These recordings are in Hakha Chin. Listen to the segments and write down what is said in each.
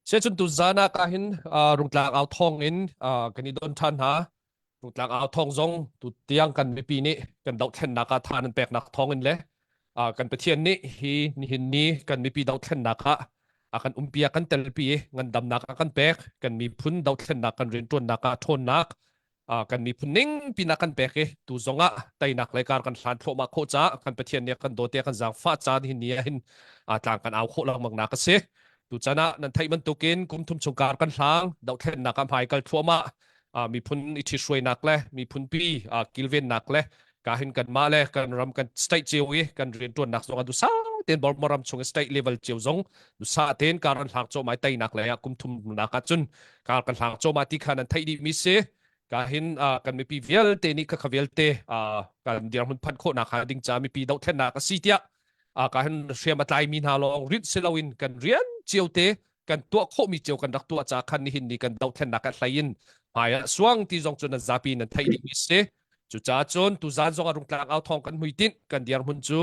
Siacun tuzaan ah kahin Rungtlang au thawng in kan i don ṭhan hna. Rungtlang au thawng zong tutiang kan mipi nih kan dohthlennak ah tha nan peknak thawng in le kan Pathian nih hi nihin ni kan mipi dohthlennak ah a kan umpi a kan telpi i ngandamnak a kan pek kan miphun dohthlennak kan rianṭuannak ah ṭhawnnak kan miphun ning pin ah kan pek i tu zong ah teinak le kar kan hlan thluahmah khawh caah kan Pathian nih kan dawt kan zaangfah caan hi ni ah hin tlang kan au khawh lengmang nak a si. Tu chan ah nan theih bantukin kum thum chung kar kan hlang dohthlennak ah hmai kal thluahmah miphun i ṭhithruainak le miphun pi kilvennak le ka hin kanmah le kan ram kan state cio i kan rianṭuannak zong a dusa tein Burma ram chung i state level cio zong dusa tein kar an hlang cawmai teinak lei ah kum thum nak ah cun kar kan hlang cawma ti kha nan theih dih mi si ka hin kan mipi vialte nih khakha vialte kan dirhmun phanh khawhnak ha ding ca mipi dohthlennak a si tiah ka hin hriam a tlai mi hna lawng rinh si loin kan rian cio te kan tuah khawhmi cio kan rak tuah ca khan nihin ni kan dohthlennak a hlei in hmai ah suang ti zong cu nan zapi nan theih dih mi si Cucaah cun tuzaan zong ah rungtlang au thawng kan hmuitinh kan dirhmun cu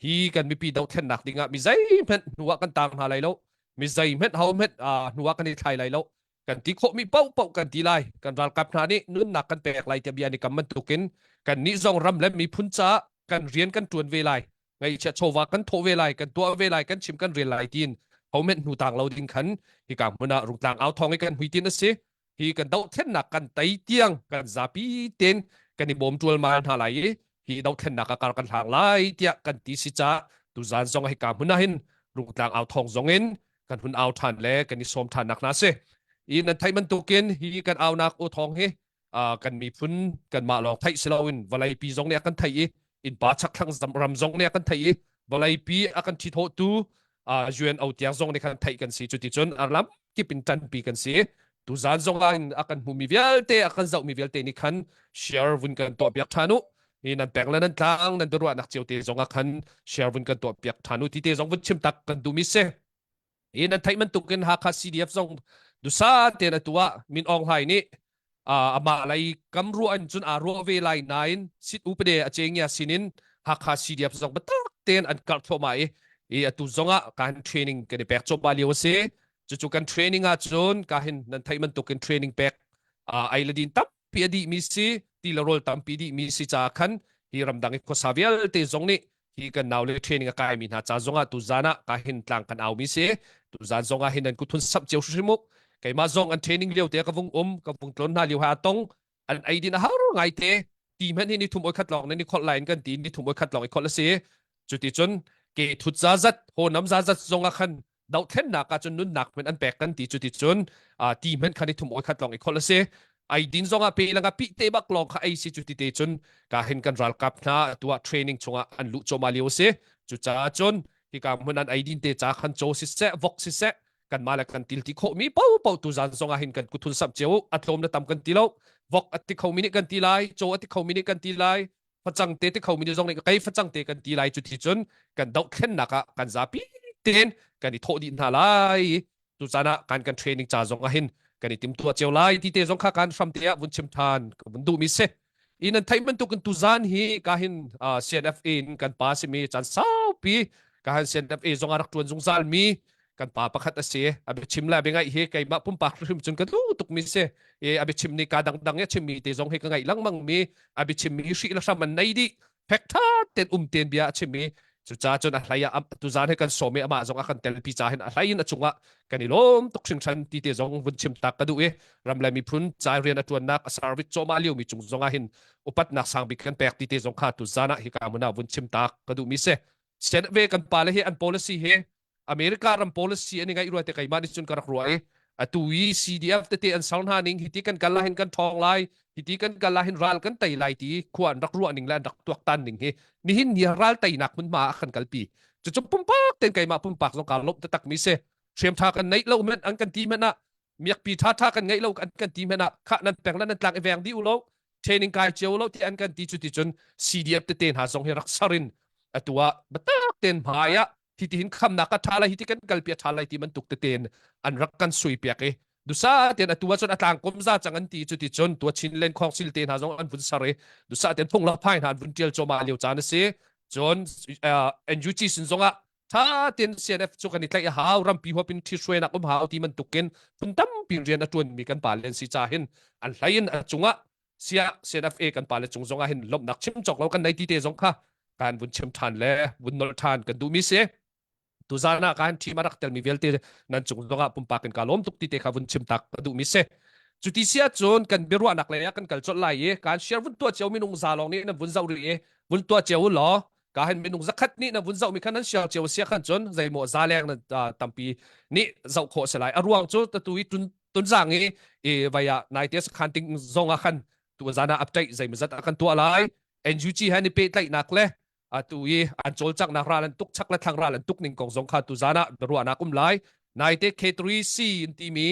hi kan mipi dohthlennak ding ah mi zeihmanh hnu ah kan tang hna lai lo mi zeihmanh ho hmanh hnu ah kan i thlai lai lo kan ti khawhmi paohpaoh kan ti lai kan ralkap hna nih nunnak kan pek lai tiah bia an i kam bantukin kan nih zong ram le miphun caah kan rian kan ṭuan ve lai ngaihchiah chawva kan thawh ve lai kan tuah ve lai kan chim kan rel lai tiin hohmanh hnu tang lo ding khan hika hmun ah rungtlang au thawng i kan hmuitinh a si hi kan dohthlennak kan tei tiang kan zapi ten kan i bawm ṭualmal hna lai i hi dohthlennak ah kar kan hlang lai tiah kan ti si caah tuzaan zong hika hmun ah hin rungtlang au thawng zong in kan hun au ṭhan le kan i sawm ṭhan nak hna si i nan theih bantukin hi kan aunak aw thawng hi kan miphun kanmah lawng theih si loin vawleipi zong nih a kan theih i innpa chakthlang ram zong nih a kan theih i vawleipi a kan ṭhithawhtu UNO tiang zong nih khan theih kan si cuticun a lam kip in ṭanpi kan si tuzaan zong ah a kan hmumi vialte a kan zohmi vialte nih khan share vun kan tuah piak ṭhan u hi nan peng le nan tlang nan biaruahnak cio te zong ah khan share vun kan tuah piak ṭhan u ti te zong vun chim tak kan duhmi si hi nan theih bantukin Hakha CDF zong dusa tein atu ah Min Aung Hlaing nih amah lei kam ruah in cun aa ruah ve lai nain sit upade a cengya sinin Hakha CDF zong biatak tein an karh thluahmah i i atu zong ah kan training kan i pek cawpa lio a si cucu kan training ah cun ka hin nan theih bantukin training pek ai le din tampi a dih mi si ti le rawl tampi dih mi si caah khan hi ramdang i khuasa vialte zong nih hi kan nau le training a kai mi hna ca zong ah tuzan ah ka hin tlang kan au mi si tuzan zong ah hin an kuthun sap cio hrim u keimah zong an training lio te ka vung um ka vung tlon hna lio ha tong an ei din a har ngai te ti hmanh hi ni thum oi khat lawng ne ni khol lai in kan ti ni thum oi khat lawng i khol a si cuti cun ke thut za zat ho nam za zat zong ah khan dohthlennak ah cun nunnak hmanh an pek kan ti cu ti cun ti hmanh khan i thum oi khat lawng i kholh a si ai din zong ah pe langa pi te bak lawng kha ei si cu ti te cun ka hin kan ralkap hna tua training chungah an luh choma lio si cu caah cun hika hmun an ei din te cha khan cho si seh vok si seh kan ma le kan til ti kho mi po po tu zan zong ah hin kan kuthun sam cheu atlom na tam kan ti lo vok ati kho mi nih kan ti lai cho ati kho mi nih kan ti lai facang te ti kho mi zong nih kei facang te kan ti lai cu ti cun kan dohthlennak ah kan zapi tein kan i thawh dih hna lai tu caan ah kan kan training ca zong ah hin kan i timtuah cio lai ti te zong kha kan hram te ah vun chim than ka vun duh mi si in an theih bantuk in tuzan hi ka hin CNFA in kan pa simi caan saupi ka han CNFA zong a rak tuan zungzal mi kan pa pakhat a si a biachim le a biangaih hi keimah pumpak hrim cun ka duh tuk mi si i a biachim ni ka dangdang i a chimmi te zong hi ka ngaih lengmang mi a biachim mi hrih le hram an nei dih fek tha ten um ten bia a chim i cucaah cun a hlei ah tuzaan hi kan sawm i amah zong a kan telpi ca hin a hlei in a cungah kan i lawm tuk hringhran ti te zong vun chim tak ka duh i ram le miphun ca rian a tuannak a service cawma lio mi cung zong ah hin upatnak sang bik kan pek ti te zong kha tuzaan ah hika mun ah vun chim tak ka duh mi si sen ve kan pa le hi an policy hi America ram policy an i ngaih rua te keimah nih cun ka rak ruah i atu i CDF tete an ser hna ning hiti kan kal ah hin kan ṭhawng lai hiti kan kal ah hin ral kan tei lai ti khua an rak ruah ning le an rak tuaktan ning hi nihin ni ral teinak hmunhma ah kan kalpi cucu pumpak ten keimah pumpak zong kaa lawmh taktak mi si hriam ṭha kan neih lo men an kan ti men ah miakpi ṭha ṭha kan ngeih lo an kan ti men ah khah nan peng le nan tlang i veng dih u lo training kai cio lo ti an kan ti cu ti cun CDF tete hna zong hi rak ser in atu ah biatak ten hmai ah hi ti hin khamnak a ṭha lai hi ti kan kalpi a ṭha lai ti bantuk tete in an rak kan sui piak i dusa ten atu ah cun a tlang kom za cang an ti cu ti cun tua chin len khong sil te hna zong an vun sar i dusa ten phung la phai hna an vun tial choma lio caan a si cun NUG sin zong ah Tha tin CNF cu kan i tlaih a hau rampi huapin ṭhithruainak um hau ti bantukin phun tampi rian a ṭuanmi kan pa len si ca hin an hlei in a cungah sia CNFA kan pa le cung zong ah hin lawmhnak chim cawk lo kan nei ti te zong kha kan vun chim ṭhan le vun nolh ṭhan kan duhmi si. Tuzan ah kan team a rak telmi vialte nan cung zongah pumpak in ka lawm tuk ti te kha vun chim tak ka duhmi si. Cuti si ahcun kan biaruahnak lei ah kan kal colh lai i kan share vun tuah cio minung za lawng nih nan vun zoh rih i vun tuah cio u law ka hin minung zakhat nih nan vun zoh mi khan nan share cio sia khan cun zeimaw za leng nan tampi nih zoh khawh si lai. A ruang cu tatu i tun tunzang i i vai ah naite sakhan ting zong ah khan tu zan ah update zeimawzat a kan tuah lai. NUG he ni pehtlaihnak le atu i an cawlcanghnak ral an tuk chak le thlang ral an tuk ning kong zong kha tuzan ah biaruahnak um lai naite K3C in timi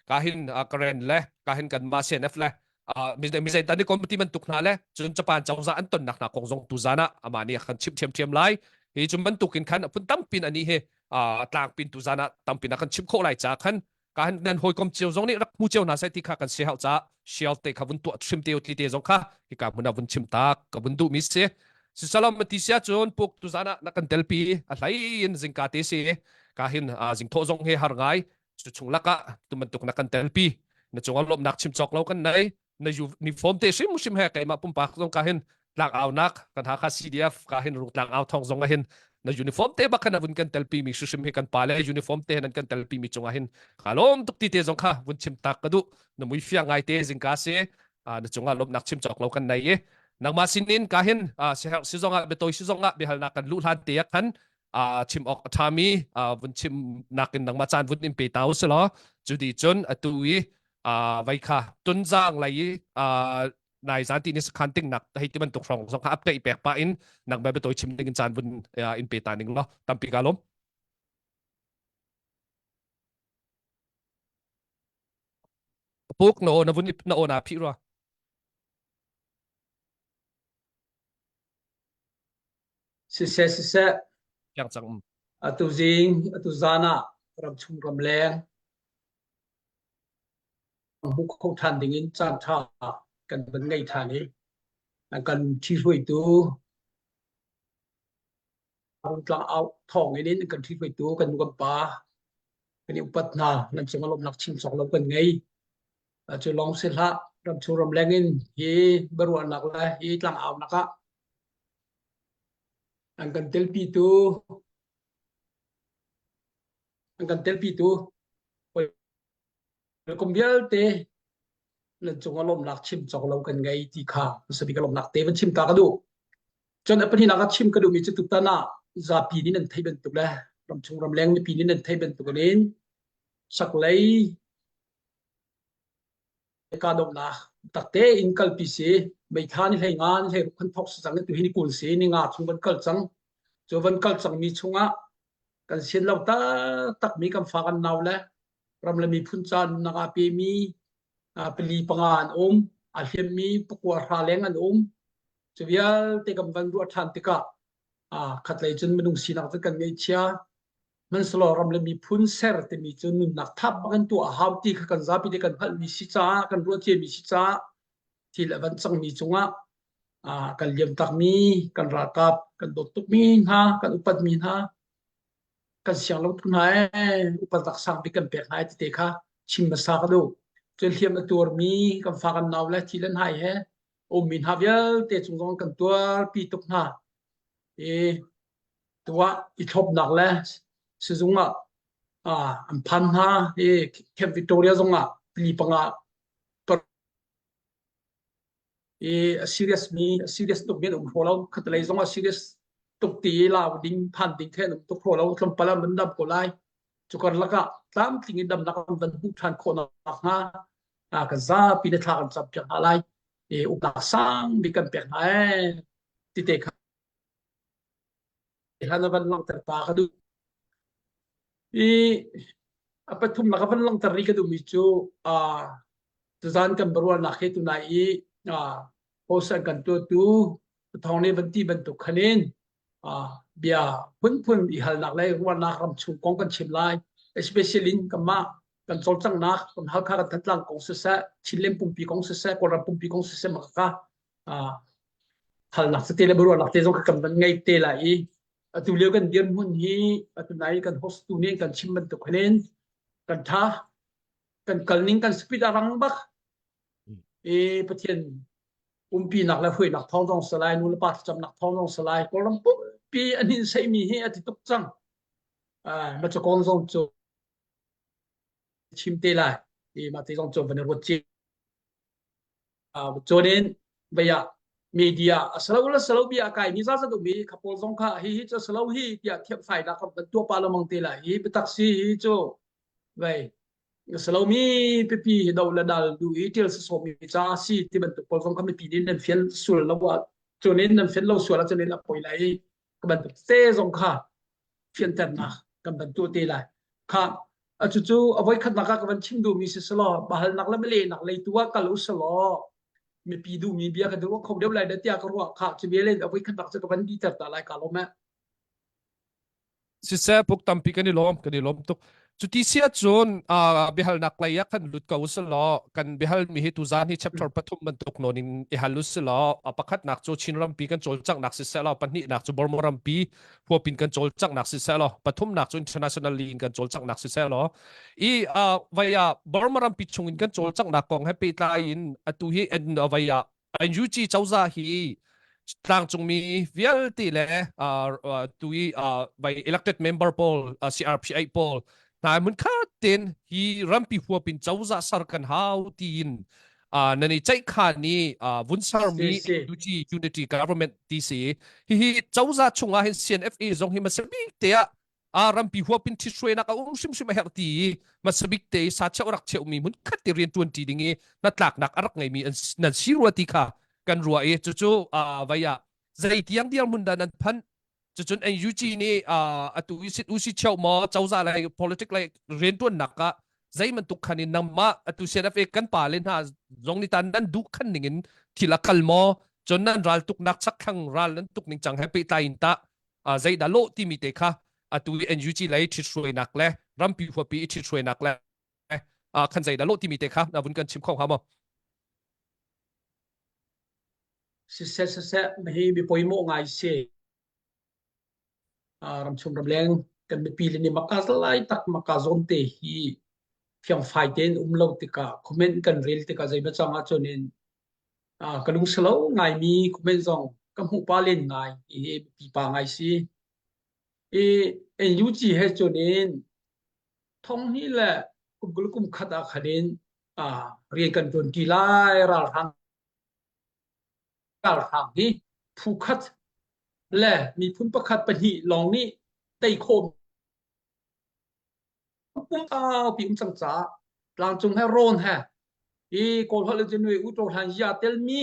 ka hin Karen le ka hin kan ma CNF le mizei tan i committee man tuk hna le cun Japan cozah an tonnak hna kong zong tuzan ah ama nih a kan chimh thiamthiam lai hi cu bantukin khan phun tampin ani hi tlangpin tuzan ah tampin a kan chimh khawh lai ca khan ka nan hawikom cio zong nih rak hmu cio hna seh ti kha kan si hau caah share te kha vun tuah hrim te tli te zong kha hika hmun ah vun chim tak ka vun duh mi si si salam ti sia cun puk tu zan ah na kan telpi a hlei in zingka te si ka hin zing thawh zong he har ngai cu chung lakah tu bantuk na kan telpi na cungah lawmhnak chim cawk lo kan nei na uniform te hrim hrim he keimah pumpak zong ka hin tlang aunak kan Hakha CDF ka hin rung tlang au thong zong ah hin na uniform te bak khan vun kan telpi mi hrim hi kan pa le uniform te nan kan telpi mi cungah hin ka lawm tuk ti te zong kha vun chim tak ka duh na mui fiang ngai te zingka si na cungah lawmnak chim cawk lo kan nei i nangmah sinin ka hin si zong ah biatoi si zong ah biahalnak kan luh hlan te ah khan chim awk a ṭhami vun chim nakin nangmah caan vun in pe ta u si law cu di cun atu i vai kha tunzang lei i nai zan ti ni sakhan ting nak hei ti bantuk hrawng zong kha update pek pa in nak ba toi chim ding in caan vun in pe ta ning lo tampi ka lom puk na o na vun na o na phi rua Siseh siseh Yang cang um atu zing atu zan ah ramchung ramleng hmu kho ṭhan dingin caanṭha kan van ngei ṭhan i kan ṭhihruaitu Rungtlang au thawng in kan ṭhihruaitu kan nu kan pa kan i upat hna nan cung ah lawmhnak chim cawk lo kan ngei. Cu lawng si hlah ramchung ramleng in hi biaruahnak le hi tlangaunak ah an kan telpitu an kan telpitu Kum vialte nan cungah lawmhnak chim cawk lo kan ngei ti kha hmasa bik lawmhnak te van chim ta ka duh. Cun a pahnihnak ah chim ka duhmi cu tutan ah zapi nih nan theih bantuk le ramchung ramleng mipi nih nan theih bantuk in saklei kahdohnak takte in kalpi si meitha ni hlei nga ni hlei ruk kan thok si cang tu hi ni 20 si ni nga chung van kal cang cu van kal cangmi chungah kan sian lo taktak mi kan fa kan nau le ram le miphun ca nunnak aa pemi pali panga an um a hliammi pakua hra leng an um cu vialte kan van ruah ṭhan tikah khatlei cun minung sinak cu kan ngeihchia hmanhsehlaw ram le miphun ser timi cu nunnak thap bak in tuah a hau ti kha kan zapi te kan hngalhmi si caah kan ruah ciami si caah thil a van cangmi cungah kan liam takmi kan ralkap kan dawt tukmi hna kan upatmi hna kan siang lo tuk hna ee upat tak sang bik kan pek hna ti te kha chim hmasa ka duh cun hliam a tuarmi kan fa kan nau le thi le hnai he ummi hna vialte cung zong kan tuarpi tuk hna i tuah i thlopnak le sizung ah an phan hna i Camp Victoria zong ah pli panga i a serious mi a serious tuk mi an um hraw lo khatlei zong a serious tuk ti lau ding phan ding the an um tuk hraw lo tlawmpal ah mun dam ko lai cukar lakah tlamtling in damnak an van hmuh ṭhan khawh nak hnga ka zapi na thla kan cam piak hna lai i uknak sang bik kan pek hna ee ti te kha hlan a van langhter ta ka duh i a pathumnak a van langhter rih ka duhmi cu tuzan kan biaruahnak hi tunai i host an kan tuahtu thawng nih van ti bantuk khanin bia phunphun i halnak le ruahnak ramchung kong kan chim lai especially in kanmah kan cawlcanghnak kan Halkha kan Thantlang kong siseh Chinland pumpi kong siseh Kawlram pumpi kong siseh maka halnak te le biaruahnak te zong kan van ngei te lai i. Atu lio kan dirhmun hi atu nai kan host tu nih kan chim bantuk hin kan tha kan kal ning kan speed a rang bak. I Pathian umpinak le hruainak thawng zong salai nu le pa thlacamnak thawng zong salai Kawlram pumpi an hin seimi hi a ti tuk cang. Ma cakong zong cu chim te lai. I mah te zong cu van i ruat ci. Cun in vei ah media a salo le salo bia a kai mi za zat um i kha pawl zong kha hi hi cu salo hi tiah thiamfainak kan van tuah pa lengmang te lai hi biatak si hi cu vei salo mi pipi hi do le dal du i til sawm mi ca si ti bantuk pawl zong kha mipi nih nan fial sul lo ah cun in nan fial lo sual ah cun in a poi lai i ka bantuk te zong kha fianternak kan van tuah te lai. Kha cucu a voikhatnak ah ka van chim duhmi si selaw bahalnak le lehnak lei tu ah kal u selaw mipi duhmi bia ka ruah kho deuh lai dah tiah ka ruah kha cu bia len a voikhatnak cu ka van diter ta lai ka lawm eh. Siseh puk tampi kan i lawm kan i lawm tuk. Cuti si ahcun biahalnak lei ah khan lut ko usih kan biahalmi hi tuzaan hi chapter pathum bantuk nawn in i hal usih law pakhatnak cu Chin rampi kan cawlcanghnak siseh law pahnihnak cu Burma rampi huapin kan cawlcanghnak siseh law pathumnak cu international in kan cawlcanghnak siseh law i vai ah Burma rampi chungin kan cawlcanghnak kong he pehtlai in atu hi vai ah NUG cozah hi tlangcungmi vialte le tu i by elected member pawl CRPA pawl hna mun khat ten hi rampi huapin cozah sar kan hau tiin nan i ceih khan i vun sarmi NUG unity government ti si hihi cozah chungah hin CNFA zong hi masabik te ah a rampi huapin ṭhithruainak a um hrimhrim a herh ti i hmasabik te i sa cheu rak cheumi hmun khat te rian ṭuan ṭi ding i hnatlaknak a rak ngeimi nan si rua ti kha kan ruah i cucu vai ah zei tiang dirhmun dah nan phanh cucun NUG nih atu i sit usi cheu maw cozah lei politic lei rianṭuannak ah zei bantuk khan in nangmah atu CNFA kan pa le hna zong nih tan nan duh khan ning in thil a kal maw cun nan ral tuknak chakthlang ral nan tuk ning cang he pehtlai in tah zeidah lawh timi te kha atu i NUG lei ṭhithruainak le rampi huapi i ṭhithruainak le khan zeidah lawh timi te kha na vun kan chim kho hnga maw? Siseh siseh hi mi poimawh ngai si. Ramchung ramleng kan mipi le nih maka lai tak maka zawn te hi fiangfai tein um lo tikah comment kan rel tikah zei cang ahcun in ka lungsilo ngaimi comment zong ka hmuh pa len ngai i pipa ngai si. I NUG he cun in thong hnih le kum kul kum khat ah khan in rian kan ṭuan ṭi lai ralhrang ralhrang hi phu khat le miphun pakhat pahnih lawng nih tei khawh pum pi um cang caah tlangcung he rawn he i kawl holh in nui u to hlan ya tel mi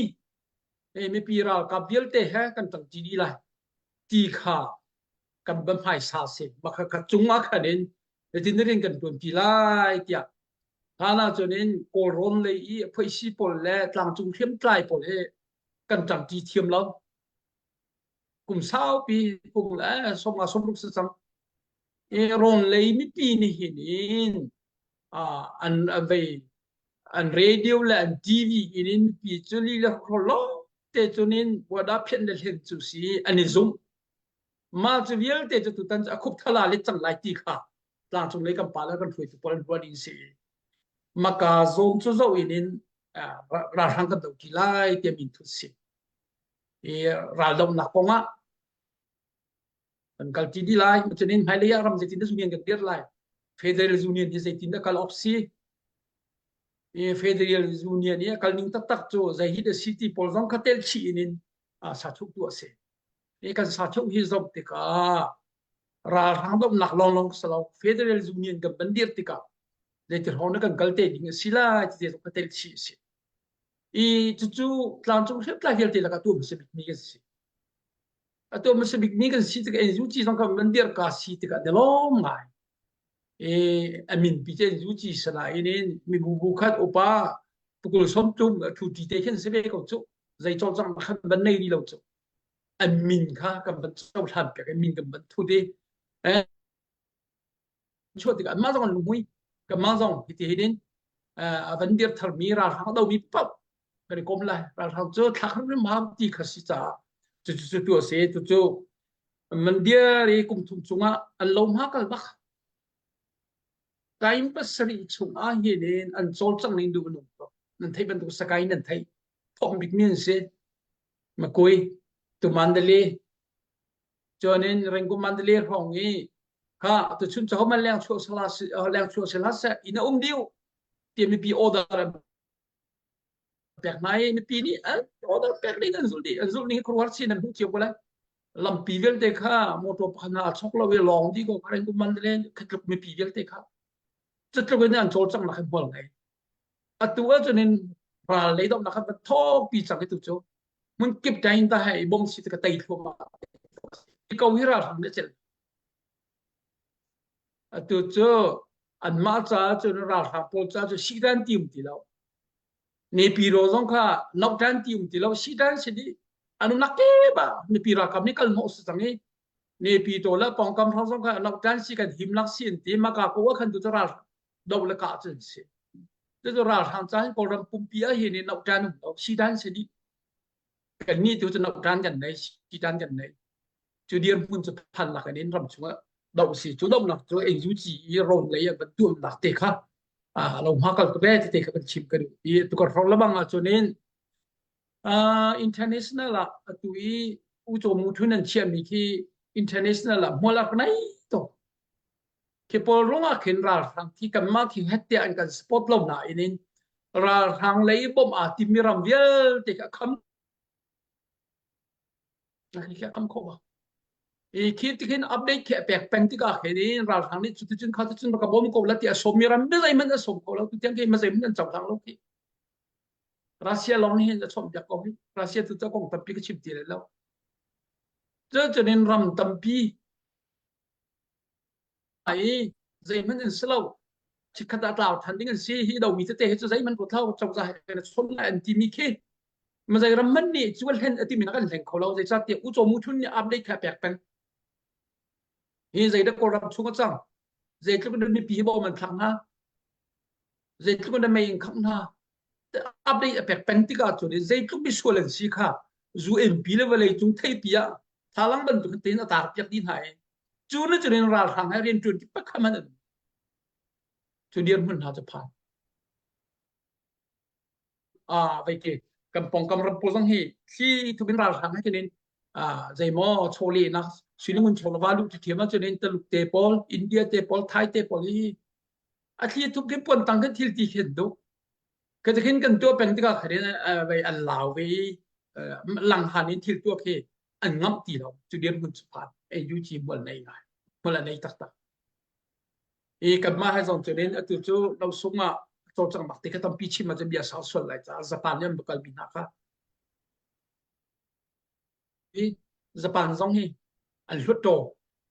e mipi ralkap vialte he kan tang ti di lai ti kha kan ban hmai sa se makha kha cung ah khan in tin rin kan tuan ti lai tiah hana cun in kawl rawn lei i phoisi pawl le tlangcung hriamtlai pawl he kan tang ti thiam lo kum saupi kum le som a somruk se cang i rawn lei mipi nih hin in an vei an radio le an TV in in mipi cu li le lo te cun in wada phian le hlen cu si an i zumh ma cu vialte cu tutan cu a khup thala le cang lai ti kha tlangcung lei kan pa le kan hruaitu pawl an ruah ding si maka zawm cu zo in in ralhrang kan do ti lai tiah min thut si i raldohnak kong ah kan kal ti dih lai cunin hmailei ah ram zeitin dah union kan dir lai federal union hi zeitin dah kal awk si i federal union i a kal ning taktak cu zei hi dah city pawl zong kha tel chih in in sa thuk tu a si i kan sa thuk hi zoh tikah ralhrang domnak lawnglawng si lo federal union kan ban dir tikah zeiti hrawng na kan kal te ding a si lai ti te zong kha tel chih a si i cucu tlangcung hriamtlai vialte lakah tu hmasa bikmi kan si. Atu hmasa bikmi kan si tikah NUG zong kha man dir ka si tikah ne lawm ngai. I a min pi te NUG sana in in mibu bu khat upa pukul som tum thu ti te khin si ve ko cu zei cawlcang khan ban nei ri lo cu an min kha kan ban cohlan piak i min kan ban thu di chuah tikah anmah zong an lungmui kanmah zong hiti hin a van dir tharmi ralhrang a domi paoh kan i kom lai ralhrang cu thlak hrimhrim hau ti kha si caah cucu cu tu a si cucu. Man diar i kum thum chungah an lo hma kal bak. Kain pasarih chung ah hin in an cawlcang ning duh nung to. Nan theih bantuk sakai nan theih. Thawng bik mi an si. Makui, tu Mandalay, Chuanin Rangoon Mandalay hrawng i kha tuchun cu homan leng chuah sala leng chuah sila seh inn a um diu ti mipi order an pek hna i mipi nih an order pek ding an zulh dih an zulh ning khuaruahhar chin an hmuh cio ko lai lampi vialte kha motor pakhat hna a chok lo i lawng di ko kha Rangoon Mandalay khatluk mipi vialte kha cutluk in an cawlcang nak hmual ngei atu ahcun in ral lei domnak kha thawpi cang i tu cu hmun kip tain ta hai bom si ka tei thluahmah ko hi ralhrang nih cel atu cu anmah caah cun ralhrang pawl caah cu sidan ti um ti lo Nepi ro zong kha noktan ti um ti lo sidan si di anu nak ke ba mipi ralkap nih kal hnawh si cang i Nepi to la pongkam hrang zong kha noktan si kan him lak si an ti maka ko khan tu cu ral do le kah cu an si cucu ralhrang ca hin Kawlram pumpi ah hin noktan um lo sidan si di kan nih tu cu noktan kan nei sidan kan nei cu dirhmun cu phan lak in ram chungah do si cu donak cu NUG i rawn lei ah van tuamnak te kha a lo hma kal ko be te kha kan chim ka duh i tukar hrong labang ah cun in international ah atu i uco mu thun an chiahmi khi international ah hmual ak nei to khi pawl rungah khin ralhrang khi kanmah khi het tiah an kan support lo na in in ralhrang lei bom aa timmi ram vialte kha kham khi a kham khawh ba i khi tikhin update khi a pek peng tikah khin in ralhrang nih cuticun kha ticun ka bawm ko la ti a sawm mi ram mi zeihmanh a sawm ko lo tu tiang khi ma zeihmanh an cohlang lo khi Russia lawng nih hin a chawmh piak ko hi Russia tu cu kong tampi ka chim ti lo cucun in ram tampi i zeihmanh an si lo chikkhat ah tlau than ding an si hi domi tete hi cu zeihmanh ruat hlah cozah he kan chon lai an timi khi ma zei ram man nih cu hlen a timi nak an hleng kho lo zeicahtiah ucaw mu thun nih update kha pek peng hi zei dah kawlram chung a cang zeitluk in mipi hi bawm an thlak hna zeitluk in mei in khangh hna update a pek peng tikah cun zeitluk misual an si kha zu MP le vawlei cung theipi ah thalang bantuk tein a tar piak dih hna i cu na cun in ralhrang he rian ṭuan ti pakhat hmanh an cu dirhmun hna cu phan a vei ke kan pongkam ram pawl zong hi thli thupin ralhrang he kinin a zeimaw chawleh nak suilingun chawlava lu thiam ah cun in Taluk te pawl India te pawl Thai te pawl hi a thli thup khin puan tang khin thil ti khin du ka khin kan tuah peng tikah khin vei an lau ve lang han in thil tuah khi an ngamh ti lo cu dirhmun cu phan AUG mual nei ngai mual a nei taktak i kanmah he zong cun in atu cu lo sung ah cawlcang bak ti kha tampi chim ah cun bia sau sual lai caah Japan nih an kalmi hna kha hi Japan zong hi an hluttaw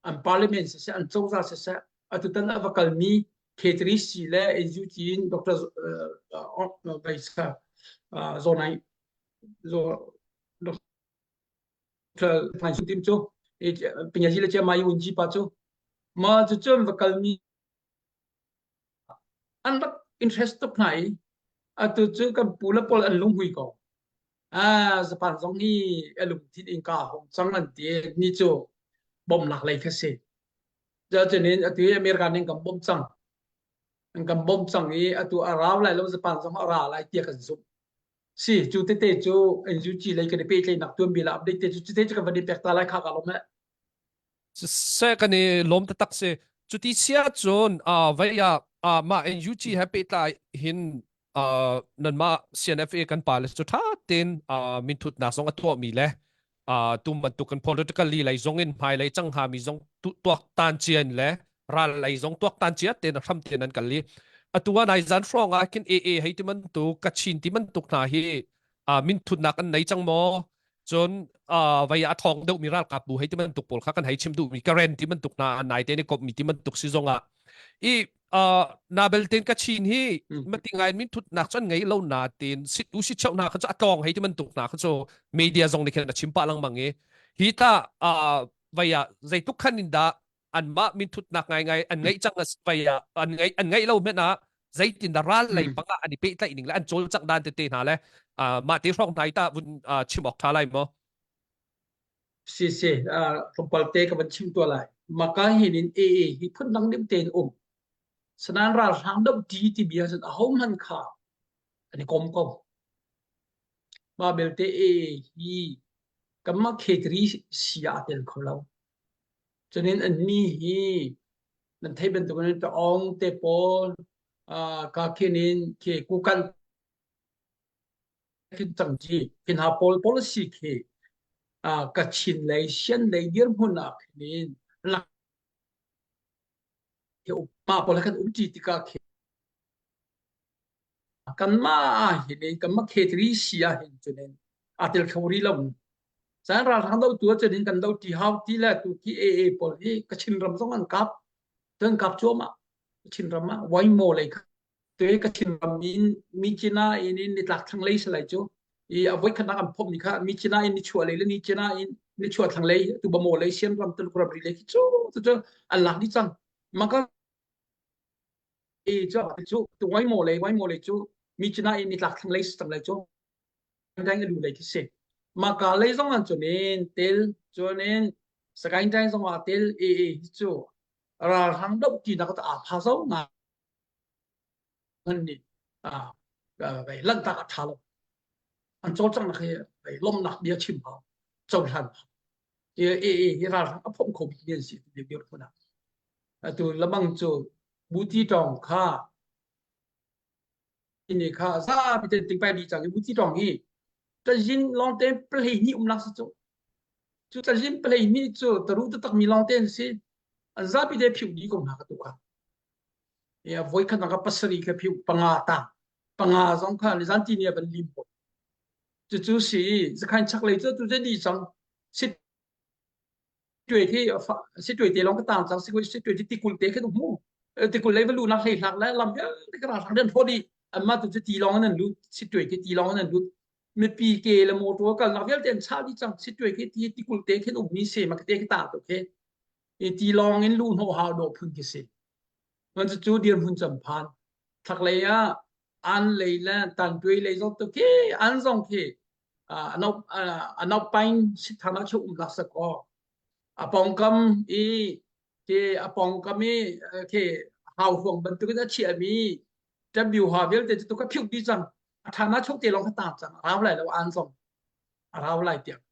an parliament siseh an cozah siseh atutan a va kalmi K3C le NUG in Dr. Vaisa Zonai Dr. Ngai Tim cu Pinyaji le Chiamai Unji pa cu ma cu cun va kalmi an rak interest tuk hna i atu cu kan pu le pawl an lunghui ko. Ah, Japan zong hi a lungthin in ka hong cang an ti ni cu bawmhnak lei kha si. Cutin in atu hi America nih kan bawmh cang. An kan bawmh cang i atu a rau lai lo Japan zong a ra lai tiah kan zumh. Si cu tete cu NUG lei kan i pehtlaihnak tuanbia le update te cu cute cu kan van i pek ta lai kha ka lawm eh. Seh kan i lawm taktak si. Cuti sia cun uh, vei ah uh, mah NUG he pehtlai hin uh, nanmah CNFA kan pa le cu tha tein uh, minthutnak zong a tuahmi le uh, tum bantuk kan politically lei zong in hmai lei cang hngami zong tuak tan cian le ral lei zong tuak tan cia tein a hram tein an kal i atu ah nai zan hrawng ah khin AA hei ti bantuk Kachin ti bantuk hna hi uh, minthutnak an nei cang maw cun uh, vei a thawng deuh mi ralkap bu hei ti bantuk pawl kha kan hei chim duh mi Karen ti bantuk hna nai te ni kop mi ti bantuk si zong ah i uh, na bel ten ka chin hi mati ngai min thut nak cun ngei lo na tin sit u si cheu na kha chu atlong hei ti bantuk na kha chu media zong ni khan a chim pa lang mang i hi ta uh, vei ah zeituk khan in dah anmah minthutnak ngaingai an ngeih cang vai ah an ngeih an ngeih lo hmenh ah zeitin dah ral lei pang ah an i pehtlaih ning le an cawlcangh dan tete hna le mah te hrawng hna i tah vun chim awk tha lai maw? Si si tlawmpal te ka van chim tuah lai. Maka hin in AA hi phun dang deuh tein um. Sanan ralhrang doh ti ti bia cun ahohmanh kha an i kom ko. Mah belte AA hi kanmah khetri si ah tel kho lo. Cunin annih hi nan theih bantukin Taung te pawl ka khin in khi kukan khin cang ci khi hna pawl policy khi Kachin lei Shan lei dirhmun ah khin in lak mah pawl kan um ṭi tikah khi kanmah ah hin in kanmah khetri si ah hin cun in aa tel kho rih lo. Caan ralhrang dohtu ah cun in kan do ṭi hau ti le tu khi AA pawl hi Kachin ram zong an kap an kap cuahmah. Kachin ram ah Waimo lei kha tu hi Kachin ram in Myitkyina in in nitlak thlanglei si lai cu i a voikhatnak an phomh mi kha Myitkyina in nichuah lei le Myitkyina in nichuah thlanglei tu Bamaw lei Siam ram Tuluk ramri lei khi cu cu an lak dih cang. Maka cu cu tu Waimo lei Waimo lei cu Myitkyina in nitlak thlanglei si cang lai cu dang lu lei khi si. Maka lei zong an cun in tel cun in Sagaing Dang zong ah tel e e hi cu ralhrang doh ti nak aa pha zo nga nih lanhtak a ṭha lo. An cawlcanghnak hi lawmhnak bia chim hau, cohlan hau. E e hi ralhrang a phomh kho bikmi an si ti dirhmun ah. Atu lamang cu buti tawng kha ni kha zapi ten tingpai di cang i buti tawng hi tlazin lawngte palei hnih umnak si cu. Cu tlazin palei hnih cu taru taktak mi lawngte an si. An zapi te phiu di ko hna ka tu kha. Voikhat nak ah pasarih kha phiu panga tang panga zong kha nizan ti ni ah van lim hawi cucu si zakhain chaklei cu tu di cang situai khi situai te lawng ka tang cang situai ti tikul te khi mu tikul lei va lu nak hlei hlak le lam vialte ka ra hlak den thodi amma tu cu ti lawng an lut situai khi ti lawng an lut mipi ke le motor kal nak vialte an chah di cang situai khi ti tikul te khi um mi se ma te khi ta to khi ti lawng in lu hnawh hau dawh phun khi si. Ngan cu dirhmun cam phan. Thlaklei ah an lei le tantuai lei zong tu khi an zong khi anau pain sithana chu um lak sakaw. A pongkam i khi a pongkam i khi hau huang bantukin a chiahmi ṭambiu ha vialte cu tu ka phiuh dih cang. A thana chuk te lawng kha ta cang. A rau lai lo an zong. A rau lai tiang.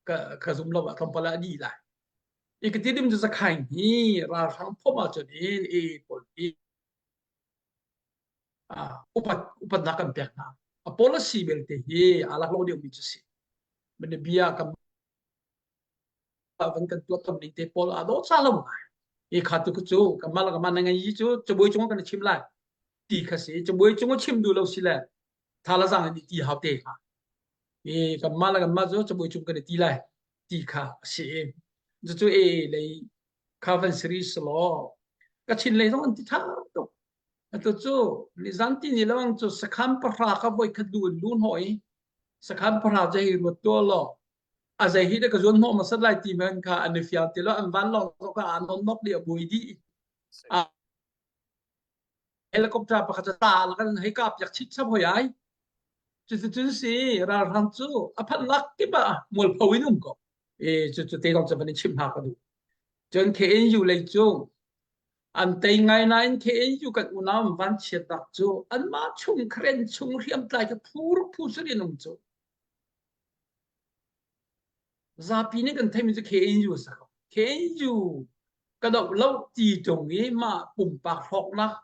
Ka ka zum lo ah tlawmpal ah a dih lai. I ka ti dim cu zakhaing hi ralhrang phom ahcun in i pawl hi upat upatnak kan pek hna. A policy belte hi aa lak lo deuhmi cu si. Mene bia kan van kan tuah tam ning te pawl aa dawh ca lo ngai. I kha tu cu kan mah kan mah na ngai cu cabuai cung kan chim lai ti kha si. Cabuai cung chim duh lo si le tha la zang in ti hau te kha. I kan mah le kan mah cu cabuai cung kan i ti lai. Ti kha a si. Cucu e lei kha van si rih selaw Kachin lei zong an ti ṭha tuk. Atu cu nizan ti ni lawng cu sakhan pahra kha voi khat lu in lu hnawh i sakhan pahra cu hei ruat tuah law a zei hi dah ka zuan hnawh hmasat lai ti men kha an i fiang ti lo an vanlawng zong kha aa nawnnok dih a buai dih. Helicopter pakhat a ta kan hei kap piak chit chap hoi ai. Cuticun si ralhrang cu a phanh lak kip ah mualpho in um ko. E cu cu te dong cu van in chim hna ka duh. Cun KNU lei cu an tei ngai nain KNU kan unau an van chiatnak cu anmah chung khren chung hriamtlai ka phur phu in um cu. Zapi nih kan theihmi cu KNU a si ko. KNU ka doh lo ti ṭung i mah pumpak hlawknak,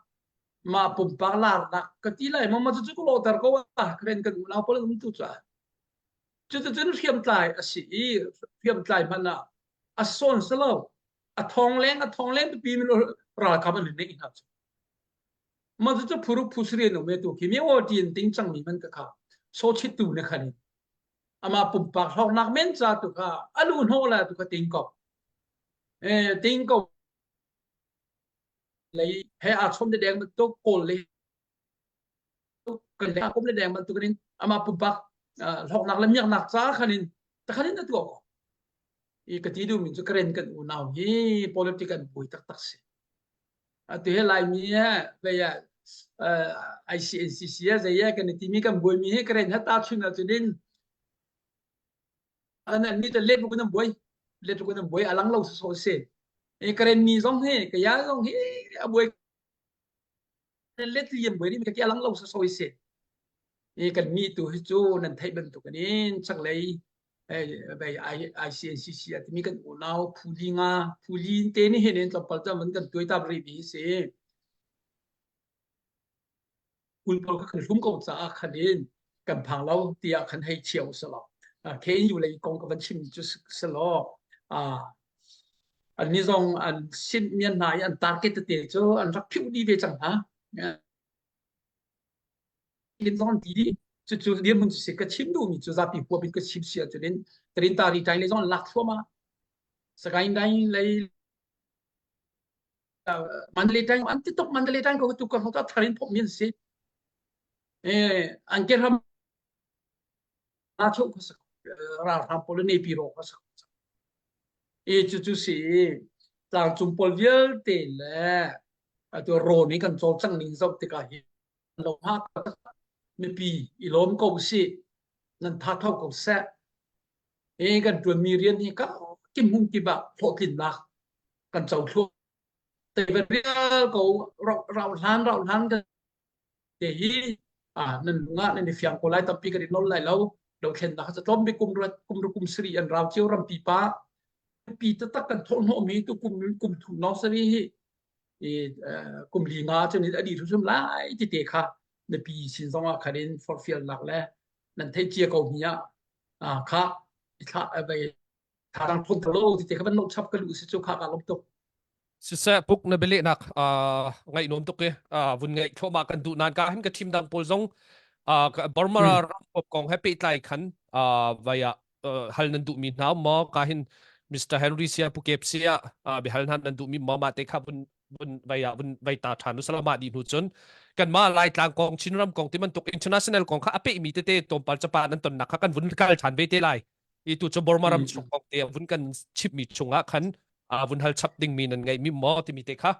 mah pumpak larnak ka ti lai maw, mah cucu ka lawhter ko ah karen kan unau pawl an um tu caah. Cuticun hriamtlai a si i hriamtlai hmanh ah a sawn si lo. A thong leng a thong leng pipi min ralkap an neih hna cu. Mah cucu phuruk phusri an um e tu khi mi aw ṭin ting cangmi man ka kha so chit tu ne khan in amah pumpak hlawknak men ca tu kha a lu hnawh la tu kha ting ko eh ting ko lei he a chom de deng bantuk kawl le kan le kum le deng bantuk in amah pumpak hlawknak le miaknak ca khan in takhan in a tuah ko i ka ti duh mi cu karen kan unau hi politic an buai taktak si Atu hi Laimi he vei ah ICNCC ah zei ah kan i timi kan buaimi hi karen ha ta chun ahcun in an mi te let bu kan buai. Le tluk in an buai a lang lo so si. E Karen ni zong hi kaya zong hi a buai let liam buai ri ka lang lo so so si. E kan mi tu hi cu nan theih bantuk in chaklei bei ICNCC a timi kan unau phuli nga phuli te ni hin in tlawmpal cam kan tuai tap ri bi si. Kul pawl kha kan hlum ko caah khan in kan phang lo tiah khan hei chia u selaw KNU lei kong ka van chim cu selaw an ni zong an sin mian hna i an target tete cu an rak phiuh dih ve cang hna in zong an ti dih cucu dirhmun cu si ka chim duhmi cu zapi huap in ka chim si ahcun in Tarintari ṭai lei zong an lak thluahmah Sagaing Daing lei Mandalay Tang an ti tuk Mandalay Tang ko tu ka ka tharin phok min si eh an ke ram na chu ko sak ral ram pol ne pi ro ko sak e chu chu si tlang chung pol vialte le atu ro ni kan chol chang ning zok tika hi lo ha mipi i lom ko si nan tha tho ko se e kan tuan mi rian hi ka kim hung ki ba hlawhtlin nak kan co thluah te van rial ko rau hlan rau hlan te hi a nan lungah nan i fiang ko lai tampi kan i nol lai lo dothlennak kha tlawm bik kum rat kum ru kum sari an rau cio rampi pa pi taktak kan thawh hnawh mi tu kum kum thum nong sari hi i kum li nga cun a di hrim lai ti te kha mipi sin zong ah khan in forhfialnak le nan theih cia ko mi ah kha i thla vai tharang phun lo ti te kha van no chap ka lu si chu kha ka lom tuk Siseh puk na bialehnak ngaih nuam tuk i vun ngaih thluahmah kan duh nain ka hin ka thim dang pawl zong Burma ram kong he pehtlai khan vai ah hal nan duhmi hna maw ka hin Mr. Henry sia Pu Kep sia biahal hna nan duhmi maw mah te kha vun vun vai ah vun vai ta ṭhan u salama dih hnu cun kanmah Laitlang kong Chinram kong ti bantuk international kong kha a pehmi tete tlawmpal capa nan tonnak kha kan vun kal ṭhan ve te lai i tu cu Burma ram chung kong te vun kan chimmi chungah khan vun hal chap dingmi nan ngeihmi maw timi te kha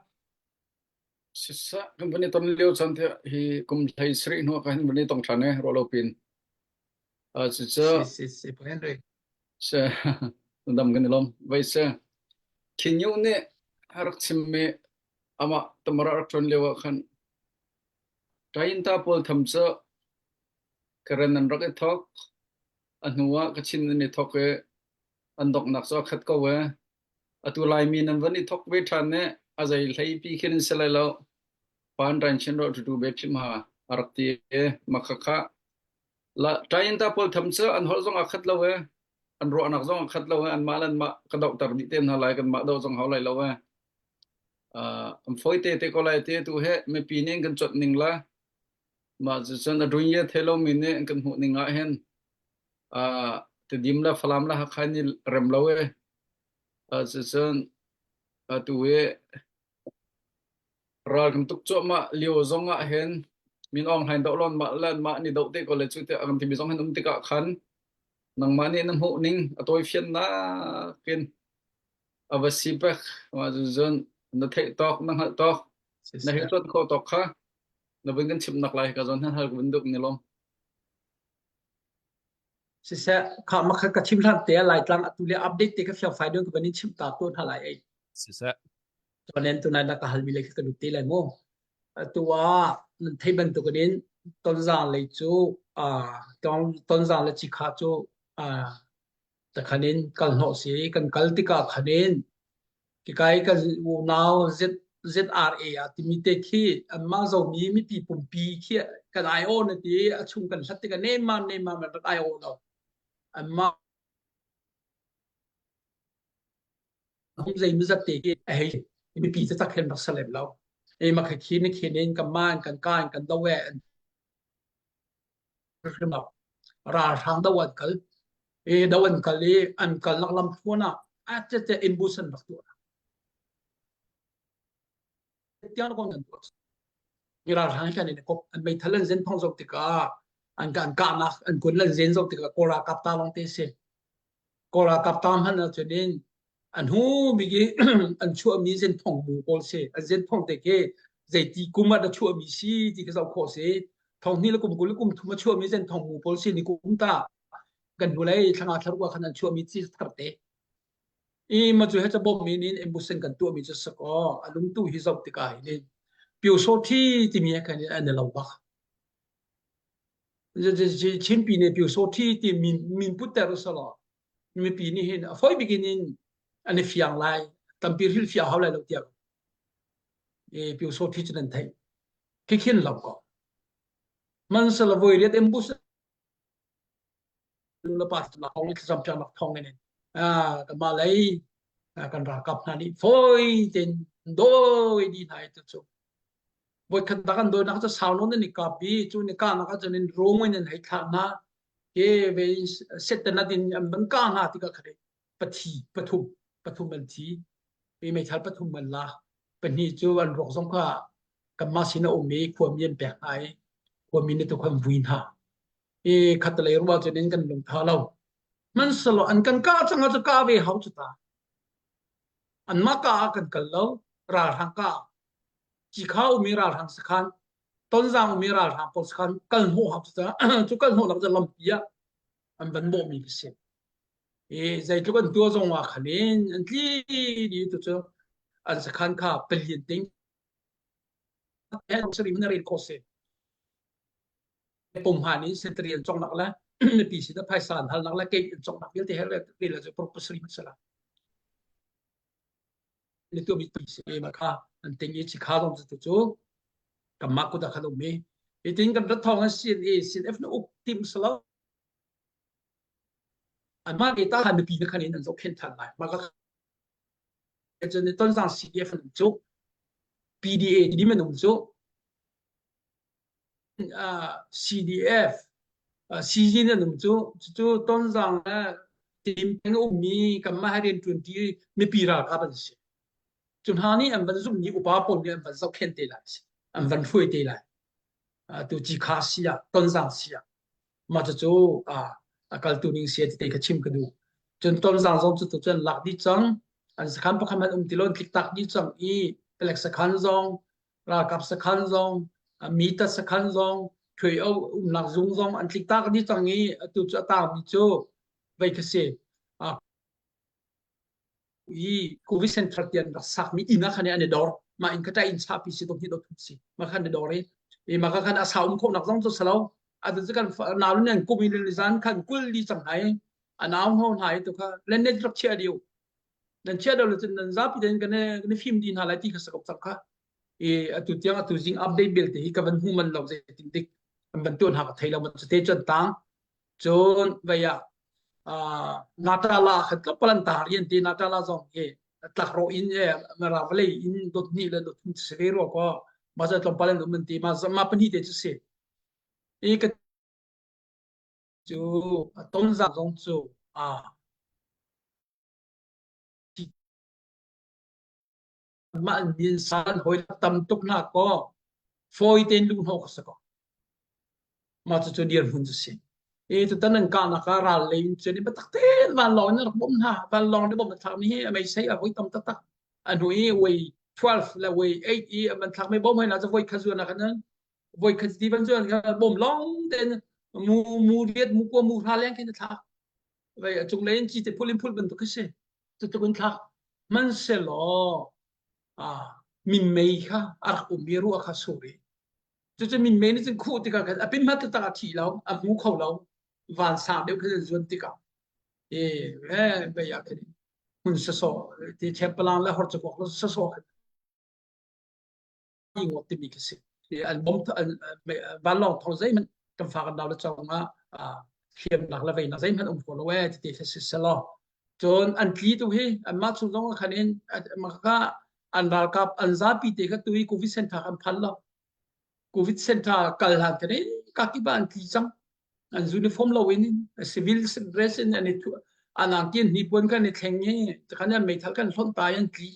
Sisa kan vun i ton lio chan the hi kum hlei sarih hnu ka hin vun i tong ṭhan e ruah lo pin cucu si si si Pu Henry se dam kan i lawm vai se Khin Yu nih a rak chimmi amah tamara rak ṭuan lio ah khan Tayinta pawl tham cu Karen an rak i thok a hnu ah Kachin an i thok i an donghnak cu a khat ko e atu Laimi nan van i thok ve ṭhan i a zei hlei pi khin an si lai lo pan ran chin ro tutu be phim ha a rak ti i makhakha la Tayinta pawl tham cu an holh zong a khat lo e an ruahnak zong a khat lo e anmah le anmah ka dohter dih te hna lai kanmah doh zong hau lai lo e an foi te te ko lai te tu he mipi nih kan chawt ning la mah cucun a dunya thei lomi nih an kan hmuh ning ah hin Tedim le Falam le Hakha nih rem lo e cucun atu i ral kan tuk cuahmah lio zong ah hin Min Aung Hlaing doh lon mah le mah ni doh te ko le cu te kan timi zong hin um tikah khan nangmah nih na hmuh ning a tawi fiannak in a va si pek mah cucun na theih tawk na hngalh tawk na hei tuan khawh tawk kha na vun kan chimnak lai ka zawn hal ka vun duk ni lom Siseh kha makhat ka chim hlan te Laitlang atu le update te ka fiang fai ding ka van in chim ta tawn hna lai ei. Siseh. Chuan tunai na ka halmi lei ka lut te lai mu. Atu ah nan thei bantuk in Tonzang lei cu Tonzang le Cikha cu takhan in kal hnawh si kan kal tikah khan in kikai kan unau Z ZRA ah timi te khi anmah zomi mipi pumpi khi kan ai aw na ti a chung kan hlat tikah nemma nemma man rak ai aw lo anmah hum zei mizat te khi a hei mipi te tak hen rak salem lo e ma kha khi ni khin in kan man kan kan kan do e hrim lo ralhrang do an kal e do an kal i an kal nak lam thluan ah a te te ambush an rak tuah tiang ko nan tuah mi ralhrang kan in kop an meithal an zen thong zok tikah an kan kahnak an kun lan zen zok tikah kawl ralkap ta long te si kawl ralkap ta hman ahcun in an hu bik i an chuahmi zen thong mu pawl si an zen thong te khi zeiti kum ah dah chuahmi si ti khi zoh khawh si thong hnih le kum 20 le kum thum a chuahmi zen thong mu pawl si ni kum ta kan hnulei thlanga thlarua khan an chuahmi ci thar te. I ma cu he ca bawm mi nin ambush kan tuah mi cu sakaw a lungtu hi zoh tikah hin Pyosawthi timi he khan an i lo bak. Chinpi nih Pyosawthi ti min min putter usalaw mipi nih hin a fawi bik in an i fiang lai tampi hril fiang hau lai lo tiah e Pyosawthi cu nan theih khikhin lo ko mansala voi riat ambush le pa nak thong thlacam piak nak thong in kanmah lei kan ralkap hna nih fawi tein dawi dih hna i cu voikhat dak an dawi nak cu sau nawn an i kap i cu ni kah nak ahcun in rum in an hei thlah hna ke ve setanat in an van kah hna tikah khat pathi pathum pathum an thi i meithal pathum an la pahnih cu an ruak zong kha kanmah sin a um i khuami an pek hna i khuami nih tu khan vui hna i khatalei ruah cun in kan lungtha lo hmanhsehlaw an kan kah cang ah cu kah ve hau cu ta anmah kah ah kan kal lo ralhrang kah cikha umi ralhrang sakhan tonzang umi ralhrang pawl sakhan kal hnawh hau cu ta cu kal hnawh nak cu lampi ah an van bawh mi si i zeitluk an tua zong ah khan in an tli di tu cu an sakhan kha palian ting na rel kho si pumhan in sentari an congnak le mipi sin ah phaisa an halnak le gate an congnak vialte he rel cu purpose ri sala ni tu mi pi se ma kha an ting i chikha zong cu cu kamma kuta khan um i itin kan rat thong an sin i sin f na uk tim salo an ma ke ta han mipi na khan in an zo khen than lai ma ka cun tonzang CDF an cu PDA ti man um cu CDF CG nan um cu cucu Tonzang le Tim peng ummi kanmah he rian ṭuanṭi mipi ralkap an si. Cu hna nih an van zumhmi upa pawl nih an van zohkhenh te lai an van hruai te lai. Tu Cikha si ah Tonzang si ah mah cucu a kaltu ning si ti te kha chim ka duh. Cun Tonzang zong cu tu cun lak dih cang. An sakhan pakhat hmanh um ti lo an tlik tak dih cang i palek sakhan zong ralkap sakhan zong mitat sakhan zong thuai umnak zung zong an tlik tak dih cang i atu cu a tangmi cu vei kha si i covid center tian rak sakmi inn ah khan an i dor mah inn kha ṭai inn chapi si dong hi dot si ma khan i dor i i ma kha khan a sa um khawhnak zong cu salo atu cu kan nau nan kum in zan khan kul li cang hai a nau ho hna i tu kha len net rak chia diu nan chia do le cun nan zapi ten kan kan fim di hna lai ti kha sakop cang kha i atu tiang atu zing update belte hi ka van hmu man lo zeitin dik kan van tuan ha ka thei lo man te cun tang cun vaya natala khat ka palan ta rian ti natala zong hi tlak ro in e mara vlei in dot ni le dot thum se ve ro ko ma za tlom palan um ti ma ma pani te chu se i ka chu ton za zong chu a mah nin san hoi tam tuk na ko fawi ten lu hnok sa ko ma cu cu dir hun cu si e tu tan an ka na ka ral le in chen ba tak te van long na rak bom na van long ni bom na thak mi hi amei sei a voi tam tak tak anu i wei 12 le wei 8 i man thak me bom hai na cha voi kha zuan na khan voi kha ti van zuan kha bom long ten mu mu riat mu ko mu hra leng khin thak vai a cung lei in ci te phul in phul bantuk khi si cutluk in thlak hmanhsehlaw minmei kha a rak ummi ruah kha sur i cucu minmei nih cun khuh tikah khan a pin hmat taktak a thi lo a hmu kho lo van sang deuh khan zuan tikah e e bei ah khan hmun sasawh ti ṭhempalang le horcakuak le sasawh khan ngawt timi khi si. An bom vanlawng thawng zeihmanh kan fa kan nau le cawng ah hliamnak le veinak zeihmanh um ko lo ee ti khi si selaw. Cun an tli tu hi anmah chung zong khan in ka an ralkap an zapi te kha tu hi covid center kan phan lo. Covid center kal hlan kan in kakip ah an tli cang. An uniform lo in civil dress in an i an angki an hnipuan kan i thleng i khan an meithal kan hlonh ta i an tli.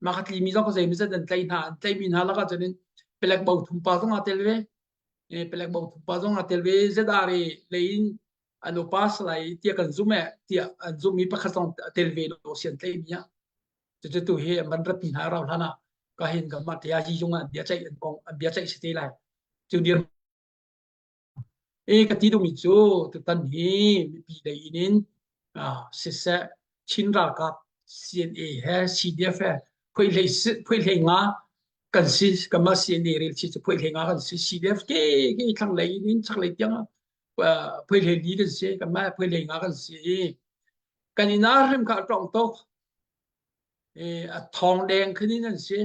Mah kha tlimi zong zeimawzat an tlaih hna. An tlaihmi hna lakah cun palek bo thum pa zong aa tel ve. Palek bo thum pa zong aa tel ve. ZRA lei in an upa salai tiah kan zum eh tiah an zummi pakhat zong a tel ve lo si an tlaihmi ah. Cucu tu hi an van ratpi hna rau hlan ah ka hin kan mah tiah hi zung ah an bia ceih an kong an bia ceih si te lai. Cu dir E ka ti duhmi cu tutan hi mipi lei in siseh Chin ralkap. CNA he CDF he phui hlei phui hlei nga kan si kanmah CNA rel chi cu phui hlei nga kan si CDF ke ke thlang lei in chak lei tiang phui hlei li kan si kanmah phui hlei nga kan si i kan ina hrim kha tong tok a thong deng khin an si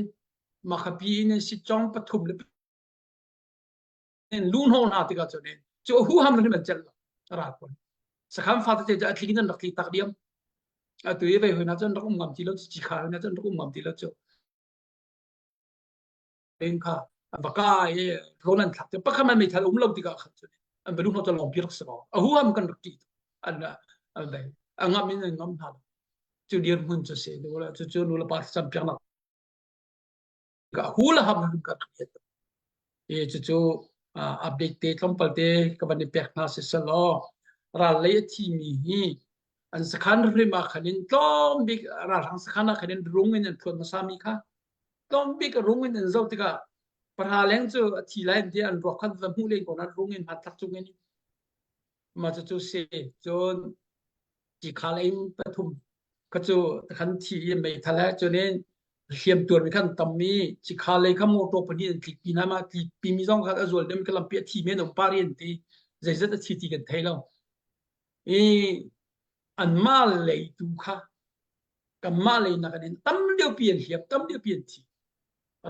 makhapi in an si chong pathum le in lu hno hna tikah cun in cu huham hrim an celh lo ral pawl sakham fate te cu a thling in an rak tli tak diam atu i vei hoi na cun rak um ngam ti lo ci kha hoi na cun rak um ngam ti lo cu ring kha an va ka i rawn an thlak te pakhat man meithal um lo tikah khan cun an va lu hno lawng pi rak si ko a huham kan rak ti an an vei a ngam in an ngam hna lo cu dir hmun cu se nu la cu cu nu la pa cam piak nak ka hu la ham ka khiat e cucu update te tlawmpal te ka van i pek hna si selaw ral lei a thi mi hi an sakhan rim ah khan in tlawm bik ralhrang sakhan ah khan in rung in an thuan hmasa mi kha tlawm bik rung in an zoh tikah pahra leng cu a thi lai an ti an ruak khan va hmuh len ko na rung in hmanthlak cung in mah cucu si cun Tikhal in pathum kha cu khan thi i meithal he cun in hliam tuarmi khan tam i cikha lei kha motor pahnih an tlikpi hna ma tlikpi mi zong kha a zual deuh mi lampi a thi men um par in ti zeizat a thi ti kan thei lo i anmah lei tu kha kanmah lei nak in tam deuh pi an hliam tam deuh pi an thi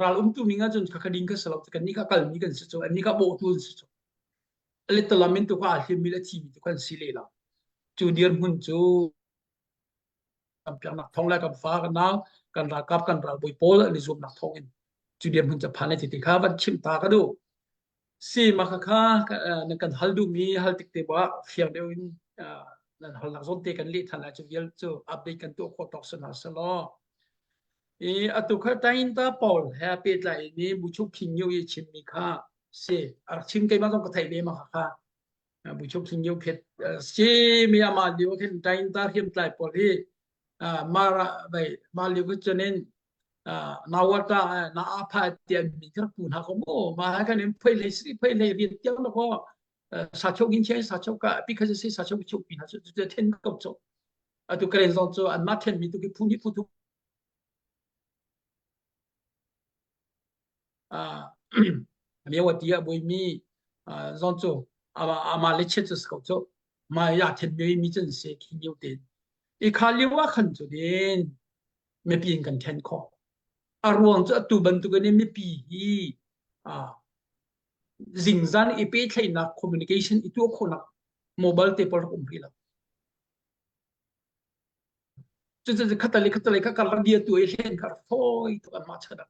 ral umtu ning ahcun kha kha ding kha si lo kan ni kha kalmi kan si cu an ni kha bawhtu an si cu lehtalam in tu kha aa hlimmi le thimi tu kan si lehlam. Cu dirhmun cu campiaknak thong le kan fa kan nau kan ralkap kan ralbawi pawl an i zuamnak thawng in cu dirhmun cu phan ti ti kha van chim ta ka duh. Si ma kha kha nan kan hal duhmi hal tik te ba fiang deuh in nan halnak zawn te kan leh than lai cu vial cu update kan tuah khawh tawk sana selaw i atu kha tain ta pawl he pehtlai in buchuk khing nyu i chimmi kha si a rak chim keimah zong ka theih ve ma kha buchuk thing yo phet si mi ama liu khin tain ta hiam tlai pawl hi mara bai ma liu ku chunin nawata na apha ti an mi kar pu na ko mo ma kan in phei le sri phei le rian tiang na ko sa chok in che sa chok ka pi kha si sa chok chok pi na chu chu then ko cho atu karen zong chu an ma then mi tu ki phu ni phu tu Mewati ah buimi zong cu amah le chiat cu si ko cu. Mah ya then mi mi cun si khi nio te. I kha lio ah khan cu din mipi in kan then khawh. A ruang cu atu bantuk in mipi hi zingzan i pehtlaihnak communication i tuah khawhnak mobile te pawl rak um rih lo. Cucu khatal i khatal i kha karlak bia tu i hlen kha fawi tuk an mah chan ah.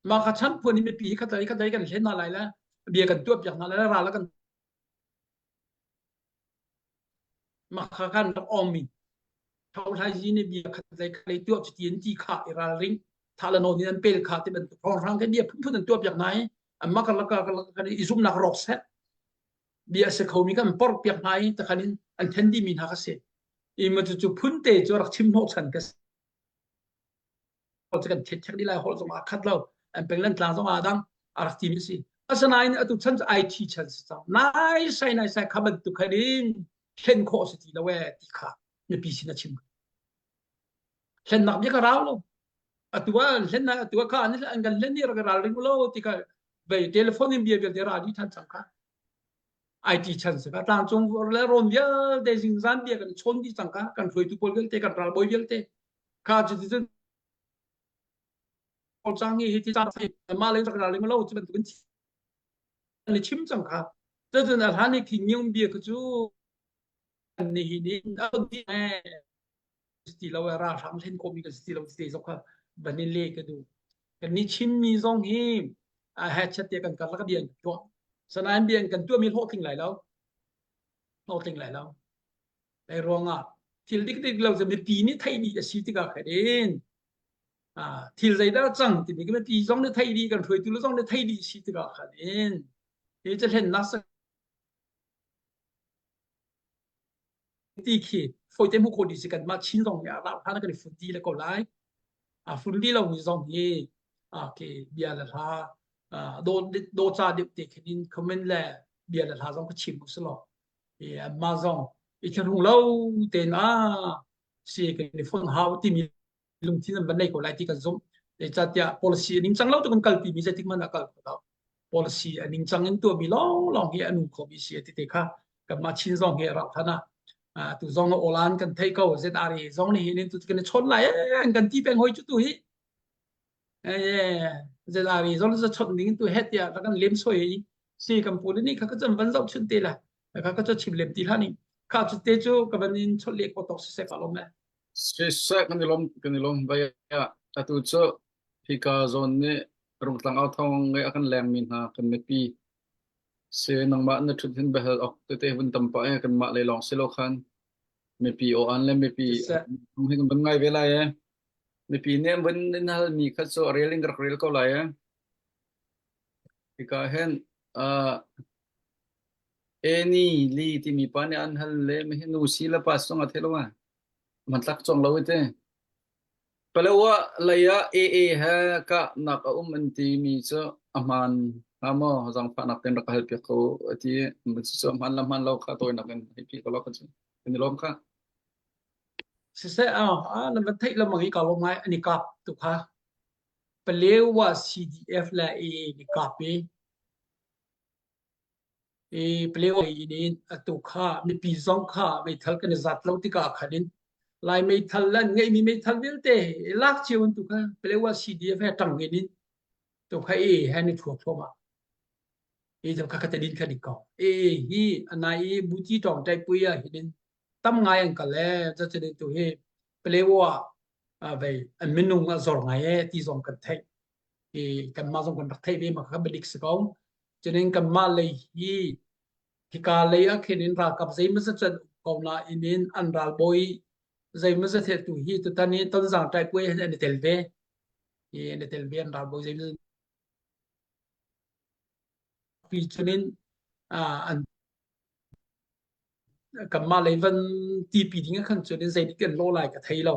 Mah kha chan phun i mipi hi khatal i khatal i kan hlen hna lai le bia kan tuah piak hna lai le ral kan mah kha kan rak ong mi tholai zi nih bia khat lei khat lei tuah cuti an ti kha i ralring tha le nawn in an pel kha ti bantuk hrawnghrang kan bia phunphun an tuah piak hna i anmah karlak karlak kan i zumnak rawk seh bia a si khomi kan porh piak hna i takhan in an then dihmi hna kha si i ma cu phun te cu rak chim hnawh chan ka si kan thet thek lai hol zong ah khat lo an peng lan tlang zong ah dang a rak timi si asinain atu chan cu IT chan si cang nai sai nai sai kha bantuk khan in thlen khawh si ti lo e ti kha mipi sin a chim thlennak bia ka rau lo atu ah hlennak atu ah kha an an kan hlen ni rak ral ring lo ti kha vei telephone in bia vialte ra di than cang kha IT chan se ka tlangcung le rawn vialte zingzan bia kan chawn di cang ka kan hruaitu pawl vialte kan ralbawi vialte kha cu ti cun cang hi ti cang mah le rak ral ring lo cu bantukin an chim cang kha cun a hlan i khi ngium bia ku cu nihin in a di ti lo ralhrang hlen khawhmi kan si ti lo ti zong kha van in le ka duh. Kan ni Chinmi zong hi a headset te kan karlak bia an tuah. Sanain bia kan tuahmi hlawhtling lai lo. Hlawhtling lai lo. Lai ruangah thil dik dik lo cu mipi nih theih dih a si tikah khan in thil zeidah cang timi mipi zong nih theih dih kan hruaitu zong nih theih dih si tikah khan in hi cu hlennak ti khi fawite hmuh khawh dih si kanmah Chin zong nih a rauh hlan kan i fun dih le ko lai. A fun dih lomi zong hi okay, bia le hla do do ca deuh te khin in comment le bia le hla zong ka chim u si law. Anmah zong i thlahrung lo tein a. Si kan i fon hau timi lungthin an van nei ko lai ti kan zumh. Zeicahtiah policy a ningcang lo tu kan kalpi mi zeitik hmanh ah kal kho lo. Policy a ningcang in tuahmi lawnglawng hi a nung khomi si a ti te kha kanmah Chin zong hi a rauh than ah tu zong a awlan kan thei ko ZRA zong nih hin tu kan i chawn lai an kan ti peng hoi cu tu hi ZRA zong za chawnh ding tu het tiah kan lem soi hi si kan pu ni kha ka chan van zoh chun te la kha ka chim lem ti hlah ni kha cu te cu ka van in chawt le ko tok siseh ka lom le Siseh kan i lawm kan i lawm vai ah atu cu hika zawn nih Rungtlang au thawng ngai a kan lengmi hna kan mipi si nangmah na ṭhut hin biahal awk tete vun tam pah e kanmah lei lawng si lo khan mipi aw an le mipi Siseh hi kan van ngai ve lai e mipi nih an vun in halmi kha cu a rel in ka rak rel ko lai e hika hin uh, Eni Li timi pa nih an hal le mi hi nu si le pa song a thei lo ma man tlak chong lo ite Palawa lei ah AA he kahnak a um an timi cu a hmaan hnga maw? Zaangfahnak tein rak ka halpiak ko a ti. Cucu a hmaan le hmaan lo kha tawinak in hei phih ko law ka cu. Kan i lawm kha. Siseh ah na van theih lengmang i ka lawm ngai an i kap tu kha Palewa CDF le AA ni kap i I Palewa in atu kha mipi zong kha meithal kan i zat lo tikah khan in Lai meithal le an ngeihmi meithal vialte lak cio in tu kha Palewa CDF he ṭang in in tu kha e he ni thua thluahmah. E tu kha kha din kha dik ko. E hi anai i buti tawng tai pui ah hin in tam ngai an kal e cacun tu hi Palewa vei an minung a zor ngai e ti zong kan theih. I kanmah zong kan rak theih ve ma kha biadik si ko. Cunin kanmah lei hi hika lei ah khin in ralkap zeimawzat cu an um ko nain in an ralbawi zeimawzat he tu hi tutan i Tonzang ṭaihpuai hin an i tel ve. Hi an i tel ve an ralbawi zeimawzat pi cunin an kanmah lei van tipi ding ah khan cun in zeidik an lawh lai ka thei lo.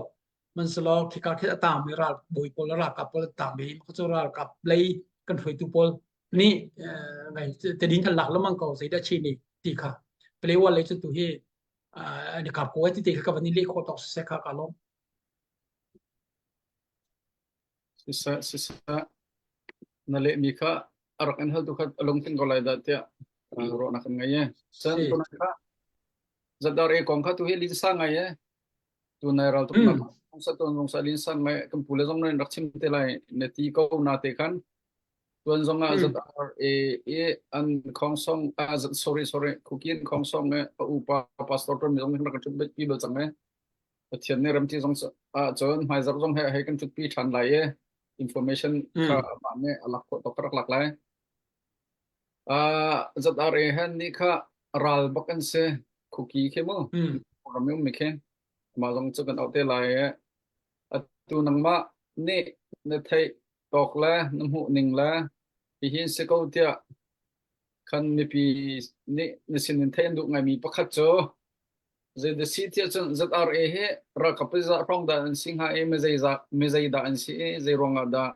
Hmanhsehlaw khika khi a taangmi ralbawi pawl le ralkap pawl an taang ve i mah cu ralkap lei kan hruaitu pawl nih tadin kan lak lengmang ko zeidah chin i ti kha Palewa lei cu tu hi an i kap ko ai ti te kha ka van i leh khawh tawk siseh kha ka lawm. Siseh siseh na lehmi kha a rak in haltu kha a lungtling ko lai dah tiah ruahnak kan ngei e. Cun tunai kha ZRA kong kha tu hi linsa ngai e. Tunai ral tuknak sa tuan zong sa linsa ngai kan pu le zong nan rak chim te lai na ti ko na te khan tuan zong ah ZRA i an khong song ah sorry sorry kukin khong song e a upa pastor ton mi zong rak kan ṭhut pi bal cang e. Pathian nih ramti zong ahcun hmaizarh zong he hei kan ṭhutpi ṭhan lai i information kha amah nih a lak khawh tawk ka rak lak lai. Uh, ZRA han nih kha ral bak an si khuki khi mu ram um mi khi mah zong cu kan auh te lai i atu nangmah nih na theih tawk le na hmuh ning le hihin si ko tiah khan mipi nih na sin in theih an duh ngaimi pakhat cu Zeidah si tiah cun ZRA hi ralkap zeizah hrawng dah an si hnga i mizeizah mizeidah an si i zei ruangah dah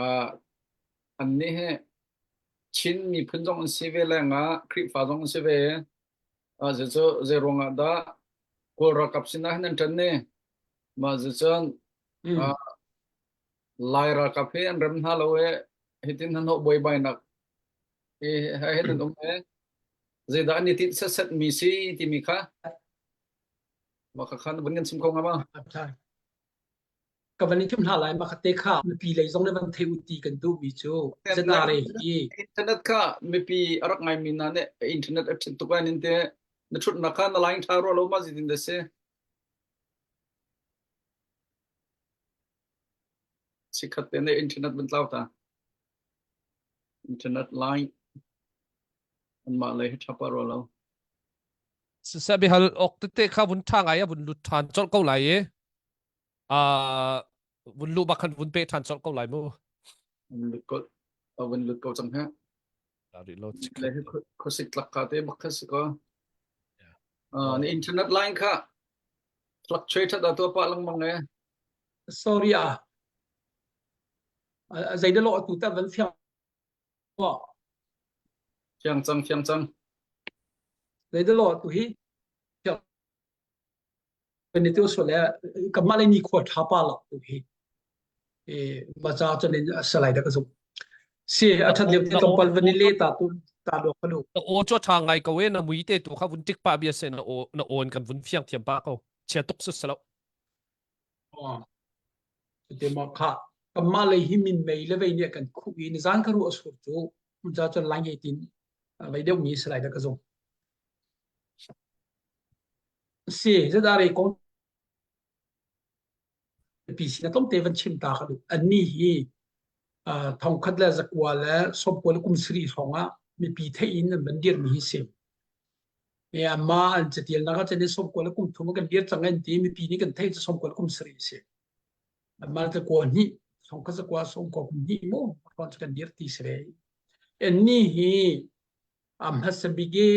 uh, annih hi Chin miphun zong an si ve lengah Khrihfa zong an si ve uh, cu zei ruangah dah Kawl ralkap sinah hin an ṭan ni mah cun uh, Lai ralkap hi an rem hna lo i hitin hnahnawh buaibainak hi hin an um i zeidah an i tinh setset mi si timi kha mah kha khan vun kan chim kho hnga ma? Ka van i thim hna lai ma kha te kha mipi lei zong nih van thei u ti kan duh mi cu ZRA hi internet kha mipi a rak ngai mi hna nih internet a ṭhit tuk ai nin te na ṭhutnak kha na line ṭha rua lo ma zeitin dah si Chikkhat te nih internet van tlau ta. Internet line anmah lei hi ṭha pah rua lo. Siseh bihal ok tete kha vun ṭha ngai a vun lut ṭhan colh ko lai i uh, vun luh bak khan vun pe ṭhan colh ko lai mu. Vun lut ko vun lut ko cang he. Rih lo Le hi khuasik tlak ka te bak kha si ko. Uh, na internet line kha fluctuate da tua pah lengmang e. Sorry ah. Zei dah lo atu ta van fiang Fiang cang fiang cang. Zei dah lo atu hi. Kan i tu so le kamah le ni khua tha pa lo tu hi e maca cun in salai da ka zumh. Si a that lio te tlawmpal van i le ta tu ta do ka lu. Na aw cu tha ngai ko e na mui te tu kha vun tik pa bia se na aw na awn kan vun fiang thiam pa ko. Chia tuk su salo. Te ma kha kamah le hi min mei le vei nih kan khu i ni zan ka ru asur cu mun ca cun lai ngei tin vei deuh mi salai da ka zumh. Si zadare kong pi sin a tlawmte van chim ta ka duh. Annih hi thongkhat le zakua le sawmkua le kum sarih hrawng ah mipi theih in an van dirmi hi si. E amma an catialnak ah cun sawmkua le kum thum kan dir cang an ti mipi nih kan theih cu sawmkua le kum sarih a si. Amma zakua hnih thongkhat zakua sawmkua kum hnih mu hrawng cu kan dir ti si ve. Annih hi a hmasa bik i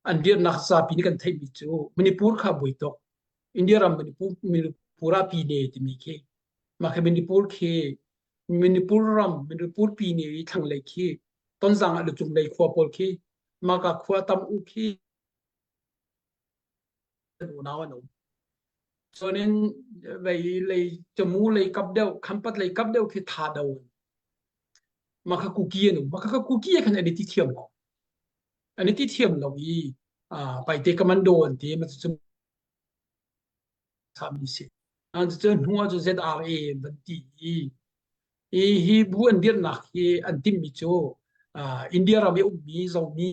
an dirnak zapi nih kan theihmi cu Manipur kha buai tuk. India ram Manipur, Manipur ah Pine timi khi mah khi Manipur khi Manipur ram Manipur Pine i thlanglei khi Tonzang ah lucung lei khua pawl khi mah ka khua tam u khi unau an um. Cunin vei lei Camu lei kap deuh Khampat lei kap deuh khi tha do mah kha Kuki an um. Mah kha Kuki khan an i ti thiam lo. An i ti thiam lo i Paite Commando an ti ma cu mi si. An cu hnu ah cu ZRA an ti i i hi bu an dirnak hi an timmi cu India ram i ummi Zomi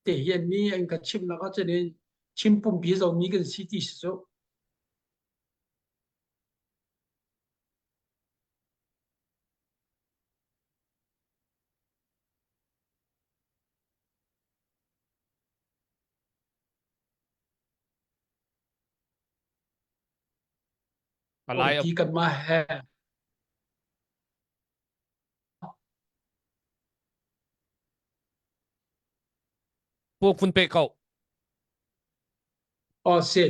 te hi an mi an kan chimnak ah cun in Chin pumpi Zomi kan si ti si cu. Alai Ti kan mah he Pu kun pe ko. Aw si.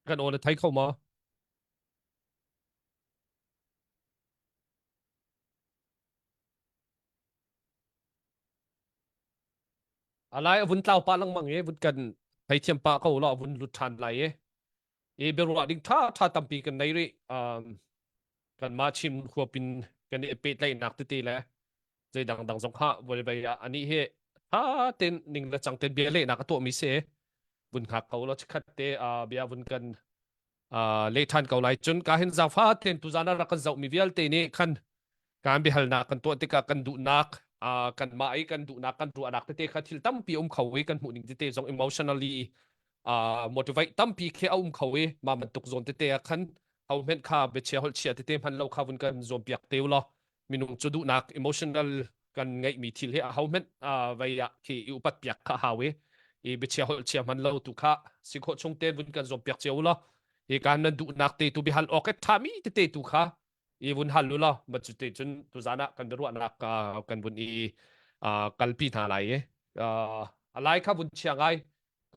Kan aw na thei kho maw? Alai a vun tlau pah lengmang i vun kan theithiam pah ko law vun lut ṭhan lai i i biaruah ding ṭha ṭha tampi kan nei rih. Um, kanmah Chin khuapin kan i pehtlaihnak tete le zei dangdang zong kha vawlei ah anih hi ṭha tein ning le cang tein bia lehnak a tuahmi si vun hngak ko law chikkhat te bia vun kan leh ṭhan ko lai cun ka hin zaangfa tein tuzan ah rak kan zohmi vialte nih khan kan biahalnak kan tuah tikah kan duhnak kan mah i kan duhnak kan ruahnak tete kha thil tampi um kho i kan hmuh ning tete zong emotionally motivate tampi khi a um kho i mah bantuk zawn tete ah khan ho hmenh kha biachia holh chia tete hman lo kha vun kan zuam piak te law minung cu duhnak emotional kan ngeihmi thil hi a ho hmenh vei ah khi i upat piak kha hau i i biachia holh chia hman lo tu kha si khawh chung te vun kan zuam piak cio law hi kan nan duhnak te tu bihal awk e thami tete tu kha i vun hal u law ma cu te cun tuzan ah kan biaruahnak kan vun i kalpi hna lai i a lai kha vun chia ngai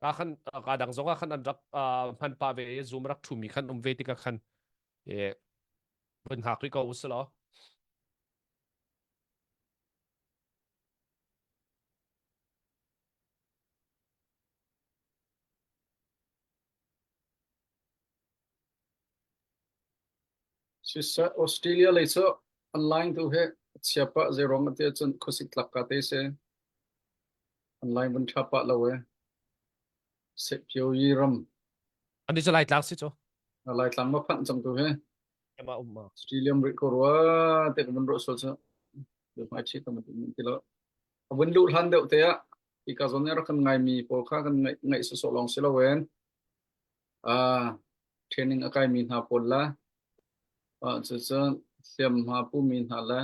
ka khan ka dang zong ah khan an rak hman pa ve i zoom rak thumi khan um ve tikah khan vun hngak rih ko usih law. Siseh Australia lei cu online tu hi chia pah zeiruang ati ahcun khuasik tlak ka te si. Online vun ṭha pah lo e. Sehpio yi ram. Ani cu Laitlang si cu. Laitlang ma phanh cang tu hi. Ema um ma. Australia rih ko rua te ka vun ruah sual cu. Hmai chi ka ti lo. A vun luh hlan deuh te ah hika zawn i rak kan ngaimi pawl kha kan ngaih ngaih sawsawh lawng si loin uh, training a kaimi hna pawl le uh, cucun hliamhma pumi hna le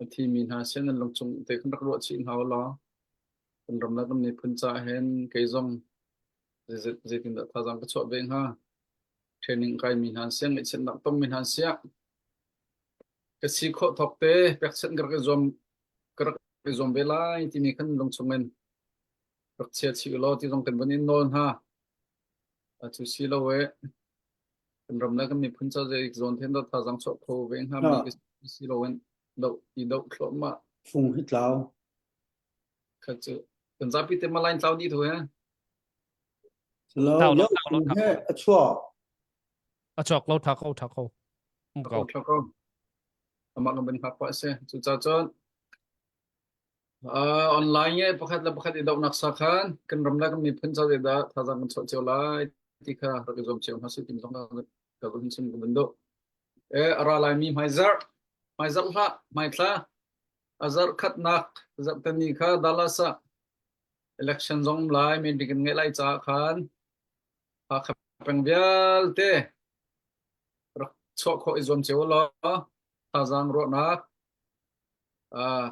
a thimi hna sin an lungchung te kan rak ruah chih hna u law kan ram le kan miphun caah hin kei zong zeitindah thazaang ka chuah ve hnga training kaimi hna an siah ngaihchiatnak tongmi hna an siah ka si khawh thawk te pekchanh ka rak i zuam ka rak i zuam ve lai timi khan lungchung in rak chia chih u law ti zong kan vun in nawl hna. Cu si lo e kan ram le kan miphun ca zei zawn then dah thazaang chuah kho ve hnga mi si lo in do i do thluahmah. Fung hi tlau. Kha cu kan zapi te malain tlau dih thu he. Lo Tlau lo yo tlau lo he a chuak. A chuak lo tha ko tha ko. Um Ko ko. tha ko. Amah kan ban hak pa se. Cu ca cun Uh, online e pakhat le pakhat i dohnak sa khan kan ram le kan miphun ca dah thazaang kan chuah cio lai ti kha rak i zuam cio hna sih tim zong ka vun chim ka vun duh. E a ra lai mi hmaizarh hmaizarh hlah hmaithla a zarh khatnak zarhteni kha Dallas ah election zong um lai meeting kan ngeih lai caah khan Hakha peng vialte rak chuah khawh i zuam cio law thazaang ruahnak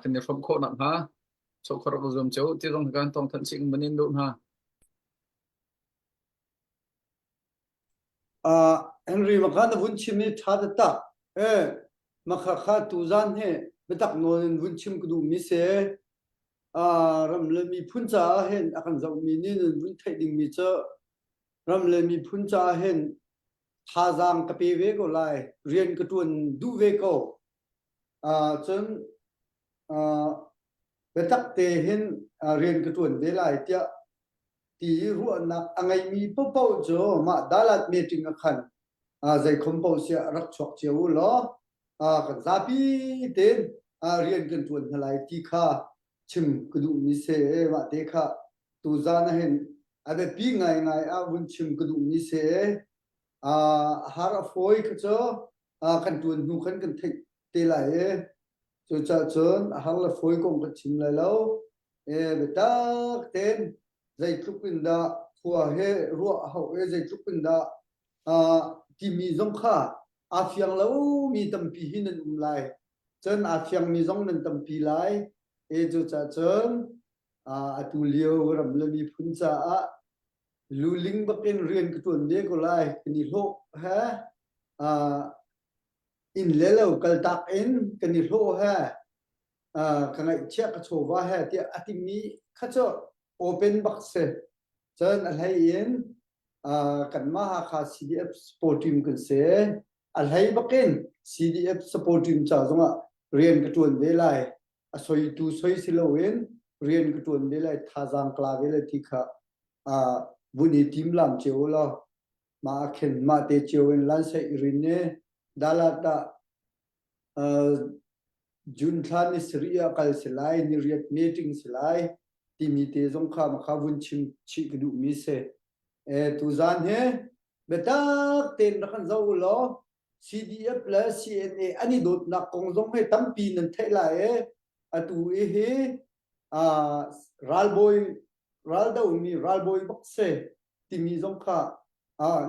kan i hrawmh khawh nakhnga chawkhor rak zuam cio ti zong kan thawng thanh chih man in duh hna. Uh, Henry makha na vun chim i tha taktak eh makha kha tu zan he biatak nawl in vun chim ka duh mi se uh, ram le miphun caah hin a kan zoh mi nih nun vun theih ding mi cu ram le miphun caah hin thazaang ka pe ve ko lai rian ka tuan duh ve ko Cun biatak te hin rian ka ṭuan ve lai tiah ti i ruahnak a ngeimi paohpaoh cu mah Dalat meeting ah khan zeikhom paoh siah rak chuak cio u law kan zapi tein rian kan ṭuan hna lai ti kha chim ka duhmi si. Mah te kha tuzaan ah hin a biapi ngaingai ah vun chim ka duhmi si. Har a fawi kha cu kan ṭuan hnu khan kan theih te lai i cucaah cun a har le fawi kong kan chim lai lo. E biatak tein zeitluk in dah khua he ruah a hauh i zeitluk in dah timi zong kha aa fiang lomi tampi hi nan um lai. Cun aa fiangmi zong nan tampi lai. E cucaah cun atu lio ram le miphun caah luling bakin rian ka ṭuan ve ko lai. Kan i hlawh he inn le lo kaltak in kan i hlawh he ka ngaihchiah ka chawva he tiah a timi kha cu open bak si. Cun a hlei in kanmah Hakha CDF sport team kan si. A hlei bakin CDF sport team ca zongah rian ka ṭuan ve lai. A soitu soi si loin rian ka ṭuan ve lai, thazaang ka la ve lai ti kha vun i tim lam cio law mah ah khin mah te cio in lansaih i rin i Dalat ah June thla ni sarih ah kal si lai, ni riat meeting si lai timi te zong kha makha vun chim chih ka duhmi si. E, tuzaan hi biatak tein rak kan zoh u law CDF le CNA an i dawtnak kong zong hi tampi nan theih lai i atu i hi ralbawi raldomi ralbawi bak si timi zong kha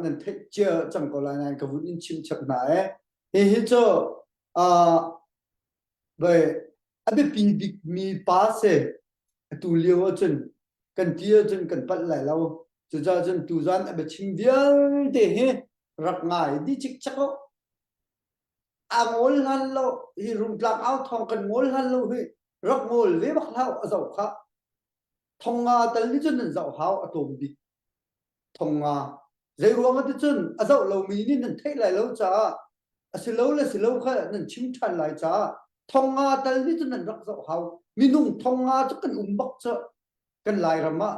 nan theih cia cang ko lai nain ka vun in chim chap hna e. Hihi cu a biapi bikmi pa si atu lio ahcun kan ti ahcun kan palh lai lo. Cucaah cun tuzan a biachim vialte hi rak ngai dih cikcek u. A ngol hlan lo hi rungtlang au thawng kan ngol hlan lo hi rak ngol ve bak hlah a zoh kha. Thong nga tal nih cun nan zoh hau a tlawm bik. Thong nga. Zei ruang ah cun a zoh lomi nih nan theih lai lo caah a si lo le si lo kha nan chim ṭhan lai caah thong nga tal nih cun nan rak zoh hau. Minung thong nga cu kan um bak cu kan Lairam ah.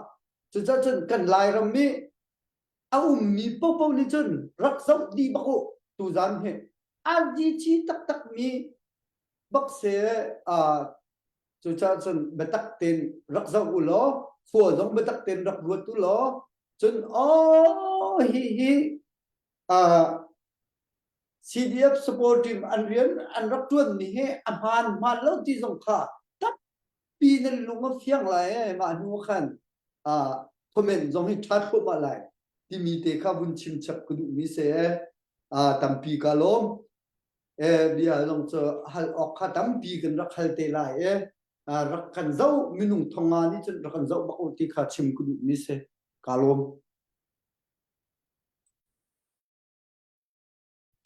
Cucaah cun kan Lairam i a ummi paohpaoh nih cun rak zoh dih bak u tuzan hi. RDC taktakmi bak se Cucaah cun biatak tein rak zoh u law khua zong biatak tein rak ruat u law cun aw hi hi uh, CDF support team an rian an rak tuan mi hi a hmaan hmaan lo ti zong kha tampi nan lung a fiang lai eh mah hnu khan uh, comment zong hi ṭha thluahmah lai timi te kha vun chim chap ka duh mi se uh, tampi ka lawm bia zong cu hal awk kha tampi kan rak hal te lai i rak kan zoh minung thonga nih cun rak kan zoh bak u ti kha chim ka duh mi si ka lawm.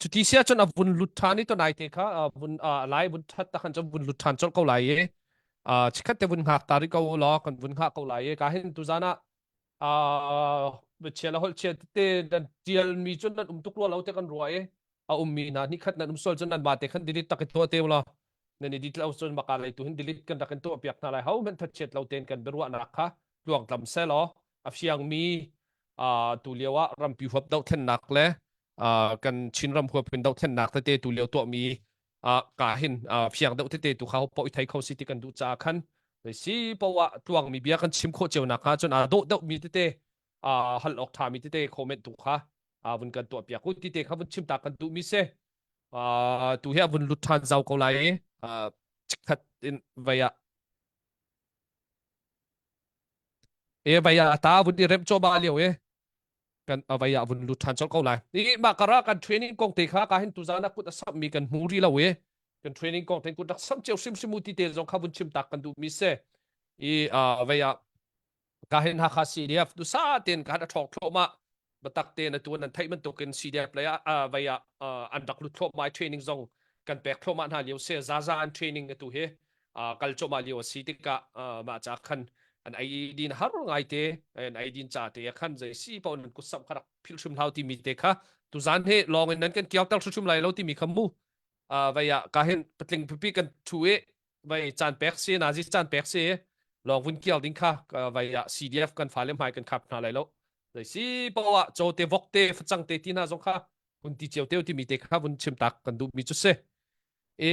Cuti sia cun a vun lut ṭhan i tonai te kha vun lai vun ṭhat ta khan cun vun lut ṭhan colh ko lai i chikhat te vun hngak ta rih ko law kan vun hngah ko lai i ka hin tuzan ah. Biachia le holh chia tete nan tialmi cu nan um tuk rua lo te kan rua i a ummi hna ni khat nan um sual cun nan mah te khan delete tak i tuah te ulaw nan i delete lo cun maka lei tu hin delete kan rak in tuah piak hna lai ho hmanh thatchiat lo tein kan biaruahnak kha tluangtlam selaw a fiangmi tu lio ah rampi huap dohthlennak le kan Chinram huap in dohthlennak tete tu lio tuahmi ka hin fiang deuh tete tu kha ho i thei kho si ti kan duh caah khan si poah tluangmi bia kan chim khawh cio nak kha cun aa dawh deuh mi tete hal awk ṭha mi tete comment tu kha vun kan tuah piak u ti te kha vun chim ta kan duh mi si tu hi a vun lut ṭhan zau ko lai i chikkhat in vei ah e vei ah ta vun i rem chawma lio e kan avei ah vun lut ṭhan colh ko lai i mah kara kan training kong te kha ka hin tuzan ah kut a samh mi kan hmu ri lo e kan training kong te kut rak samh cio hrimhrim u ti te zong kha vun chim tak kan duh mi se i vei ah ka hin Hakha CDF tu sa ten ka a ṭhawk thluahmah batak te na tuan nan theih bantukin CDF lei ah vei ah an rak lut thluahmah training zong kan pek thluahmah hna lio se zaza an training atu hi kal cuahmah lio a si tikah mah ca khan an ei din har ngai te an ei din ca te khan zei si paoh nan kut samh kha rak philh hrim hlau timi te kha tuzan he lawng in nan kan kiau ter hrim lai lo timi kha mu vei ah ka hin patling pipi kan thu i vai caan pek si nazi caan pek si lawng vun kial ding kha vai ah CDF kan fale hmai kan khap hna lai lo zei si poah chaw te vok te facang te ti hna zong kha hun ti cio teu timi te kha vun chim tak kan duh mi cu si e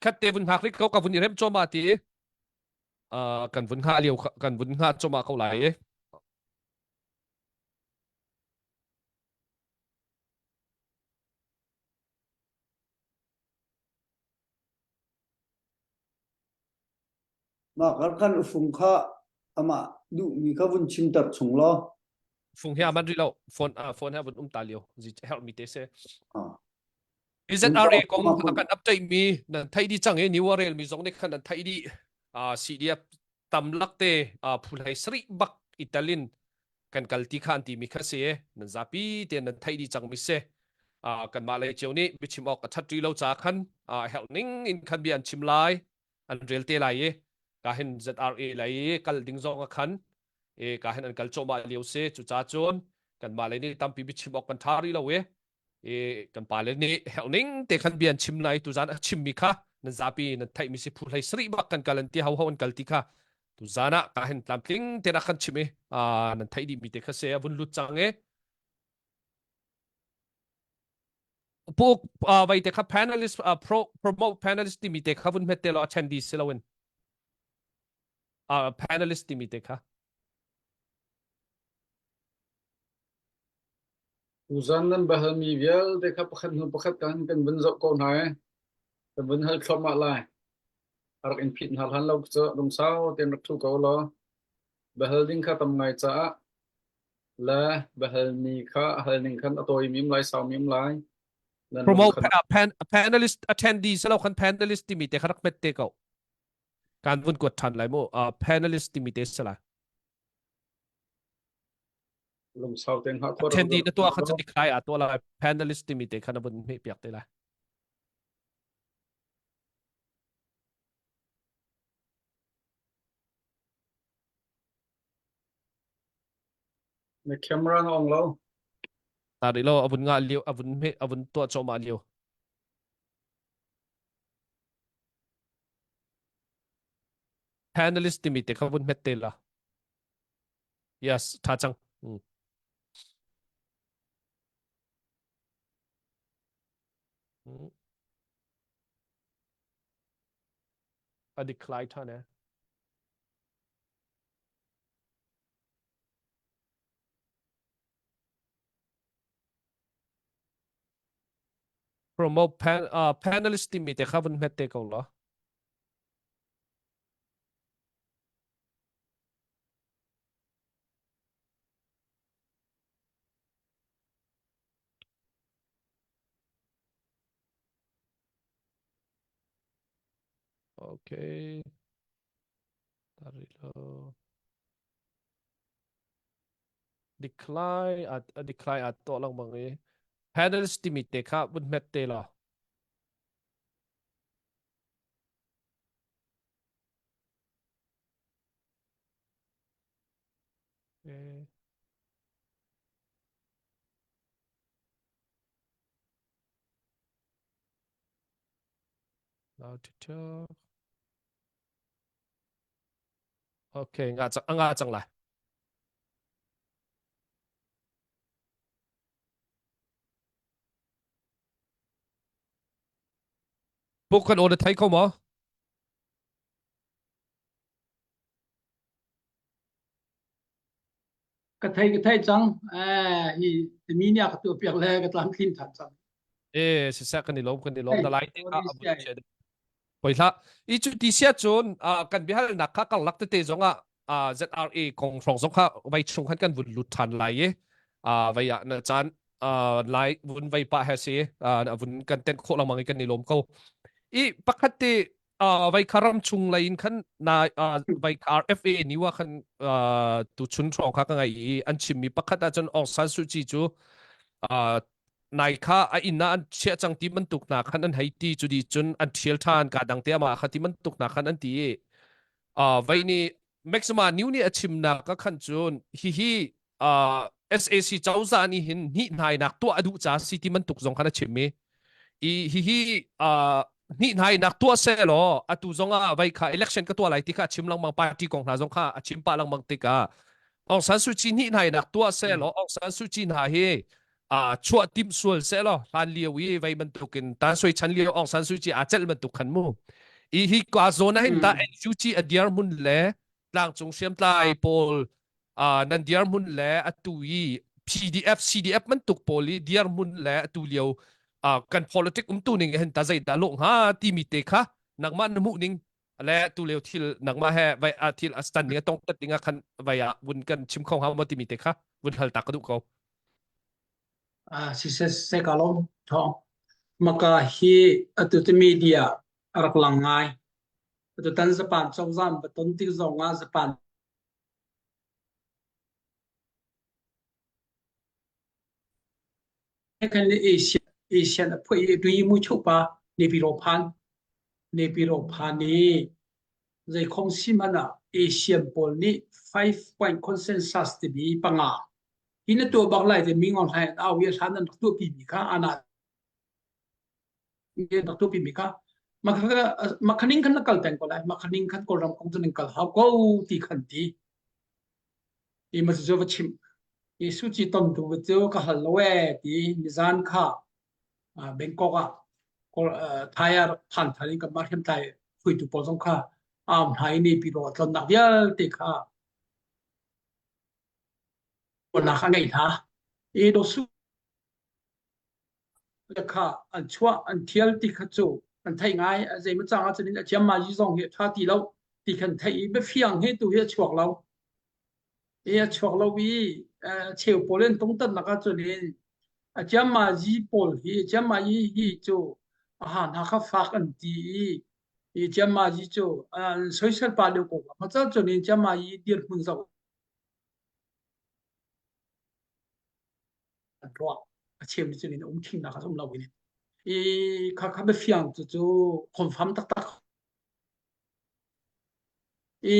khat te vun hngak rik ko ka vun i rem choma ti kan vun hngah lio kan vun hngah choma ko lai e Mah kar khan ufung kha amah duhmi kha vun chimter chung law. Fung hi a man rih lo. Phone ah phone he vun um ta lio. Zi herh mi te se. Ah. ZRA kong a kan update mi nan thei di chang e new rel mi zong nih khan nan thei di ah CDF tam lak te phu hlei sarih bak italin kan kal ti kha an ti mi kha si nan zapi te nan thei di cang mi se kanmah lei cio nih biachim awk a that ri lo ca khan herh ning in khan bia an chim lai an rel te lai i ka hin ZRA lei kal ding zong a khan e ka hin an kal cawmah lio si cu ca cun kanmah lei nih tampi biachim awk kan tha ri lo i i kan pale nih herh ning te khan bia an chim lai tuzan a chimmi kha nan zapi nan theihmi si phu hlei sarih bak kan kal an ti ho ho an kal ti kha tuzan ah ka hin tlamtling te rak kan chim i nan theih dih mi te kha se a vun lut cang i pu vai te kha panelist pro promote panelist timi te kha vun hmet te lo attendee si loin panelist timi te kha Tuzan nan biahalmi vialte kha pakhat hnu pakhat kan kan vun zoh ko hna i kan vun hal thluahmah lai. A rak in phit hna hlan lo cu lungsau tein rak ṭhu ko law biahal ding kha tam ngai caah le biahalmi kha a hal ning khan a tawi mim lai sau mim lai. Nan lung promote khan pan, panelist attendee selo khan panelist timi te kha rak hmet te ko kan vun kuat ṭhan lai mu uh, panelist timi te sala lungsau tein hngah khawh Attendee na tuah kha cu tikhai a tuah lai panelist timi te kha na vun hmeh piak te lai. Na camera na ong lo. Ta rih lo avun nga lio avun hmeh avun tuah cawmah lio. Panelist timi te kha vun hmet te la. Yes, tha cang. Mm. Mm. A decline than eh. Promote pan, uh, panelist timi te kha vun hmet te ko la. Okay. Tarilo. Decline at a decline at to lang bang i. Panelist timi te kha vun hmet te la. Okay. Okay, nga cang nga cang lai. Puk kan order thai ko maw? Ka thei ka thei cang. Eh hi timi nih a ka tuah piak le ka tlamtlin than cang. Eh siseh kan i lawm kan i lawm na lai te kha a vun chia Poi hlah. I cu ti sia cun kan biahalnak kha karlak tete zong ah ZRA kong hrawng zong kha vai chung khan kan vun lut than lai i vai ah na caan lai vun vai pah he si vun kan ten khawh lengmang i kan i lawm ko. I pakhat te vai kha ram chung lei in khan na vai RFA ni wa khan tu chun hrawng kha ka ngai i an chimmi pakhat ah cun Aung San Suu Kyi cu nai kha a inn ah an chiah cang ti bantuk hna khan an hei ti cu di cun an ṭhial ṭhan ka dang te ama kha ti bantuk hna khan an ti i vai nih Maxima New nih a chimnak ka khan cun hihi SAC cozah nih hin hnihnainak tuah a duh ca si ti bantuk zong khan a chim i i hihi hnihnainak tuah seh law atu zong ah vai kha election ka tuah lai ti kha a chim lengmang party kong hna zong kha a chim pah lengmang tikah Aung San Suu Kyi hnihnainak tuah seh law Aung San Suu Kyi hna hi chuah tim sual seh law hlan lio i vei bantukin tan sui chan lio Aung San Suu Kyi aa celh bantuk khan mu i hi ka zawn ah hin ta NUG a dirhmun le tlangcung hriamtlai pawl nan dirhmun le atu i PDF CDF bantuk pawl i dirhmun le atu lio kan politic umtu ning hin ta zei dah lawh hnga timi te kha nangmah na hmuh ning le tu lio thil nangmah he vai a thil a stan ning a tong tat ding ah khan vai ah vun kan chim kho hnga maw timi te kha vun hal ta ka duh ko. Ah si se se ka lom thong maka hi atu te media a rak lang ngai atu tan Japan cozah ba ton tik zong ah Japan Kan le Asia Asian a phuah i tui mu chupa Nepiro phan Nepiro phan i zeikhong si hmanh ah Asian pawl nih 5 point consensus timi panga hi na tuah bak lai te mi ngong hlai au i hlan an rak tuahpi mi kha ana rak tuahpi mi kha makhaning khan na kal peng ko lai makhaning khan kawlram kong cu nan kal hau ko ti khan ti i ma cu va chim i suci ton tu cu ka hal lo e ti nizan kha Bangkok ah Thai ah phan than in kan mah hriamtlai hruaitu pawl zong kha am hna i Naypyidaw tlonnak vialte kha nak a ngei hna i do su kha an chuah an thial ti kha cu an theih ngai zei ma cang ah cun a thiam ma yi zong hi a tha ti lo ti khan theih i biafiang hi tu hi a chuak lo i a chuak lo i cheu pawl in tungtan nak ah cun in a chiam ma yi pawl hi chiam ma yi hi cu a ha hna kha fak an ti i i chiam ma yi cu an soisel pa lio ko ma ca cun in chiam ma yi dir hmun zau an ruah a cheu ni cun in um thingnak a um lo in i kha kha biafiang cu cu confirm taktak i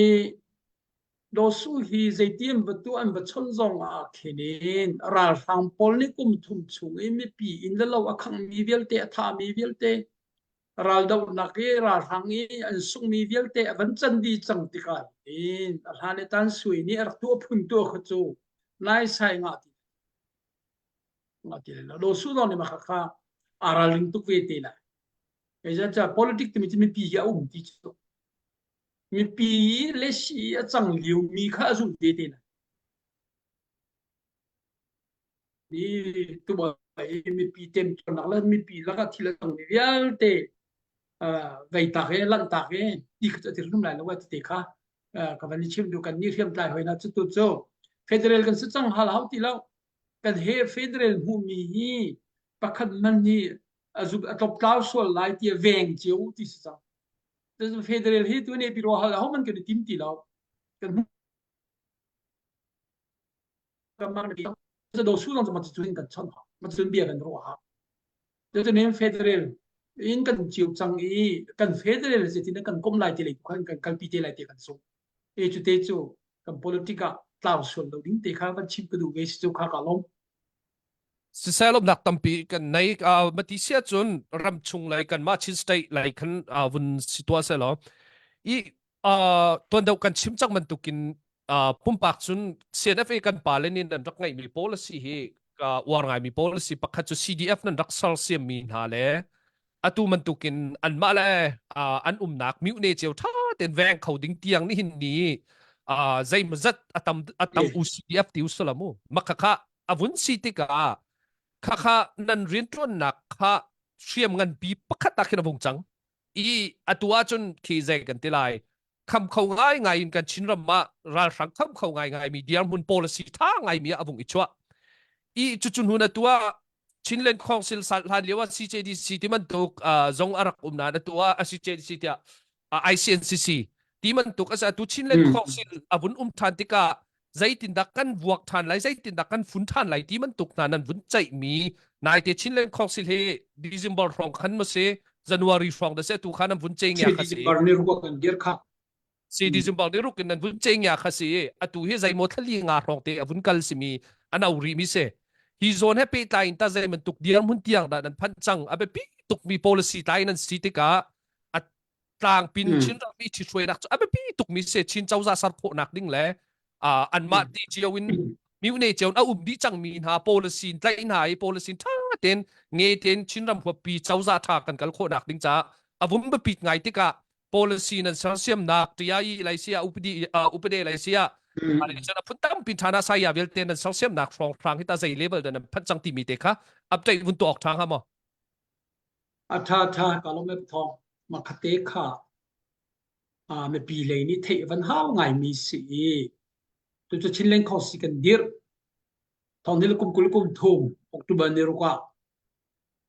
Dosu hi zeitin va tu an va chon zong ah khin in ralhrang pawl nih kum thum chung i mipi inn le lo a khangmi vialte a thami vialte raldohnak i ralhrang i an sungmi vialte a van can dih cang tikah hin a hlan i tan sui nih a rak tuah phun tuah kha cu lai sai ngah ti ngah ti lo lo su zong nih mah kha aa ralring tuk ve te lai Zeicahtiah politic timi cu mipi hi a um ti cu mipi le si a cang lio mi kha a zumh ve te lai i tubai mipi temtuarnak le mipi lakah thil a cangmi vialte vei tak i lanhtak i ti kha cu a dirhum lai lo ti kha ka van i chim duh kan nih hriamtlai hoi na cu tu cu federal kan si cang hal hau ti lo kan he federal hmuhmi hi pakhat man nih a zuk a tloptlau sual lai ti a veng cio ti si cang federal hi tu ne pi ro hal ho man kan i tim ti lo kan do su zong ma cu kan chon ma cun bia kan ruah ha cu nen federal in kan cio cang i kan federal se tin kan kom lai ti le kan kan kalpi te lai ti kan sung e chu te chu kan politic ah. tlau sual lo ding te kha van chim ka duh ve si cu kha ka lawm. Siseh lawmnak tampi kan nei uh, mati sia cun ram chung lei kan mah Chin state lei khan uh, vun si tua se law i uh, tuan deuh kan chim cang bantukin uh, pumpak cun CNFA kan pa le nin an rak ngeih mi policy hi uh, uar ngai mi policy pakhat cu CDF nan rak sar siam mi hna le atu bantukin anmah le an umnak myone cio tha ten veng kho ding tiang ni hin ni zeimazat atam atam UCDF ti usalamu makhakha avun si tikah khakha nan riantuannak kha hriam ngan pi pakhat ah khin avung cang i atu ahcun khi zei kan ti lai kham kho ngai ngai in kan Chinram ah ralhrang kham kho ngai ngai mi dirhmun policy tha ngai mi ah avung i chuah i cucun hun atu ah Chinland Council sal hlan lio ah CJDC ti bantuk zong a rak um nain atu ah CJDC tiah ICNCC ti bantuk asa tu Chinland Council a vun um than tikah zeitindah kan vuak than lai zeitindah kan fun than lai ti bantuk hna nan vun ceih mi naite Chinland Council hi December hrawng khan ma si January hrawng da se tu khan nan vun ce ngia kha si December ni ruak kan dir kha si December ni ruk in nan vun ce ngia kha si atu hi zeimaw thlali nga hrawng te a vun kal simi an au ri mi se hi zawn he pehtlai in ta zei bantuk dirhmun tiang dah nan phanh cang a biapi tuk mi policy tlai nan si tikah a tlangpin Chin ram i ṭhithruainak cu a biapi tuk mi se Chin cozah ser khawhnak ding le anmah ti cio in myone cio a um dih cang mi hna policy tlaih hna i policy ṭha tein nge tein Chin ram huappi cozah ṭha kan kal khawhnak ding caah a vum biapit ngai tikah policy nan sersiamnak TIE lai sia upadi upade lai sia cun a phun tampi ṭhana saya vialte nan sersiamnak hrawng hrang hi ta zei level da nan phanh cang timi te kha update vun tuah awk ṭha hnga maw A ṭha ṭha ka lawm e thawng makhate kha mipi lei nih theih van hau ngaimi si i tucu Chinland Council kan dirh thong ni le kum 20 kum thum October ni ruk ah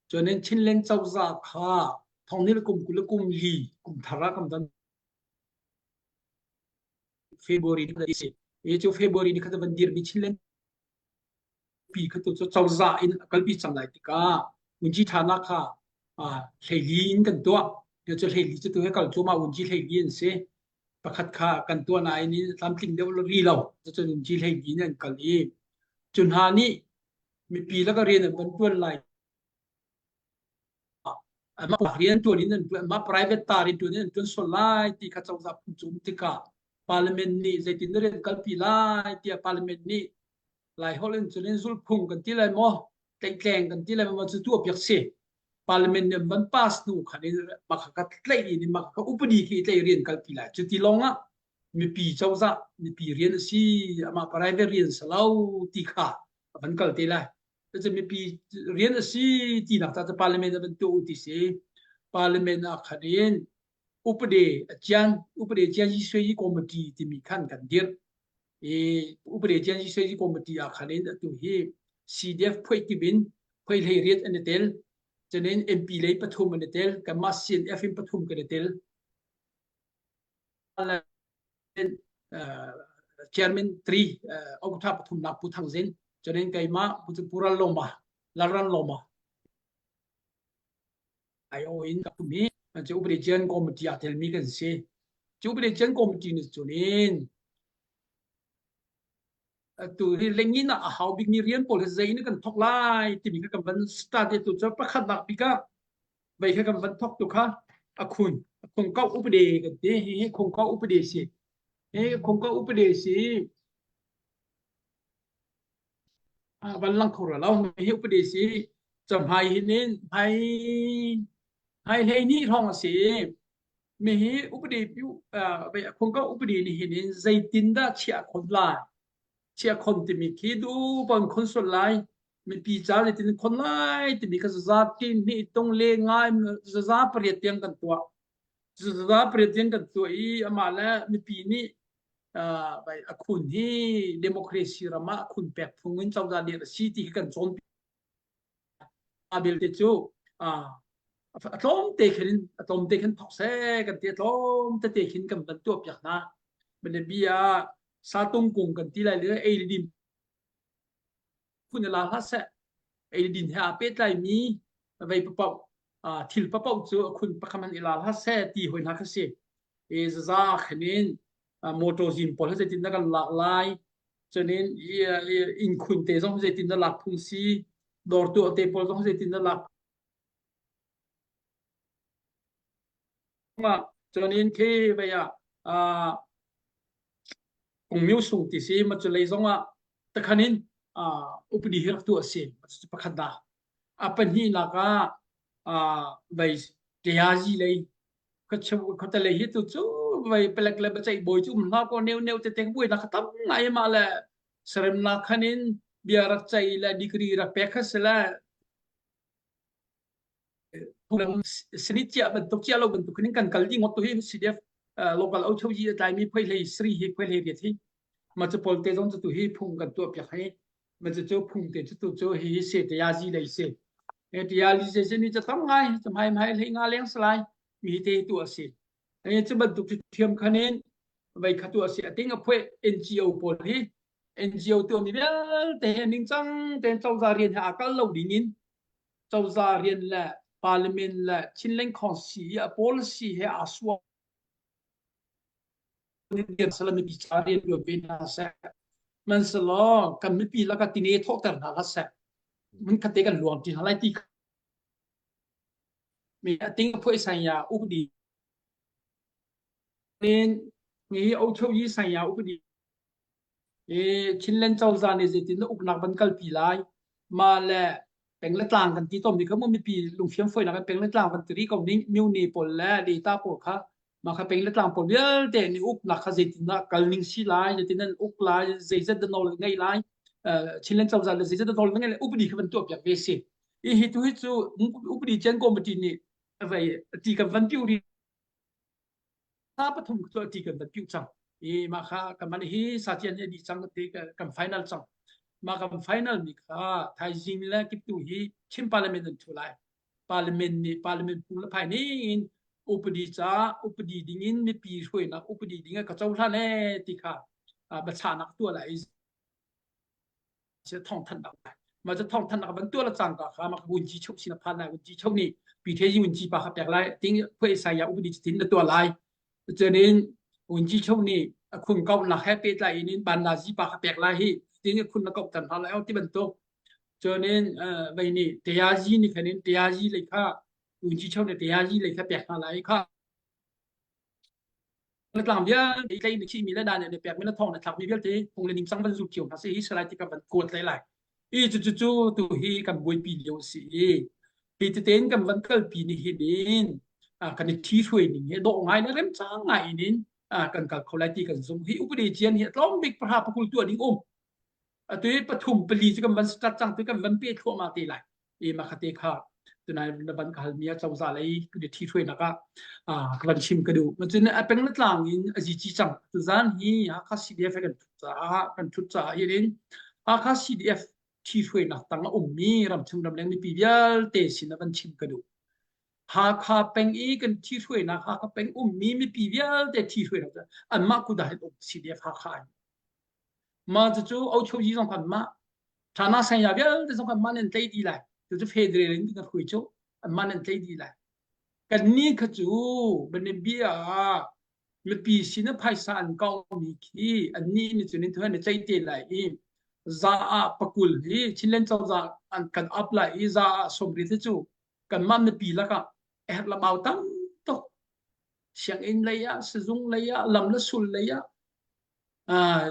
cunin Chinland cozah kha thong ni le kum 20 kum li kum thar ah kan van February ni si i cu February ni kha van dirmi Chinland pi kha tu cu cozah in a kalpi cang lai tikah Wunci ṭhanak kha hleili in kan tuah. Cu hleili cu tu he kal cuahmah wunci hleili an si. Pakhat kha kan tuah nain in tlamtling deuh rih lo. Cucun wunci hleili in an kal i cu hna nih mipi laka rian an van ṭuan lai mah rian ṭuan in an ṭuan mah private ta rian ṭuan in an ṭuan sual lai ti kha cozah phung cu um tikah parliament nih zeitin na rian kalpi lai tiah parliament nih Laiholh in cun in zulphung kan ti lai maw tlaihtleng kan ti lai maw cu tuah piak si parliament nih van pass hnu khan in mah kha tlaih in mah kha upadi khi tlaih rian kalpi lai cu ti lawng ah mipi cozah mipi rian a si amah private rian si lo ti kha a van kal te lai cucu mipi rian a si tinak ca cu parliament ah van tuah u ti si parliament ah khan in upade a cian upade cian yi sui committee timi khan kan dirh i upade cian yi sui committee ah khan in atu hi CDF phuai kip in phuai hlei riat an i tel cunin MP lei pathum an i tel kanmah CNF in pathum kan i tel chairman 3 Okta pathumnak Pu Thang Zin cunin keimah Pu Pural Loma Lalran Loma IO in ka tum hi cu upadi cian committee ah telmi kan si cu upadi cian committee nih cunin tu hi lengin ah a hau bikmi rian pawl hi zei in kan thok lai timi kha kan van start tu cu pakhatnak bik ah vei kha kan van thok tu kha a khun a khung kau upadi kan ti hi hi khung kau upadi si hi khung kau upadi si van lang kho lo hi upadi si camhai hin in hmai hmai hlei ni hrawng a si mi hi upadi khung kau upadi ni hin in zeitin dah chiah khon lai chiah khon timi khi du pon khon sual lai mipi ca zeitin khon lai timi kha zaza tin ni tung le ngai zaza pariat tiang kan tuah zaza pariat tiang kan tuah i amah le mipi nih a khun hi democracy ram ah khun pek phung in cozah dirh a si ti hi kan cawn a belte cu a tlawm te khin a tlawm te khin thok seh kan ti a tlawm tete khin kan van tuah piak hna bia satung kung kan ti lai le ei le din phun la hlah seh ei le din he aa pehtlai mi vei papoh thil papoh cu a khun pakhat man i la hlah seh ti hoi hna kha si e zaza khanin motor zin pawl he zeitin dah kan lak lai. Cunin inn khun te zong zeitin na lak phung si, dawr tuah te pawl zong zeitin na lak Cunin khi vei ah Kungmyo sung ti si ma cu lei zong ah takhan in upadi hi rak tuah a si. Pakhat dah. A pahnihnak ah vei Teazi lei khuate lei hi tu cu vei palek le biaceih bawi cu um hlah kaw neu neu tete buainak kha tam ngai mah le saremnak khan in bia rak ceih le degree rak pek kha si le Senit cia bantuk cia lo bantuk in kan kal ding ngot tu hi CDF local auchoji a tlai mi phoi hlei sri hi phoi hlei riat hi ma chu pol te zong chu tu hi phung kan tuah piak hi ma chu chu phung te chu tu chu hi hi se te ya ji lei se e te ya li se se ni cha tam ngai cha mai mai hlei nga leng salai mi te tu a si e chu bantuk chu thiam khanin vai khatu a si ating a phoi NGO pawl hi NGO tu mi vialte he ningcang ten cozah rian he a kal lo ding in cozah rian le parliament le Chinland Council i a policy he aa suam rian sala mipi ca rian tuan ve hna seh hmanhsehlaw kan mipi laka tine thawhter hna hlah seh mun khate kan luang ti hna lai ti mi ating phoi sang ya upadi nin mi o yi sang ya upadi I Chinland cozah nih zeitin dah uknak van kalpi lai? Mah le peng le tlang kan ti tawnmi kha mu mipi lungfiam fawinak in peng le tlang kan ti rih ko ning myone pawl le data pawl kha mah kha peng le tlang pawl vialte nih uknak kha zeitin dah kal ning si lai zeitin an uk lai zeizat dah nawl ngei lai Chinland cozah le zeizat dah nawl ngei lai upadi kha van tuah piak ve si. I hi tu hi cu upadi chen committee nih vai ti kan van piu rih Thla pathum cu a ti kan van piuh cang. I mah kha kan man hi sacian hi a dih cang ti kan final cang. Mah kan final mi kha thaizing le kiptu hi Chin Parliament an thu lai. Parliament nih Parliament phung le phai ning in upadi ca upadi ding in mipi hruainak upadi ding ah ka cohlan ee ti kha biachahnak tuah lai i thawngthanhnak mah cu thawngthanhnak van tuah le cangka kha mah vunci chuk sin a phan lai vunci chuk nih pi the vunci pa kha pek lai ting phuai sai ya upadi tin na tuah lai cunin vunci chuk nih a khun kau nak he pehtlai in in ban la zi pa kha pek lai hi tin khun na kau tan ha lai ti bantuk cunin vei nih teazi ni khanin teazi lei kha vunci chuk nih teazi lei kha pek hna lai kha Na tlang vialte tlei na khihmi le dan na pekmi na thawng na thlakmi vialte phung le ningcang van zul cio hna seh hi salai ti ka van kuat lai lai. I cucu cu tu hi kan buaipi lio a si i hi tetein kan van kalpi ni hin in kan i thi hruai ning hi dawh ngai le remcang ngai in in kan kal kho lai ti kan zumh. Hi upadi cian hi a tlawm bik pahra pakul tuah ding um. Atu hi pathum pali cu kan van start cang tu kan van pe thluahmah te lai. I makhate kha tunai na ban ka halmi a cozah lei kan i ṭhithruainak ah ka van chim ka duh. Cun a peng le tlang in a zici cang. Tuzan hi Hakha CDF kan ṭhut caah kan ṭhut caah hin Hakha CDF ṭhithruainak tang a ummi ramchung ramleng mipi vialte sin ah van chim ka duh. Hakha peng i kan ṭhithruainak Hakha peng ummi mipi vialte ṭhithruainak cu anmah kut ah hin um CDF Hakha in. Mah cucu Ochoji zong khan mah Thana Sanya vialte zong khan mah nan tlei dih lai. Cucu federal in kan hui cu anmah nan tlei dih lai. Kannih kha cu banbia ah mipi sin ah phaisa an kaumi khi annih nih cun in thuan na ceih te lai i za ah pakul hi Chinland cozah an kan up lai i za ah sawmriat hi cu kanmah mipi lakah a herh lamau tam tuk. Sianginn lei ah, sizung lei ah, lam le sul lei ah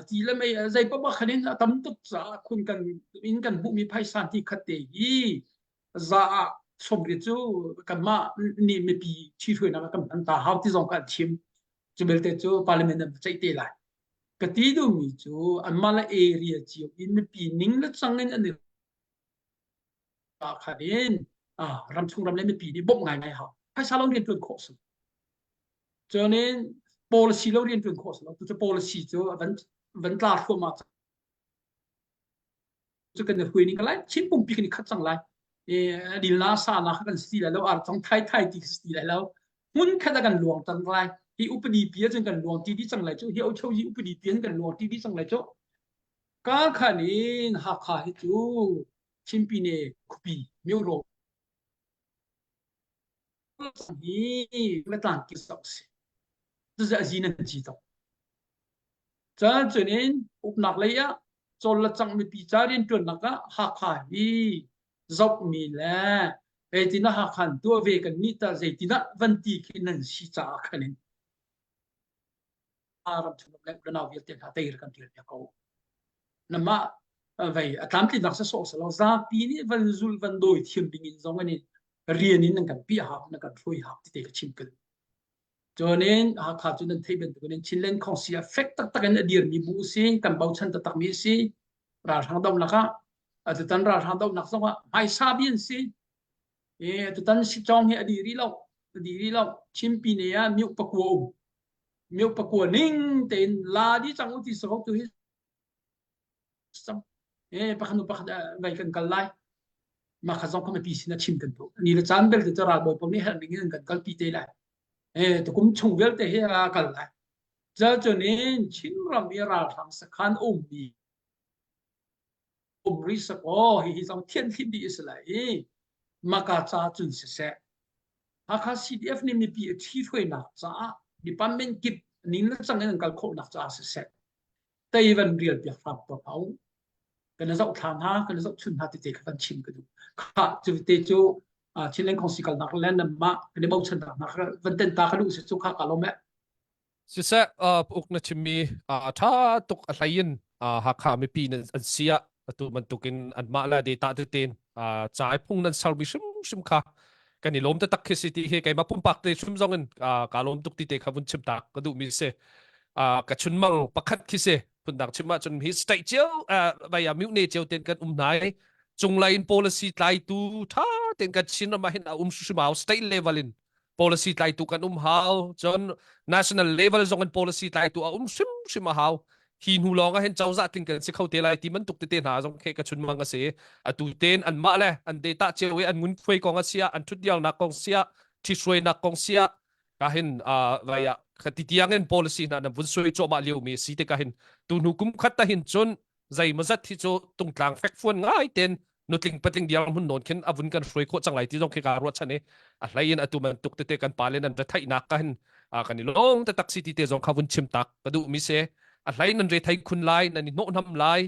ti le mei zei paoh khan in a tam tuk caah khun kan in kan hmuhmi phaisa ti khat te hi za ah sawmriat cu kanmah nih mipi ṭhihruainak ah kan hman ta hau ti zong kha an chim cu belte cu parliament an ceih te lai ka ti duhmi cu anmah le area cio in mipi ning le cang in an i khan in ramchung ram le mipi nih bawmh ngaingai hau phaisa lo rian ṭuan khawh si Cunin policy lo rian ṭuan khawh si lo. Cucu policy cu a van van tla thluahmah cu kan i hui ning lai Chin pumpi kan i khat cang lai. I dilna sa na kha kan si ti lai lo ar cang thai thai ti si ti lai lo. Hmun khat ah kan luang cang lai. Hi upadi pi ahcun kan luang ti dih cang lai cu. Hi ocho hi upadi pi in kan luang ti dih cang lai cu. Ka khan in Hakha hi cu Chinpine khuapi myo hi na tlang ki sok si cucu a zi nan ci tok cun cunin uknak lei ah. Cawl le cang mipi ca rianṭuannak ah Hakha hi zohmi le zeitinah Hakha in tuah ve kan nih tah zeitinah van ti khi nan si caah khan in ram chung le unau vialte hna teir kan rial piak ko. Namah vei a tlamtlinnak si sawh selaw zapi nih van zul van dawi thiam ding in zong in rian in nan kan piah hau nan kan hruai hau ti te ka chim kal. Cunin Hakha cu nan theih bantukin Chinland Khawngsi ah fek taktak in a dirmi bu a si, kan bochan taktakmi a si. Ralhrang dohnak ah atutan ralhrang dohnak zong ah hmaisa bi an si. E atutan Sicawng hi a dir rih lo, a dir rih lo. Chinpi ne ah mioh pakua um. Mioh pakua ning tein la di cang u ti sako tu hi cang. E pakhat nu pakhat vai kan kal lai. Mah kha zong kha mipi sin a chim kan duh. Ni le caan belte cu ralbawi pawl nih herh ning in kan kalpi te lai. E tukum chung vialte hi a kal lai. Cun in Chinram i ralhrang sakhan ummi um rih sakaw hihi zong thianhhlimh dih a si lai i maka ca cun siseh Hakha CDF nih mipi a ṭhithruainak caah department kip ning le cang in an kal khawhnak caah siseh tei van rial piak hram ko hna u. Kan i zohthla hna, kan i zohchun hna tete kha kan chim ka duh. Kha cu te cu Chinland Khongsi kalnak le nanmah kan i bochannak hna kha van ten ta ka duh si cu kha ka lawm eh. Siseh uk na chimmi a ṭha tuk a hlei in Hakha mipi nan an si ah atu bantukin anmah le data tein cai phung nan sermi hrimhrim kha kan i lawm taktak khi si ti hi keimah pumpak te hrim zong in kaa lawm tuk ti te kha vun chim tak ka duhmi si. Ka chunmang pakhat khi si phundang chim ahcun hi state cio vai ah mute cio ten kan um hna i cunglei in policy tlaitu ṭha tein kan Chin ram ah hin a um hrimhrim hau state level in policy tlaitu kan um hau cun national level zong in policy tlaitu a um hrimhrim a hau hi hnu lawng ah hin cozah tling kan si kho te lai ti bantuk tete hna zong khe ka chun mang a si atu ten an mah le an data cio i an ngun khuai kong a sia an thutdialnak kong sia ṭhithruainak kong sia ka hin vai ah khati tiang in policy hna nan vun suai cuahmah lio mi si te ka hin tu hnu kum khat ta hin cun zeimawzat hi cu tungtlang fekfuan ngai ten nutling patling diar hmun nawn khin avun kan hruai khawh cang lai ti zong khi ka ruat chan i a hlei in atu bantuk tete kan pa le nan re theihnak ka hin kan i lawng te tak si ti te zong kha vun chim tak ka duh mi se a hlei nan re thei khun lai nan i hnawh nam lai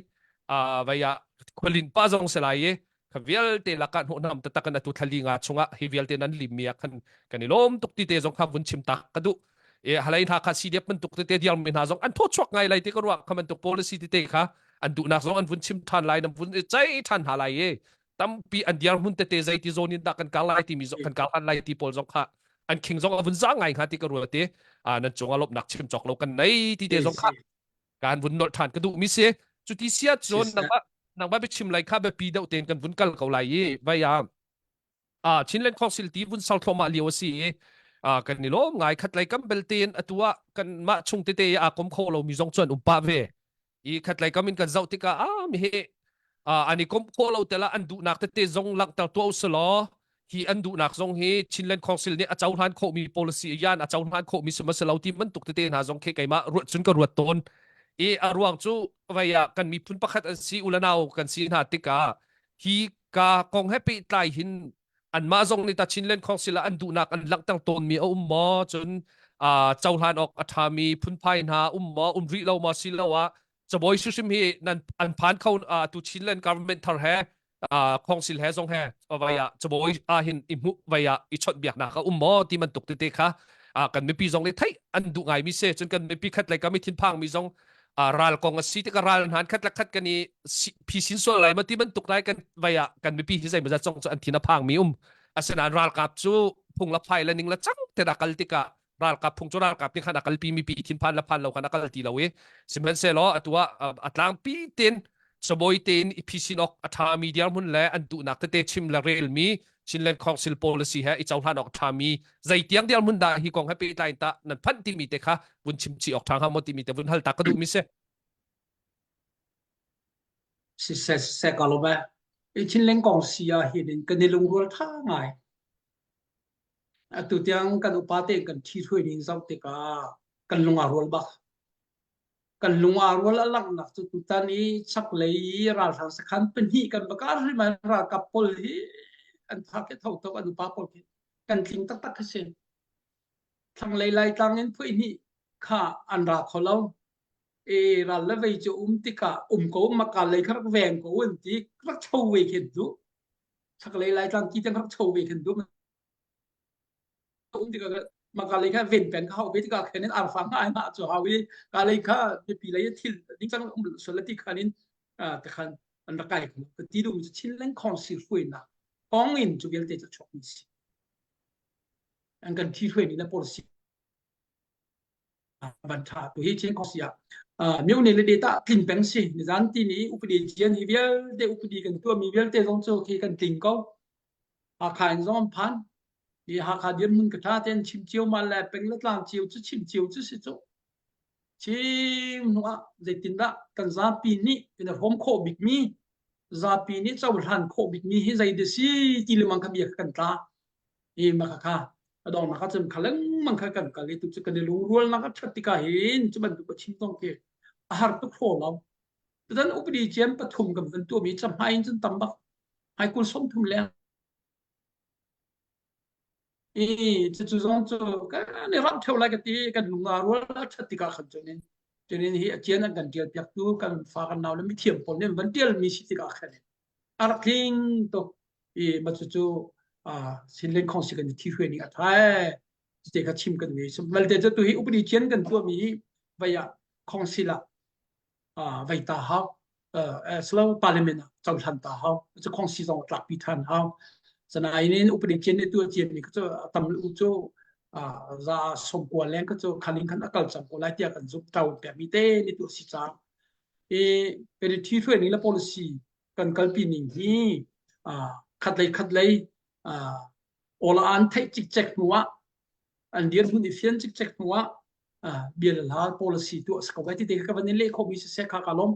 a vai ah khualin pa zong se lai i kha vialte lakah hnawhnam taktak in atu thlali nga chungah hi vialte nan lim mi ah khan kan i lawm tuk ti te zong kha vun chim tak ka duh e halai hna kha CDF bantuk tete diar mi hna zong an thaw chuak ngai lai ti ka ruah kha bantuk policy tete kha an duhnak zong an vun chim than lai nan vun cei than hna lai e tampi an diar hmun tete zei ti zawn in dah kan kar lai timi zong kan kar han lai ti pawl zong kha an khing zong a vun za ngai hnga ti ka ruah te a nan cung a lawmhnak chim cawk lo kan nei ti te zong kha kan vun nolh ṭhan ka duh mi si cuti sia cun nangmah nangmah biachim lai kha biapi deuh tein kan vun kal ko lai i vai ah ah Chinland Council ti vun sal thluahmah lio a si i kan i lawm ngai khat lei kam belte in atu ah kan mah chung tete i aa kom kho lo mi zong cu an um pah ve i khat lei kam in kan zoh tikah ah mi hi an i kom khawh lo tela an duhnak tete zong langhter tuah usulaw hi an duhnak zong hi Chinland Council nih a cohlan khawhmi policy yan a cohlan khawhmi sihmanhsehlaw ti bantuk tete hna zong khi keimah ruat cun ka ruat tawn i a ruang cu vei ah kan miphun pakhat an si ulanau kan si hna tikah hi ka kong he pehtlai hin anmah zong nih ta Chinland Council ah an duhnak an langhter tawnmi a um maw cun cohlan awk a ṭhami phunphai hna um maw um rih lo maw silo ah cabawi hrimhrim hi nan an phan kho tu Chinland government thar he council he zong he vai ah cabawi ah hin i hmuh vai ah i chawnh biaknak a um maw ti bantuk tete kha kan mipi zong nih theih an duh ngai mi se cun kan mipi khat le kan mi thinphang mi zong ral kong a si tikah ral hnan khat le khat kan i phisin sual lai ma ti bantuk lai kan vai ah kan mipi hi zeimawzat zong cu an thin a phang mi um asinain ralkap cu phung la phai le ning la cang te da kal tikah ralkap phung cu ralkap nih khan a kalpi mi pi thinphan la phan lo khan a kal ti lo i sihmanhsehlaw atu ah a tlangpi tin cabawi tein i phisin awk a ṭhami dirhmun le an duhnak tete chim le relmi Chinland Council policy he i cohlan awk ṭhami zeitiang dirhmun dah hi kong he pehtlai in tah nan phanh timi te kha vun chim chih awk ṭha hnga maw timi te vun hal ta ka duhmi si. Siseh siseh ka lawm e. I Chinland Kong si ah hin in kan i lungrual ṭha ngai. Atu tiang kan upa tein kan ṭhithruai ning zoh tikah kan lung aa rual bak. Kan lung aa rual a langhnak cu tutan i chaklei i ralhrang sakhan pahnih kan va kar hrim ah ralkap pawl hi an tha ke tho tuk an upa pawl khi kan tling taktak khi si. Thlanglei Laitlang in phuihnih kha an ra kho lo. E ral le vei cu um tikah um ko maka lei kha rak veng ko an ti rak cho ve khin du chaklei lai tlang ki tang rak cho ve khin du um tikah maka lei kha ven peng kha hau ve tikah khan in arfa nga ma chu hau i ka lei kha mipi lei thil ding cang um sual ti khan in te khan an rak kai ka ti dum chu chin leng khong si hruai na kong in chu vialte chu chok mi si an kan thi hruai ni na policy van tha tu hi chin khong si ah myo ne le data tlin peng si nizan ti ni upadi jian hi vialte upadi kan tua mi vialte zong chu khi kan tling ko Hakha in zong an phan. Hi Hakha dirhmun ka ṭha tein chim cio ma le peng le tlang cio cu chim cio cu si cu. Chim hnu ah zeitindah kan zapi nih kan i hrawm khawh bikmi zapi nih cohlan khawh bikmi hi zei dah si ti lengmang kha bia kha kan tla. Hi mah kha a donghnak ah cun kha lengmang kha kan kal i tu cu kan i lungrualnak a ṭhat tikah hin cu bantuk a chim zong khi a har tuk hraw lo. Tutan upadi cian pathum kan van tuahmi cahmai in cun tam bak Haikul 30 leng. I cucu zong cu kan i ramh ṭheo lai ka ti kan lung aa rual a ṭhat tikah khan cunin cunin hi a cian an kan ṭial piaktu kan fa kan nau le mithiam pawl nih an van ṭialmi si tikah khan a rak tling tuk i mah cucu Chinland Council kan i thi hruai ning a ṭha ee te kha chim kan ngei malte cu tu hi upadi cian kan tuahmi hi vai ah council ah vai ta hau slo parliament ah cohlan ta hau cu khongsi zong tlakpi than hau sanain in upadi cian ni tu cian mi cu tam lu cu za somkua leng ka cu khaling khan akal cang ko lai tiah kan zumh tau pe mi te ni tu si cang i kan thi hruai ning le policy kan kalpi ning hi khat lei khat lei ola an theih cikcek hnu ah an dirhmun i fian cikcek hnu ah bia le hla policy tuah si ko vai ti te ka van in leh khomi siseh kha ka lawm.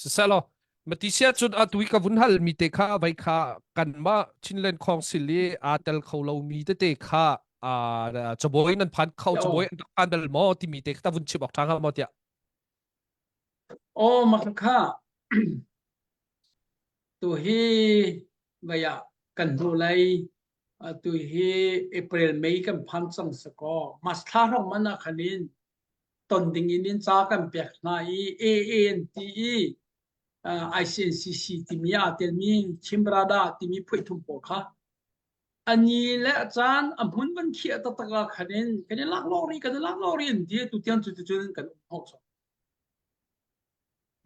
Siselaw mati sia cun atu i ka vun hal mi te kha vai kha kanmah Chinland Council i aa tel kho lo mi tete kha cabuai nan phan kho cabuai an rak phan bal maw timi te kha ta vun chim awk ṭha hnga maw tiah. Aw mah kha tu hi vai ah kan hnu lei Atu hi April, May kan phan cang si kaw March thla hrawng man ah khan in ton ding in in ca kan pek hna i AA an ti i ICNCC timi aa telmi Chimrada timi phuihthum pawl kha a ni le a caan a hmun van khiah taktak ah khan in kan i laklawh rih kan i laklawh rih an ti tu tiang cu cun kan um hnawh cang.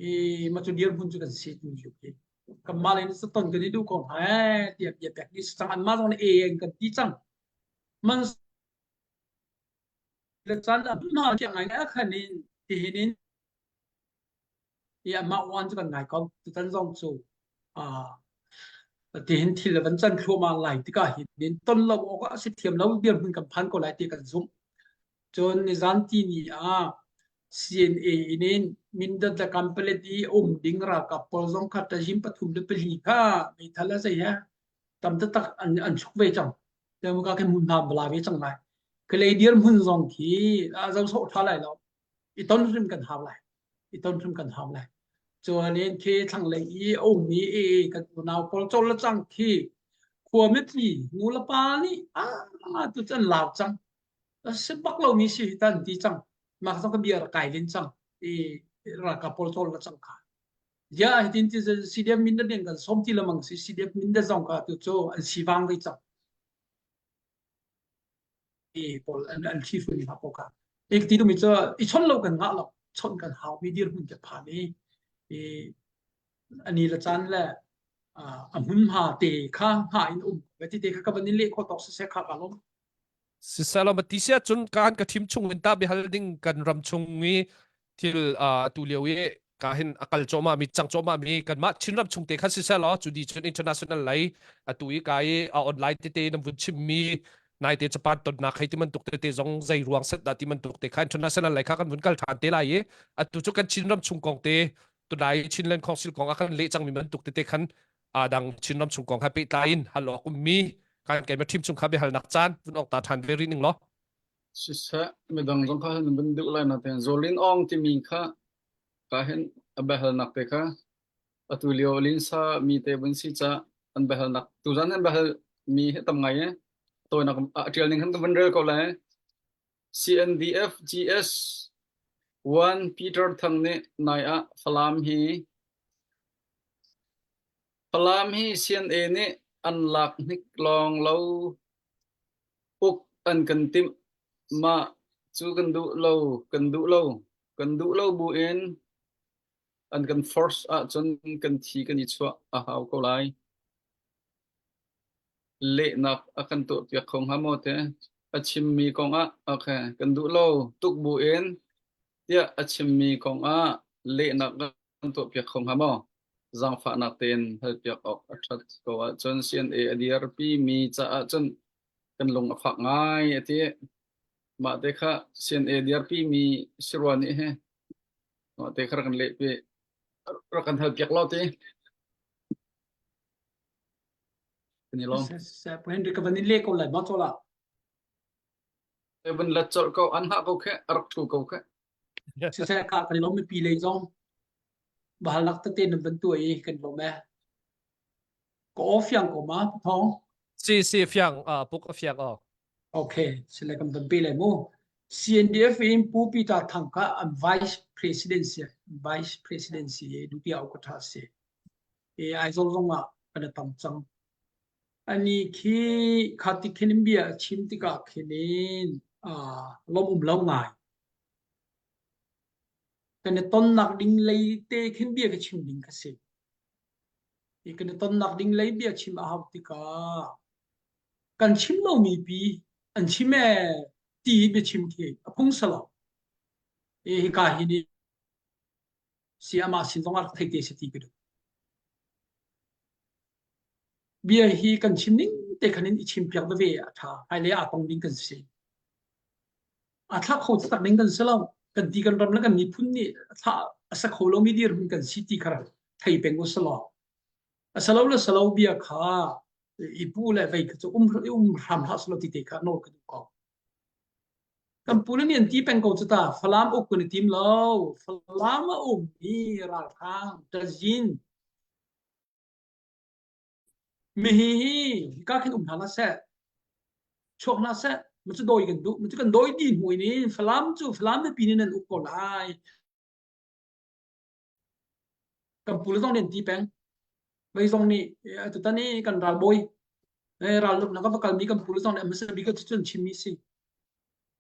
I mah cu dirhmun cu kan si tu lio hi kanmah lei nih ton kan i duh ko hna ee tiah bia pek ni cang anmah zong nih e an kan ti cang man le caan a hma tiang ngai ngai khan in tihin in i amah wan cu kan ngai ko tutan zong cu tihin thil van can thluahmah lai tikah hin ton lo awk a si thiam lo dirhmun kan phan ko lai ti kan zumh Cun nizan tihni ah CNA in in Mindat le Kanpalet i a um ding ralkap pawl zong kha ṭazin 3 le 4 kha meithal a zei he tam taktak an, an chuk ve cang. Timuka khi hmun hna bala ve cang lai. Kalay dirhmun zong khi a zo sawh ṭha lai lo. I ton hrim kan hau lai. I ton hrim kan hau lai. Chuan in khi thlanglei i a ummi i kan unau pawl col le cang khi khua mipi nu le pa nih ah tu cu an lau cang. Si bak lomi si hi tan ti cang mah zong ka bia rak kai len cang i ralkap pawl cawl la cang kha ya hitin ti CDF min da ding kan som ti lamang si CDF min da zong ka tu cu an sivang ve cang i pawl an an thi fun ha po ka ek ti tu mi cu i chon lo kan ngah lo chon kan hau mi dir hun ke phan i i ani la chan le a hmun ha te kha ha in um ti te kha ka ban in le kho tok se se kha ka lom Siselaw mati si ahcun kaan ka thim chung in ta biahal ding kan ram chung i thil atu lio i ka hin a kal cawma mi cang cawma mi kanmah Chinram chung te khan siselaw cu di cun international lei atu i ka i a online tete nan vun chim mi nai te Japan tonnak hei ti bantuk tete zong zei ruang set dah ti bantuk te kha international lei kha kan vun kal than te lai i atu cu kan Chinram chung kong te tunai Chinland Council kong a kan leh cang mi bantuk tete khan a dang Chinram chung kong he pehtlai in hal awk ummi kan keimah ṭhim chung kha biahalnak caan vun awk ta ṭhan ve rih ning law. Siseh, midang zong kha nan vun duh lai nain Zawlin Awng timi kha ka hin a biahalnak te kha atu lio linsa mi te vun si ca an biahalnak tuzan an biahal mi hi tam ngai e tawinak a ṭial ning khan ka vun rel ko lai. CNDF GS. One Peter Thang nih nai ah Falam hi Falam hi CNA nih an lak hnik lawng lo uk an kan timh. Mah cu kan duh lo, kan duh lo, kan duh lo buin an kan force ahcun kan thi kan i chuah a hau ko lai. Lehnak a kan tuahpiak kho hnga maw te? A chimmi kongah okay, kan duh lo tuk buin tiah a chimmi kongah lehnak kan tuahpiak kho hnga maw? Zaangfahnak tein halpiak awk a ṭhat ko ahcun CNA a dirpi mi caah cun kan lung a fak ngai a ti. Mah te kha CNA dirpi mi si rua nih hi mah te kha rak kan lehpi rak kan halpiak law ti. Kan i lawm. Pu Henry ka van in le ko lai ma chola. Van let colh ko an hngah ko khe a rak thu ko khe. Siseh ka kan lawm mipi lei zong bahalnak tete nan van tuah i kan lawm e. Ka aw fiang ko ma thong. Si si fiang puk a fiang aw. Okay, sile kan van pe lai mu. CNDF in Pu Peter Thang ka an vice presidency vice presidency duty au ka tha si. I Aizawl zong ah kan i tong cang. Ani khi kha ti khin in bia a chim tikah khin in uh, lawm um lo ngai. Kan i tonnak ding lei te khin bia ka chim ding ka si. I kan i tonnak ding lei bia chim a hau tikah kan chim lomi pi an chim ee ti biachim khi a phung salo. I hika hi nih si amah sin zong ah rak thei te si ti ka duh. Bia hi kan chim ning te khan in i chim piak veve a ṭha. Hmailei aa tong ding kan si. A thla kho taktak ding kan si lo. Kan ti kan ram le kan miphun nih a thla a sa kho lomi dirhmun kan si ti kha thei peng u selaw. A salo le salo bia kha i pu le vei kha cu um um hram hlah selaw ti te kha nawl ka duh ko. Kan pu le nih an ti peng ko cu ta. Falam uk kan i tim lo. Falam a ummi ralhrang ṭazin mihi hi hika khin um hna hlah seh. Chuak hna seh. Ma cu dawi kan duh. Ma cu kan dawi dih hnu in Falam cu Falam mipi nih nan uk ko lai. Kan pu le zong nih an ti peng. Mei zong nih tutan i kan ralbawi ralluknak a va kalmi kan pu le zong nih a hmasa bik ah cucu an chimmi si.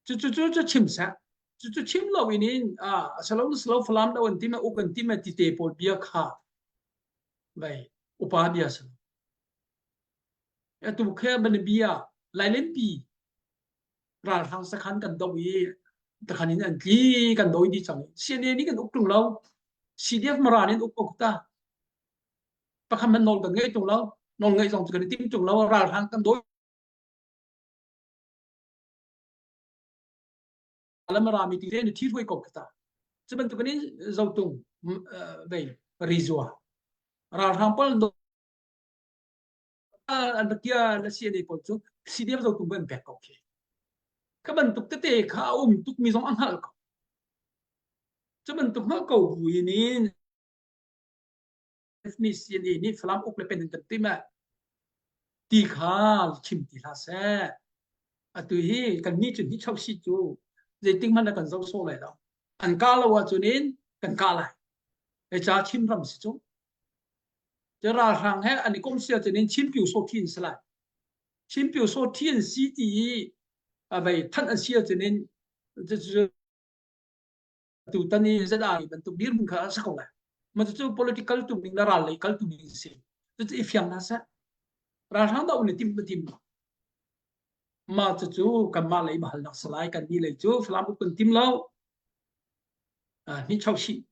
Cucu cu cu chim seh. Cucu chim lo in in a salo na salo Falam do an ti ma uk an ti ma ti te pawl bia kha vai upa bia si. Atu khe ban bia Lailenpi ralhrang sakhan kan do i takhan in an tli kan doi di cang. CNA nih kan uk tung lo. CDF Mara nih an uk ko ta. Pakhat man nawl kan ngei tung lo. Nawl ngeih zong cu kan i tim tung lo. Ralhrang kan doi le Mara mi ti le ni thi hruai ko ta. Cu bantuk in zotung vei rizua. Ralhrang pawl an rak kia la CNA pawl cu CDF zotung an pek ko khi. Kha bantuk tete kha a um tuk mi zong a hngalh ko. Cu bantuk hngalh ko bu in in mi CNA nih Falam uk le pen in kan tim ah ti kha chim ti hlah seh. Atu hi kan ni cu ni chau si cu zeitik hmanh ah kan zo sawh lai lo. An ka lo ahcun in kan ka lai. Ca Chin ram si cu. Cu ralhrang he an i kom si ahcun in Chin Pyu Saw Thi an si lai. Chin Pyu Saw Thi an si ti i a vei thanh an si ahcun in tutan i ZRA bantuk dirhmun kha a si ko lai. Mah cucu political tu ning le ral lei kal tu ning si. Cucu i fiang hna seh. Ralhrang dah un i tim tim. Mah cucu kanmah lei mahalnak salai kan ni lei cu Falam uk kan tim lo. Ni chau shi.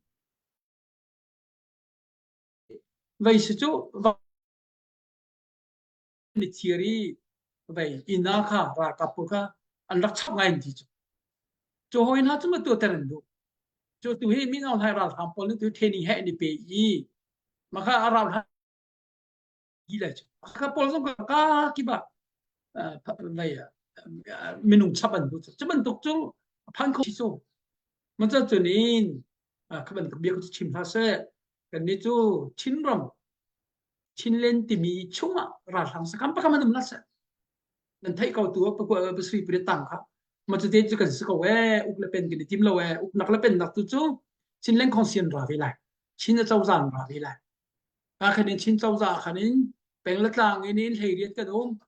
Vei si cu ni thir i vei inn ah kha ralkap pawl kha an rak chap ngai an ti cu. Cu hawi hna cu ma tuahter an duh. Cu tu hi Min Aung Hlaing ralhrang pawl nih tu training he an i pe i mah kha a ral hi lai cu. Kha pawl zong kha ka kip ah vei minung chap an duh. Cu bantuk cu a phan kho cu. Maca cun in kha bantuk bia cu chim hlah seh. Kannih cu Chinram Chinland timi chungah ralhrang sakam pakam an um la seh. Nan theih ko tu pasri puri tang kha. Ma cu te cu kan si ko ee, uk le pen kan i tim lo ee, uknak le pennak tu cu Chinland Council ra ve lai. Chin a cozah an ra ve lai. Ka khan in Chin cozah khan in peng le tlang in in hlei riat kan um.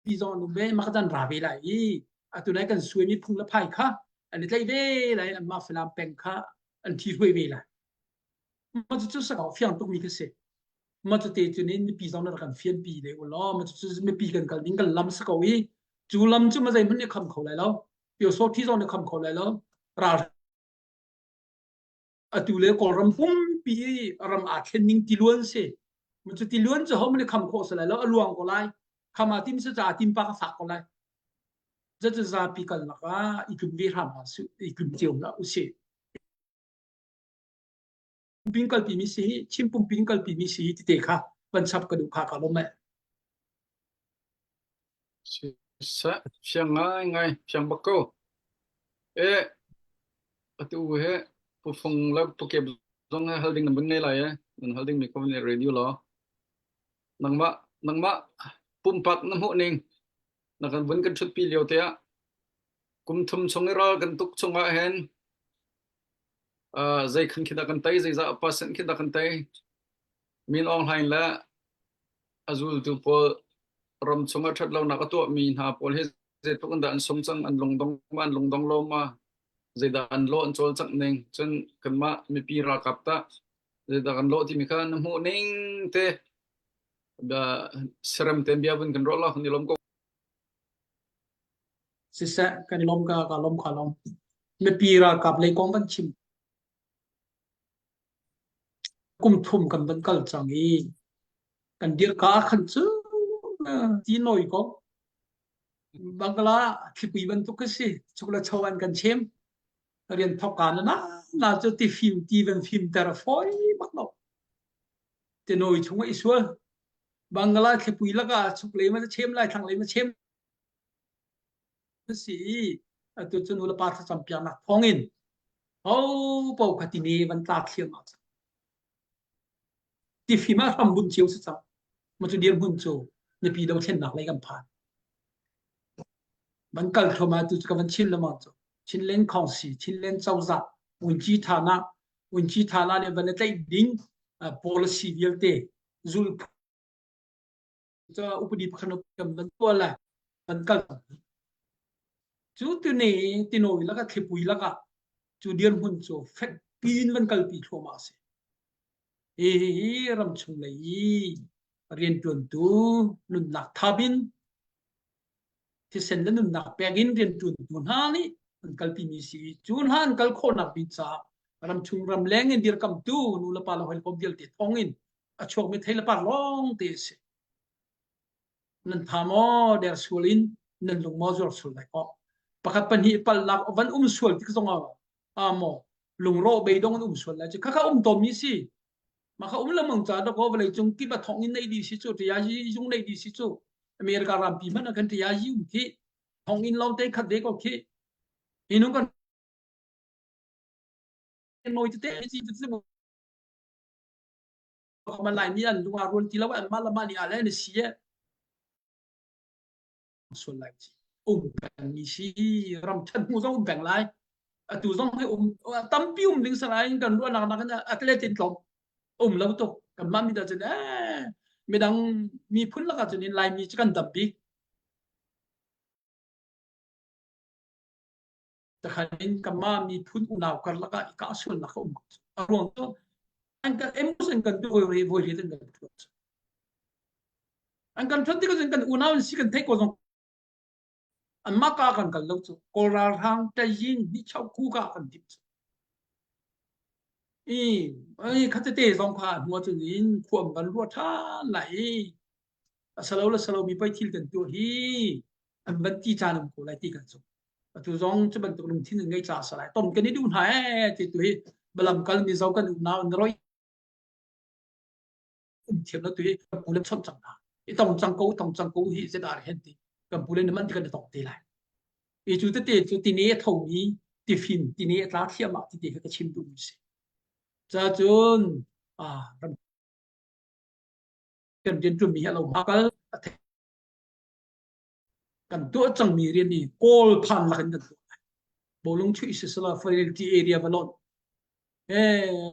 Pi zong an um ve, ma kan ra ve lai i atu nai kan suai mi phung le phai kha an i tlaih ve lai anmah Falam peng kha an thi hruai ve lai. Ma cu cu sakau fiang tuk mi khi si. Ma cu te cun in mipi zong na rak kan fian pi le u law ma cu cu mipi kan kal ding kan lam si ko i cu lam cu ma zei hmanh nih kham kho lai lo. Pio so thi zong nih kham kho lai lo. Ral atu le Kawlram pumpi i ram aa thlen ning tiluan si. Ma cu tiluan cu ho nih kham khawh si lai lo a luang ko lai. Kham aa tim si ca tim pa ka fak ko lai. Zecu zapi kalnak ah i tlum ve hram hna su i tlum cio hlah usih. Ping kalpi mi si Chin pumpi in kalpi mi si tite kha van chap ka duh kha ka lawm eh. Siseh, fiang ngai ngai, fiang bak ko. E, atu he pufung le pukep zong he hal ding nan vun ngei lai e. Nan hal ding mi ko ne radio law. Nangmah nangmah pumpak na hmuh ning na kan vun kan thutpi lio te ah kum thum chung i ral kan tuk chung ah hin uh, zei khan khi dah kan tei zeizah percent khi dah kan tei Min Aung Hlaing le a zultu pawl ram chung ah ṭhatlonak a tuahmi hna pawl hi zeitluk in dah an sung cang an lungdong ma an lungdong lo ma zeidah an lawh an cawlcangh ning cun kanmah mipi ralkap tah zeidah kan lawh timi kha na hmuh ning te serem ten bia vun kan ruah la kan i lawm ko Siseh kan i lawm ka ka lawm kha lawm mipi ralkap lei kong van chim Kum thum kan van kal cang i kan dirka ah khan cu ti nawi ko. Bangla thlipui bantuk ka si. Chuk le cho an kan chem. Rian thok ka na na na cu ti fim ti van fim ter a fawi bak lo. Ti nawi chung i sual. Bangla thlipui laka chuk le ma chem lai thlang le ma chem si i atu cu nu le pa thlacam piaknak thawngin ho paoh kha timi van tla thliam ah cang. Tifim ah hram bunh cio si cang. Ma cu dirhmun cu mipi dothlennak lei kan phan. Van kal thluahmah tu cu ka van chin lengmang cu. Chinland Council, Chinland cozah, Unci Thana, Unci Thana nih van i tlaih ding policy vialte zul upadi pakhat kan van tuah le van kal cu tuni tinawi laka thlipui laka cu dirhmun cu fek piin van kalpi thluahmah a si hi hi hi ramchung lei i rianṭuantu nunnak thap in thisen le nunnak pek in rianṭuantu hna nih an kalpi mi si cu hna an kal khawhnak bik caah ramchung ramleng in dirkamtu nu le pa le hawikom vialte thawng in a chuakmi thei le par lawng te a si. Nan tha maw der sual in nan lung maw zuar sual lai kaw. Pakhat pahnih palnak van um sual tik zong ah a maw lungrawh beidong an um sual lai cu khakha um tawn mi si. Ma kha um lengmang ca dawk vawlei cung kip a thong in nei di si cu tia yi zung nei di si cu America rampi hmanh ah khan tia yi um khi thong in lawng te khat ve ko khi inung kan noi tete chi chu man lai mi an lung a rual ti lo an mah le mah nih a le na si e sual lai chi um peng mi si ram than hmu zong um peng lai atu zong hi um tampi um ding salai kan ruahnak nak in athlete in tlawm um lo tuk kan mah mi da cun eh midang miphun lakah cun in laimi cu kan dam bik Takhan in kanmah miphun unau karlak ah i kah sualnak a um ko. A ruang cu an kan emotion kan tu voi voi rian an kan thuat. An kan thuat tikah cun kan unau an si kan theih ko zong anmah ka kan kal lo cu Kawl ralhrang Tayin ni chau ku ka kan dip cu. I ai khatete zong kha hnu cun in khuam kan ruah ṭhan lai i a salo le salo mi pei thil kan tuah hi an van ti caan um ko lai ti kan zumh. Atu zong cu bantuk lungthin an ngei caah salai tom kan i duh hna ee ti tu hi balam kal mizo kan unau an roi um thiam lo tu hi kan pu le chawnh cang hna i tong cang ko tong cang ko hi zedah hen ti kan pu le man ti kan i tong te lai i cu tete cu tine a thomi tifim tine a tla thliahmah ti te kha ka chim duhmi si ca cun ah ram kan rian ṭuanmi hi a lo hma kal a thei. Kan tuah cangmi rian hi Kawl phan lakin kan tuah lai. Bawlung chuih sisala fertility area va lonh. Eh,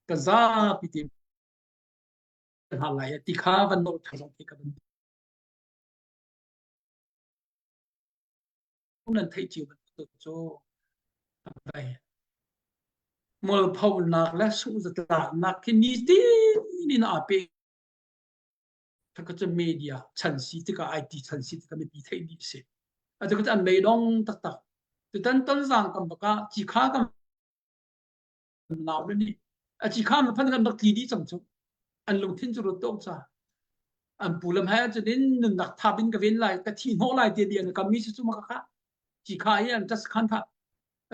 ka zapi te hna lai ti kha van nawl tha zong khi ka van nan theih cio bantuk cu vai mualphonak le sungzatlaknak khi nitin in aa pe ka cu media chan si tikah IT chan si tikah mipi theih dih si atu ka an meidong taktak tutan tonzang kam baka cikha kam nau le nih a cikha ma phan kan rak tli dih cang cu an lungthin cu rut tok ca an pu lam hai cun in nunnak thap in ka ven lai ka thi hnawh lai ti an kam mi cu ma ka cikha hi an tas khan tha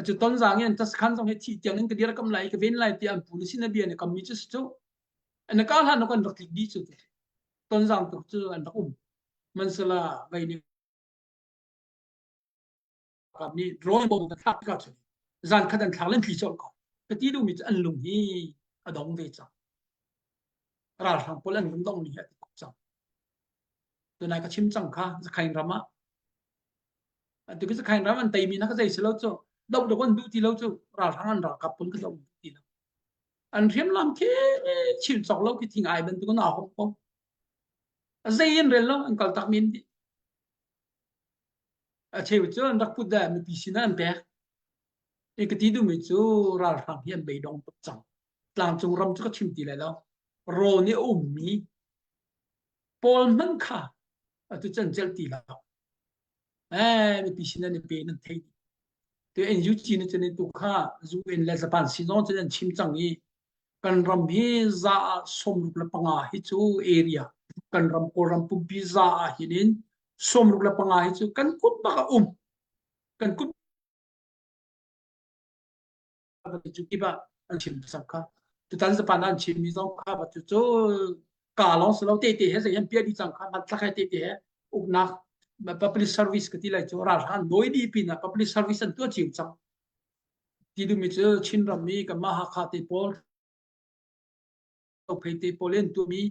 cu tonzang i an tas khan zong hi thi tiang in ka dir kam lai ka ven lai ti an pu le sin a bia ne kam mi cu cu an ka hlan kan rak tlik dih cu tonzang tuk cu an rak um mansala vai ni kap nih drone bom kan thlak tikah cun zan khat an thlak len thli colh ko ka ti duhmi cu an lung hi a dong ve cang ralhrang pawl an lung dong ni hi a ti tuk cang tunai ka chim cang kha zakhain ram ah atu ki zakhain ram an teimi na ka zei si lo cu do do an duh ti lo cu ralhrang an ralkap pawl ka do ti lo an hriamnam khi chim cawk lo khi thing ai bantuk na hong ko zei in rel lo an kal tak min dih A cheu cu an rak put dah mipi sinah an pek. I ka ti duhmi cu ralhrang hi an beidong tuk cang. Tlangcung ram cu ka chim ti lai lo. Rawn i a ummi pawl hmanh kha atu cu an celh ti lo. Eh, mipi sin an i pe nan thei dih. Tu NUG nih cun tu kha UN le Japan sin zong cun an chim cang i kan ram hi za ah 65 hi cu area kan ram Kawlram pumpi za ah hin in 65 hi cu kan kut bak a um kan kut cu kip ah an chim sak kha tutan Japan an chim mi zong kha cu cu ka lawng si lo te te he zei an pia di cang kha man thlak he te te he uknak public service ka ti lai cu ralhrang nawi di pin ah public service an tuah cio cang Ti duhmi cu Chinram i kanmah Hakha te pawl, Zophei te pawl in tuahmi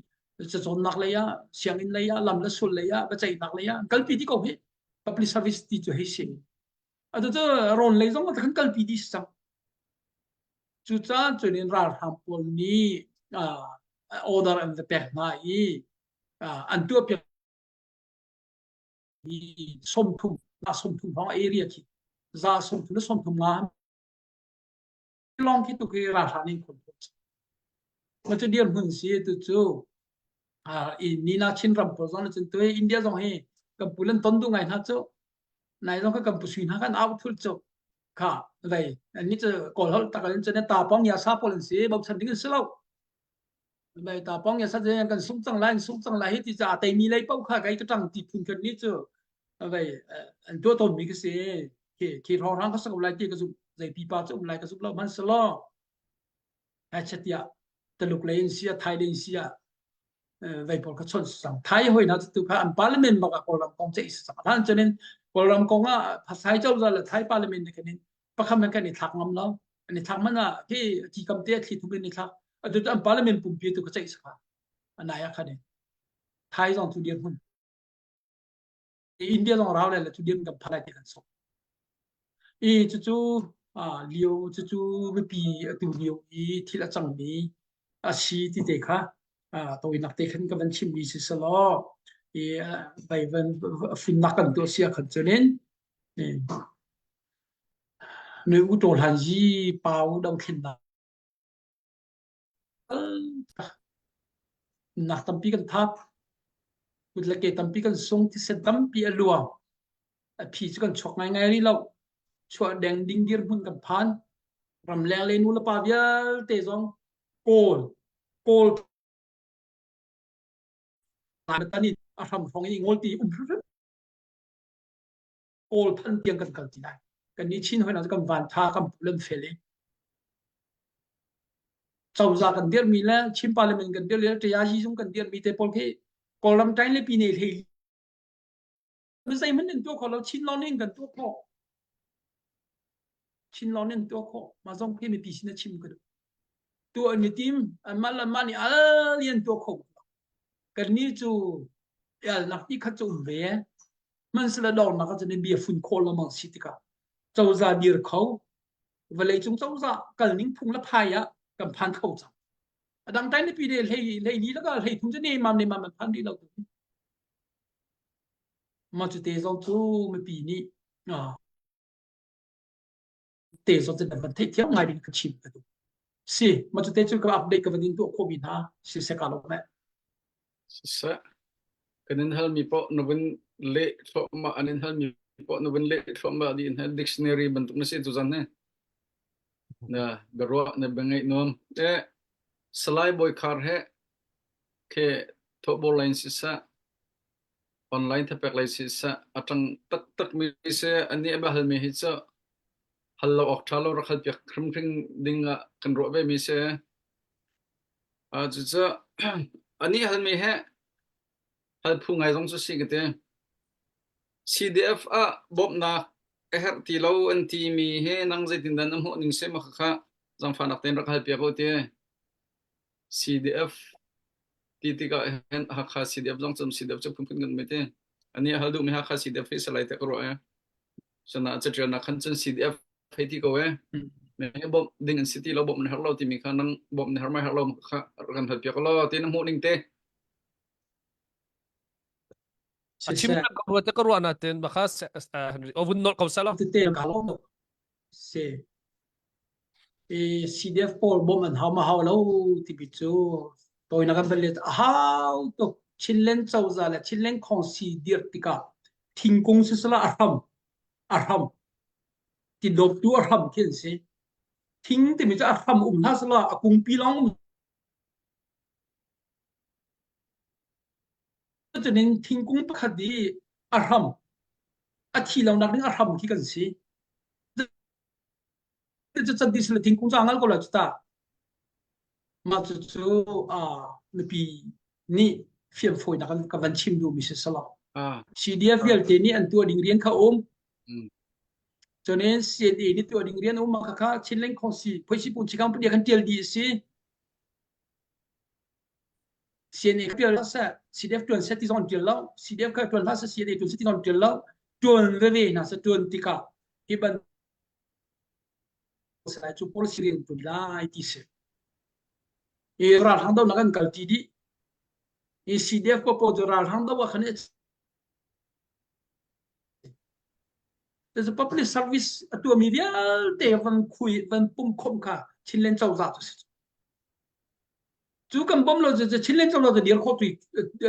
cacawnnak lei ah, sianginn lei ah, lam le sul lei ah, biaceihnak lei ah an kalpi dih ko hih. Public service ti cu hei si. Atu cu rawn lei zong kan kalpi dih si cang. Cucaah cun in ralhrang pawl nih uh, order an va pek hna i uh, an tuahpiak mi 30 na 30 hrawng area khi za 30 le 35 lawng khi tu khi ralhrang in khon ma cu dir hmun si tu cu i nina Chin ram pawl zong cun tu India zong hi kan pu lan ton du ngai hna cu nai zong ka kan pu sui hna kan au thul cu kha vei ni cu kawl hol tak in cun ta pong ya sa pawl an si bochan ding an si lo Mai ta pong ya sa kan sung cang lai sung cang lai hi ti ca tei mi lei pau kha kai ka tang ti phun khan ni cu vei an tuah tawn mi ka si khi khi rong rang ka sak lai ti ka zum zei pipa cu um lai ka zum lo man selo ai chatia taluk lei in sia thai lei in sia vei pawl kha chon sang thai hoi na tu kha an parliament bak a kawlram kong che is sang han chunin kawlram kong ah phasai chawza le thai parliament ne khanin pakham kan i thlak ngam lo an i thlak man ah khi ti kam te thli thum in i thlak atu an parliament pumpi tu ka ceih sakha anai ah khan thai zong tu dir hun India zong rau le tu dir kan phalai ti kan sok i cu cu lio cu cu mipi atu lio i thil a cang mi a si ti te kha tawinak te khan ka van chim mi si selaw i vai van finnak kan tuah sia khan chunin Nui u taw hlan zi pau dothlennak nak tampi kan thap. Kut le ke tampi kan sung, thisen tampi a luang. A phi cu kan chuak ngaingai rih lo. Chuah deng ding dirhmun kan phan. Ramleng le nu le pa vialte zong Kawl, Kawl tan in a hram hrawng i ngol ti um hrimhrim Kawl than tiang kan kal ti lai. Kan nih Chin hoi kan van tha kan pulan fel i cozah kan dirmi le Chin parliament kan dir le ṭayazi zung kan dirmi te pawl khi Kawlram ṭain le pine hlei zeihmanh in tuah kho lo Chin lawng in kan tuah khawh Chin lawng in tuah khawh mah zong khi mipi sin a chim ka duh tuah an i tim anmah le anmah nih al in tuah kho. Kannih cu elnak ti khat cu um ve. Hmanhsehlaw dornak ahcun bia fun khawh lengmang si tikah cozah dir kho vawleicung cozah kalning phung le phai ah kan phan kho cang. A dang tai pi de hlei hlei ni laka hlei thum cu ne mam ne mam an phan rih lo. Mah cu te zong cu mipi nih te zong cu nan van theih thiam ngai ding ka chim ka duh. Si, mah cu te cu ka update ka van in tuah khawhmi hna si se ka lo meh. Siseh, kan in halmi paoh na vun leh thluahmah, an in halmi paoh na vun leh thluahmah dih in dictionary bantuk na si tuzan hi. Na biaruah na bia ngaih nuam. Eh, Salai Bawi Khar he khe thawhbor lei in siseh, online thapek lei siseh, a ṭang taktak mi si anih a biahalmi hi cu hal lo awk ṭha lo rak hal piak hrimhrim ding ah kan ruah ve mi si. Uh, cucu anih halmi he hal phu ngai zong cu si ka ti. CDF ah bawmhnak a herh ti lo an timi he nang zeitindah na hmuh ning si ma khakha zangfahnak tein rak hal piak u ti. CDF ti tikah hin Hakha CDF zong cun CDF cu phunphun kan mei ti. Ani a hal duhmi Hakha CDF hi salai te ka ruah e. Sana catialnak khan cun CDF hei ti ko e. Me bawmh ding an si ti lo bawmh na herh lo timi kha nang bawmh na herh mai herh lo kha kan hal piak lo ti na hmuh ning te. A chim na ka ruat ka ruah na ten baka ovun nol ko sala. Te ka lo si. I CDF pawl bawmh an hau ma hau lo timi cu tawinak kan van let a hau tuk. Chinland cozah le Chinland Khawngsi dirh tikah thingkung sisala a hram a hram ti dawptu a hram khi an si. Thing timi cu a hram um hlah selaw a kungpi lawng um cunin thingkung pakhat i a hram a thi lo nak ding a hram khi kan si. Cu can ti sila thingkung cu a ngal ko lai cu ta. Mah cucu mipi nih fianfawinak an ka van chim duhmi si salo. CDF vialte nih an tuah ding rian kha um. Cunin CNA nih tuah ding rian um kha kha Chinland Khawngsi Phoisi Pung Chikang pahnih khan tial dih si. CNA kha tial seh CDF tuan seh ti zong an tial lo. CDF kha tuan hlah seh CNA tuan seh ti zong an tial lo. Tuan veve hna seh tuan tikah hi ban lai cu policy rian tuan lai ti si. I ralhrang do nak an kal ti dih. I CDF ko po cu ralhrang do ah khan There's a public service a tuahmi vialte van khui van pum khom kha Chinland cozah cu si. Cu kan bom lo cu Chinland cozah cu dir khawh ti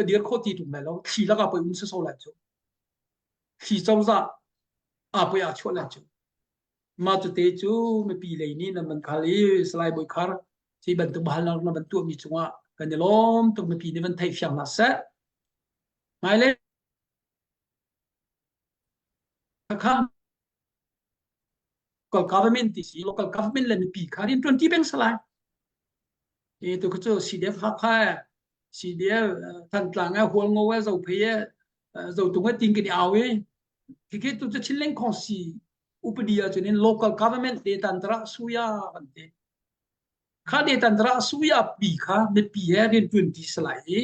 dir khawh ti tung lai lo. Thli lakah poi um si so lai cu. Thli cozah a poi a chuah lai cu. Mah cute cu mipi lei nih nan van khal i Salai Bawi Khar hi bantuk bahalnak na van tuahmi cungah kan i lawm tuk mipi nih van theih fiang hna seh. Hmailei kha local government ti si local government le mipi kha rian ṭuan ti peng salai. E tu cu CDF Hakha CDF Thantlang e Hualngo e Zophei e Zotung e ting kan i au i Khikhi tu cu Chinland Khawngsi upadi ahcun in local government te tantara suya kan ti. Kha te tantara suya pi kha mipi he rian tuan ti salai i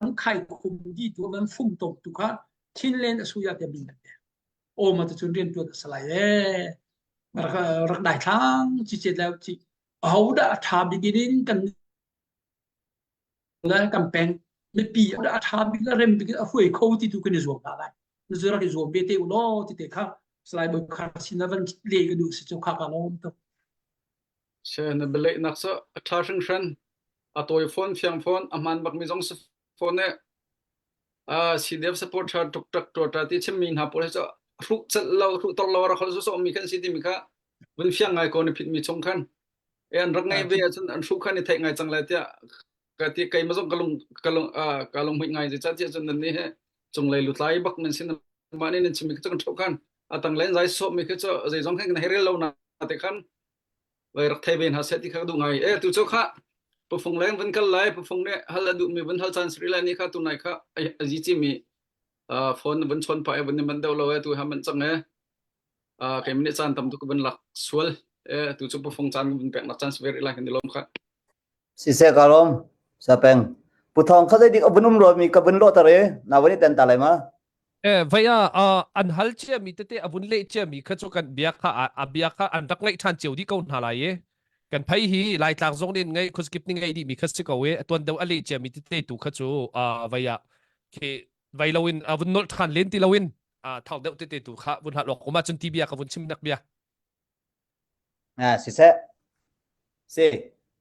an khai khum di tu an fum tom tu kha Chinland suya te bin te. O ma tu cun rian tuan salai e. Rak rak dai thlang chi chet lai chi aho dah a tha bik in kan le kan peng mipi a ṭha bik le rem bik a hruai kho ti tu kan i zuam hna lai zu rak i zuam ve te u law ti te kha Salai Bawi Khar sin na van le ka duh si cu kha ka lawm tuk Se na beleh nak sa a ṭha hringhran a tawi fawn fiang fawn a hmaan bak mi zong si fawn e a CDF support ṭha tuk tak ṭo ṭa ti chimmi hna pawl hi cu hruh celh lo hruh tor lo rak hol so so mi khan si ti mi kha vun fiang ngai ko ni phit mi chung khan e an rak ngai ve ahcun an hruh khan i theih ngai cang lai tiah ka ti keimah zong ka lung ka lung ka lung hmuih ngai zeicah tiah cun nan nih he cunglei lutlai bak nan sin mah nih nan chimmi kha cu kan ṭhoh khan a tanglei zai sawhmi khi cu zeizong khan kan hei rel lo na te khan vai rak thei ve hna seh ti kha ka duh ngai e tu cu kha pufung leng van kal lai pufung nih hal a duhmi van hal caan sri lai ni kha tu nai kha a zi cimi phone van chawn pah e van ni man deuh lo e tu ha man cang e keimah nih caan tam tuk van lak sual e tu cu pufung caan van pek nak caan si ve rih lai kan i lawm kha Siseh ka lawm. Sapeng. Pu Thawng kha zeidik a vun um rua mi ka vun lawhter i na vun i ten ta lai ma? Eh vai ah an hal cia mi tete a vun leh cia mi kha cu kan bia kha a bia kha an rak ngaih ṭhan cio dih ko hna lai i kan phei hi Laitlang zong nih ngai khuazakip nih ngaih dih mi kha si ko i tuan deuh a leh cia mi tete tu kha cu vai ah khi vai loin a vun nolh ṭhan len ti loin thau deuh tete tu kha vun hlat awk um ahcun ti bia ka vun chim nak bia. Ah, siseh. Si.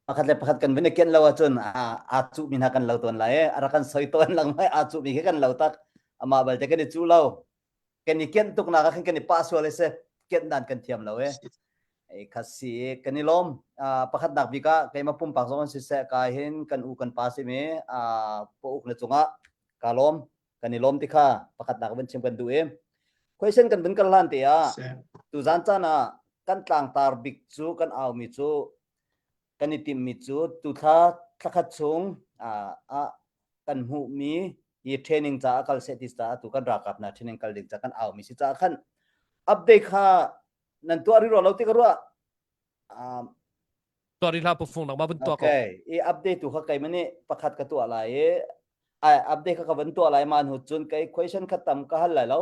Pakhat le pakhat kan vun i kianh lo ahcun aa cuhmi hna kan lo tawn lai i a rak kan soi tawn lengmang aa cuhmi khi kan lo tak. Amah balte kan i cuh lo. Kan i kianh tuknak ah khin kan i pah sual i si. Kianh dan kan thiam lo i. Ei kha si kan i lawm. Pakhatnak bik ah keimah pumpak zong in siseh ka hin kan u kan pa simi pa uk na cungah ka lawm. Kan i lawm ti kha pakhatnak vun chim kan duh i. Question kan vun kal hlan te ah tuzan caan ah kan tlangtar bik cu kan aumi cu kan i timhmi cu tuthla thlakhat chung ah kan hmuhmi hi training caah kal seh ti caah tu kan ralkap hna training kal ding ca kan aumi si caah khan update kha nan tuah rih rua lo ti ka ruah. Tuah rih hlah pufung nangmah vun tuah ko. Okay, i update tu kha keimah nih pakhat ka tuah lai i ai update kha ka vun tuah lai ma hnu cun kei question kha tam ka hal lai lo.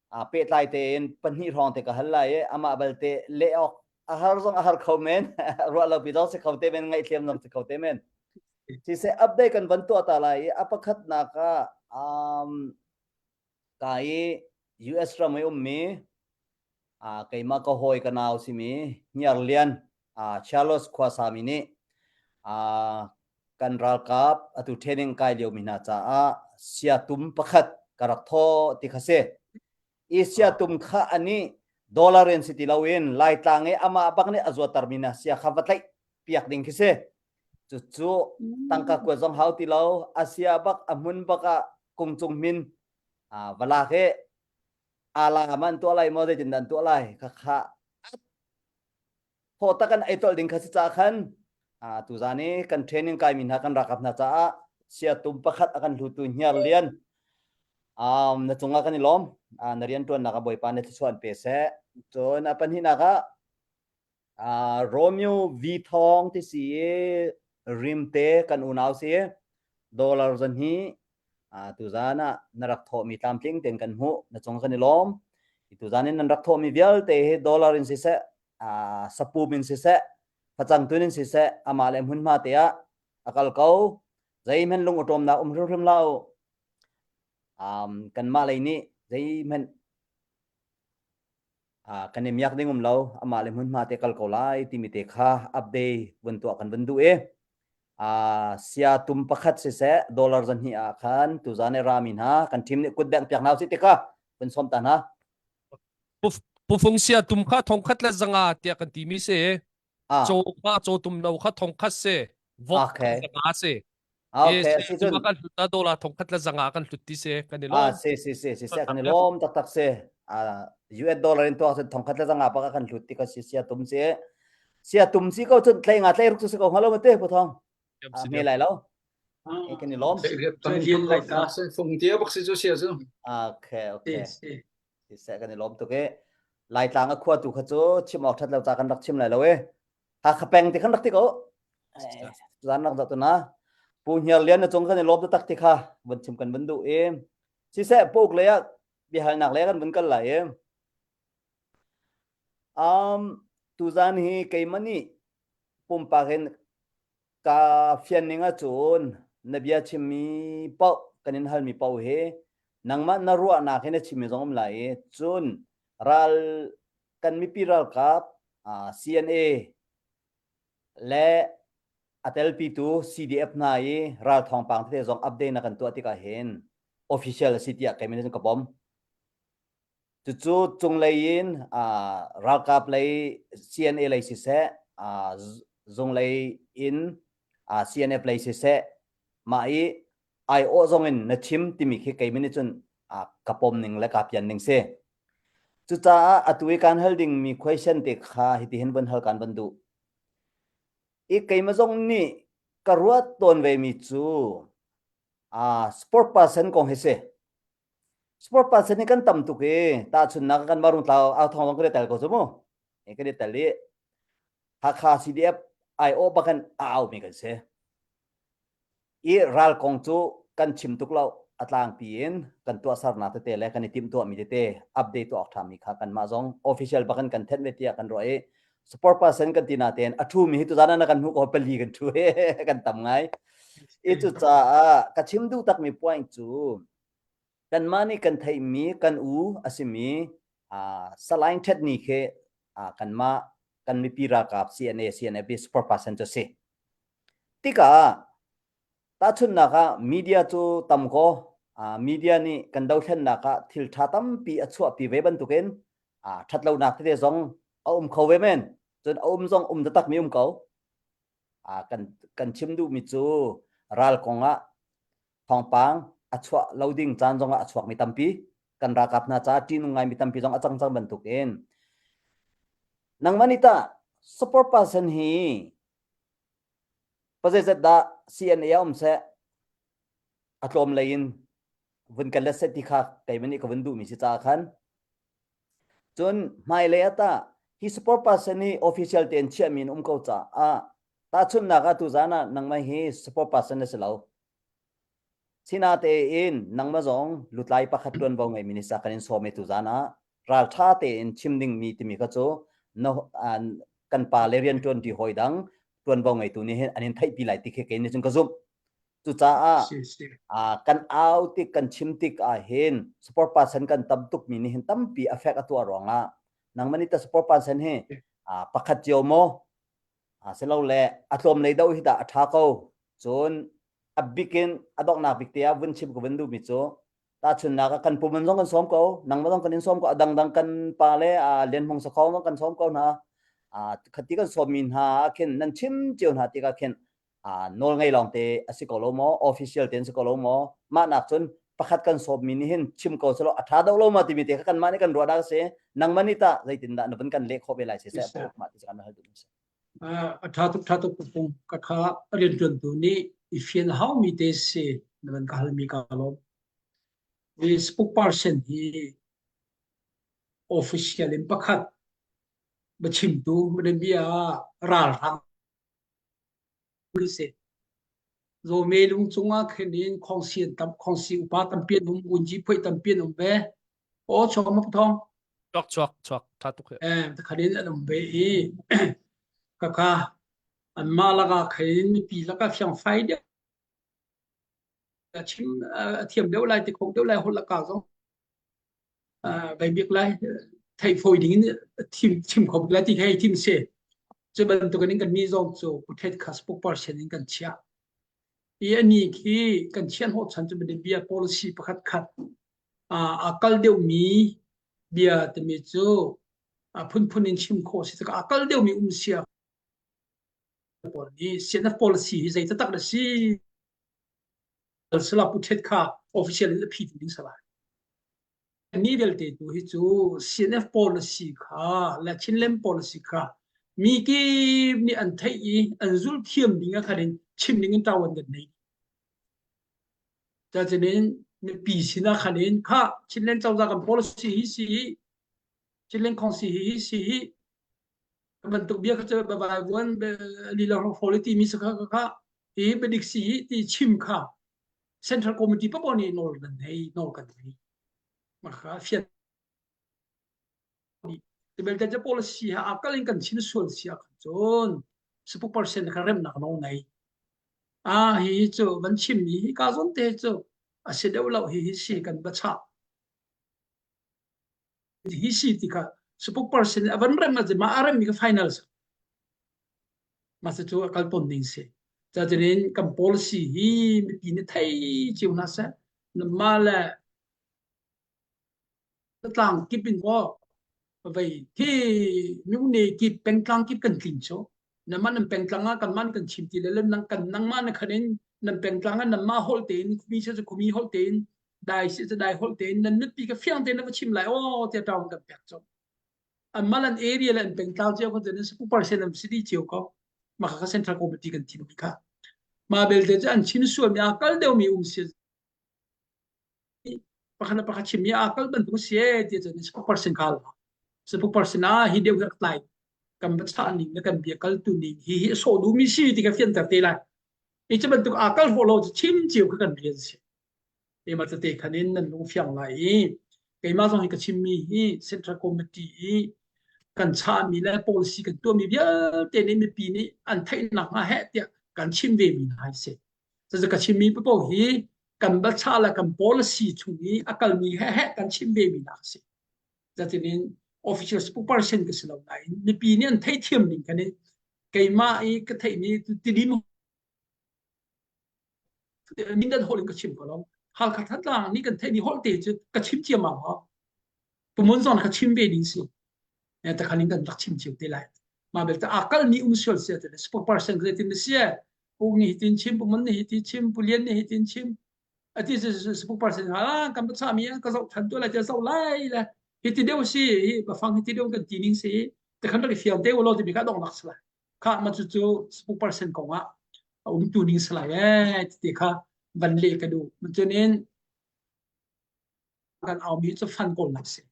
A pehtlai tein pahnih hrawng te ka hal lai i amah balte leh awk a har zong a har kho men ruah lo pi zong si kho te men ngaihthiam zong si kho te men. Siseh update kan van tuah ta lai i a pakhatnak ah um, ka i US ram i ummi keimah ka hawi ka nau simi Hniarlian Charles khuasami nih kan ralkap atu training kai liomi hna caah siatum pakhat ka rak thaw ti kha si. I siatum kha ani dollar in si ti loin Laitlang i amah bak nih a zuatermi hna sia kha va tlaih piak ding khi si. Cucu tangka kuat zong hau ti lo, a sia bak a hmun bak ah kung cung min va lak i ala man tuah lai maw zeitin dah an tuah lai kha kha thaw tak an ei tolh ding kha si ca khan tuzan i kan training kai mi hna kan ralkap hna caah siatum pakhat a kan hlutu hniar lian um, na cungah kan i lawm na rian tuannak a bawipa na thluachuah an pe seh cun a pahnihnak ah Romeo V Thawng ti si i rimte kan unau si dollar zan hi tuzan ah na rak thawhmi tlamtling tein kan hmuh na cung kan i lawm tuzan in nan rak thawhmi vialte hi dollar in siseh sapum in siseh facang tun in siseh amah le hmunhma te ah a kal ko zeihmanh lung awṭawmnak um hrimhrim lo um, kanmah lei nih zeihmanh kan i miak ding um lo amah le hmunhma te kal ko lai timi te kha update vun tuah kan vun duh i sia tum pakhat siseh dollar zan hnih ah khan tuzan i rami hna kan team nih kut bengh piak hna usih ti kha vun sawm ta hna. Pufung sia tum kha thongkhat le zanga tiah kan timi si. Caw kha caw tum no kha thongkhat si. Vok okay. zanga si. Okay, si cun kan hlut ta dollar thongkhat le zanga kan hlut ti si kan i lawm. Ah, si si si si si kan i lawm taktak si. Ah, US dollar in tuak cun thongkhat le zanga pa kan hlut ti ka si sia tum si. Sia tum si ko cun tlei nga tlei ruk si ko ngalo ma te pu thong. Ah, me lai lo. E kan i lawm. Fung tia bak si cu sia cu. Okay, okay. Si se kan i lawm tuk e. Laitlang a khua tu kha cu chim awk that lo ca kan rak chim lai lo e. Hakha peng ti khan rak ti ko. Zan rak zah tu na. Pu Hniar Lian na cung kan i lawm taktak ti kha vun chim kan vun duh i siseh puk lei ah biahalnak lei kan vun kal lai i um tuzan hi keimah nih pumpak in ka fian ning ahcun na bia chimmi paoh kan in halmi paoh hi nangmah na ruahnak hi na chimmi zong um lai i cun ral kan mipi ralkap CNA le a telpitu CDF hna i ral thawngpang tete zong update na kan tuah tikah hin official a si tiah kei min ka pom. Cucu cunglei in ralkap lei CNA lei siseh zunglei in CNF lei siseh mah i aiawh zong in na chim timi khi kei min cun ka pom ning le ka pian ning si. Cucaah atu i kan hal dingmi question te kha hitihin von hal kan van duh. I keimah zong nih ka ruat tawn ve mi cu sport person kong hi si. Sport person hi kan tam tuk i tahchunnak kan marung tlau au thong zong kan i tel ko cu mu. Kan i tel i Hakha CDF aiawh bakan a aumi kan si. I ral kong cu kan chim tuk lo a tlangpi in kan tuahsernak tete le kan i timhtuahmi tete update tuah awk ṭhami kha kanmah zong official bak in kan thenh ve tiah kan ruah i support person kan ti natein a ṭhumi hi tuzan ah na kan hmuh ko pali kan ṭhu he kan tam ngai. I cucaah ka chim duh takmi point cu kanmah nih kan theihmi kan u a simi Salain Ṭhet Ni khi kanmah kan mipi ralkap CNA CNF support person cu a si. Tikah tahchunhnak ah media cu tam kaw media nih kan dothlennak ah thil ṭha tampi a chuahpi ve bantukin ṭhatlonak tete zong a um kho ve men. Cun a um zong um taktakmi um ko. Kan, kan chim duhmi cu ral kong ah thawngpang a chuah lo ding caan zong ah a chuakmi tampi kan ralkap hna caah ṭihnung ngaimi tampi zong a cang cang bantukin nangmah nih tah support person hi Pazeizat dah CNA ah um seh a tlawm lei in vun kan let seh ti kha keimah nih ka vun duhmi si caah khan cun hmailei ah tah hi support person hi official tein chiahmi in um ko caah tahchunhnak ah tuzaan ah nangmah hi support person na si lo Sinatein nangmah zong lutlai pakhat ṭuanvo ngeimi ni sa kan in sawm i tuzaan ah ralṭha tein chim dingmi timi kha cu na, kan pa le rianṭuanṭi hawi dang ṭuanvo ngeitu nih hin an in theihpi lai ti khi kei nih cun ka zumh. Cucaah kan au tik kan chim tik ah hin support person kan tam tukmi nih hin tampi affect a tuah ruangah nangmah nih ta support person hi pakhat cio maw silole a tlawm lei deuh hi dah a ṭha ko cun a bik in a donghnak bik te ah vun chim ka vun duhmi cu tahchunhnak ah kan puman zong kan sawm ko nangmah zong kan in sawm ko a dangdang kan pa le Lian Hmung Sakhong zong kan sawm ko hna khati kan sawmmi hna ah khin nan chim cio hna tikah khin nawl ngei lawng te a si ko lo maw official te an si ko lo maw mah nak cun pakhat kan sawmmi nih hin chim ko selaw a ṭha deuh lo ma timi te kha kanmah nih kan ruah dah si nangmah nih tah zeitindah na vun kan leh khawh ve lai si seh mah ti kan hal duh si A ṭha tuk ṭha tuk pung ka kha rianṭuantu nih i fian haumi te si na van ka halmi ka lawm. Hi spokesperson hi official in pakhat biachimtu bia ralhrang si. Zawme lung cungah khin in khongsi an tam khongsi upa tampi an um unji phuai tampi an um ve. Aw chuak ma thong. Chuak chuak chuak tha tuk he. Eh takhalin an um ve i kaka anmah lakah khin mipi lakah fiangfai deuh chim a thiam deuh lai ti kho deuh lai holh laka zong bei bik lai theih fawi ding in thim chim kho bik lai ti hei thim si cu bantuk in kan mi zong cu puthet kha spokesperson in kan chiah i ani khi kan chiah hnawh chan cu bia policy pakhat khat a kal deuhmi bia timi cu a phunphun in chim khawh si tikah a kal deuhmi um sia pawl nih CNF policy hi zei taktak na si sala puthet kha official in a phi ding sala ni vialte tu hi cu CNF policy kha le Chinland policy kha mi kip nih an theih i an zul thiam ding ah khan in chim ding in tawan kan nei Cacinin mipi sinah khan in kha Chinland cozah kan policy hi si hi Chinland Council hi hi si hi bantuk bia kha cu bai vuan lila hrawli ti mi sakha kha hi biadik si hi ti chim kha Central Committee papoh nih nawl kan nei nawl kan nei mah kha fian ti belte cu policy ha akal in kan chim sual si ah cun sapuk percent kha remnak nawl nei ah hi cu van chim mi hi ka zon te cu a si deuh lo hi hi si kan va chah hi si ti kha sapuk percent a van rem ma a rem mi ka final ma se cu a kal ton ding si cacanin kan policy hi mipi nih thei cio hna seh ma le tlang kip in maw vei khi myone kip pengtlang kip kan tlin cu naman nan pengtlang ah kanmah kan chim ti le nang kan nangmah na khan in nan pengtlang ah nanmah holh tein khumi se khumi holh tein dai se dai holh tein nan nutpi ka fiang tein na va chim lai aw tia taung kan pek cu an malan area le an pengtlang cio kan cun sapu percent am city cio ko maka ka central committee kan thim kha ma belte cu an chim sual mi a kal deuh mi um si pakhat le pakhat chimmi aa kal bantuk si ee ti cun spokesperson kha la spokesperson ah hi deuh hi tlai kan va chah ning le kan bia kal tu ning hi hi a sawh duhmi si ti ka fianter te lai. I cu bantuk aa kal hawh lo cu chim cio kha kan rian si. Keimah tete khan in nan lung fiang lai i keimah zong hi ka chimmi hi Central Committee i kan chahmi le policy kan tuahmi vialte nih mipi nih an theihnak hnga heh tiah kan chim ve mi hna hi si. Cucu ka chimmi paoh hi kan bachah le kan policy chung i a kalmi he heh kan chim ve mi hna si. Zatinin official spokesperson ka si lo nain mipi nih an theihthiam ning khan in keimah i ka theihmi tidim Mindat holh in ka chim ko lo. Halkha Thantlang nih kan theihmi holh te cu ka chim ciammam ho. Pumun zong ka chim ve ding si. Takhan in kan rak chim cio te lai. Mah belte aa kalmi um sual sia te spokesperson ka tin sia. Uk nih hitin chim, Pumun nih hitin chim, Pulian nih hitin chim. Ati spokesperson ha kan pa mi ka zoh than tu lai te zoh lai le hiti deuh si hi bafang hiti deuh kan ti ning si te khan rak i fiang te ulo ti mi kha dong nak sala. Kha ma cu cu spokesperson kong ah a umtu ning si lai ee ti kha van leh ka duh. Cunin kan aumi cu fan kawlnak si.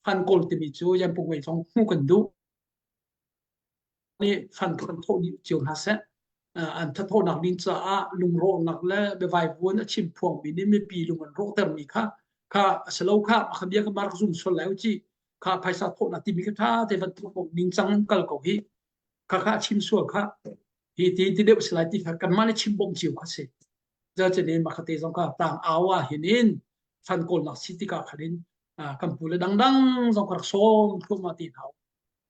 Fan kawl timi cu Yanpung wei zong hmuh kan duh. Nih fan kan thawh dih cio hna seh. An thathawhnak ding caah lungrawhnak le biavaivuan a chim phuangmi nih mipi lung an rawhtermi kha kha a si lo kha kha bia kha rak zum sual lai u ci kha phaisa thawhnak timi kha tha te van tuah ko ningcang kal ko hi kha kha chim sual kha hi ti ti deuh si lai ti kha kanmah nih chim bawmh cio kha si. Zeicahtiah mah kha te zong kha tlang au ah hin in fan kawlnak si tikah khan in kan pu le dangdang zong ka rak sawm thluahmah ti hna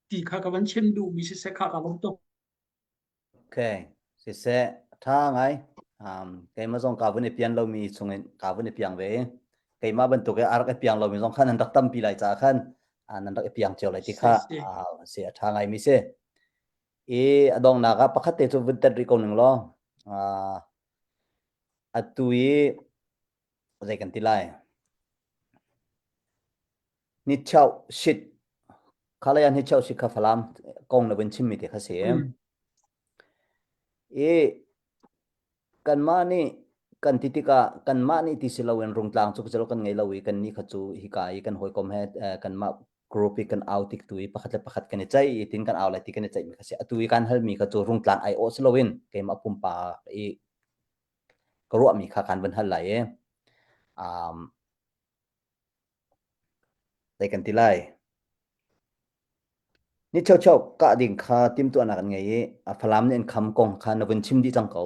ti kha ka van chim duhmi siseh kha ka lawm tuk. Okay, siseh tha ngai. Um, keimah zong ka vun i pian lomi chungin ka vun i piang ve. Keimah bantuk i a rak i piang lomi zong khan an rak tampi lai caah khan nan rak i piang cio lai ti kha si a tha ngai mi si. I a donghnak ah pakhat te cu vun tet rih ko ning law atu i zei kan ti lai ni chau shit khalaya ni chau shit kha falam kong na vun chim mi te kha si i Kanmah nih kan ti tikah kanmah nih ti si loin Rungtlang cu cu kan ngei lo i kannih kha cu hika i kan hawikom he kanmah group i kan au tik tu i pakhat le pakhat kan i ceih i tin kan au lai ti kan i ceihmi kha si. Atu i kan halmi kha cu Rungtlang aiawh si loin keimah pumpak i ka ruahmi kha kan van hal lai i um, zei kan ti lai? Ni cheucheu kah ding kha timhtuahnak an ngei i a Falam nih an kham kong kha na vun chim dih cang ko.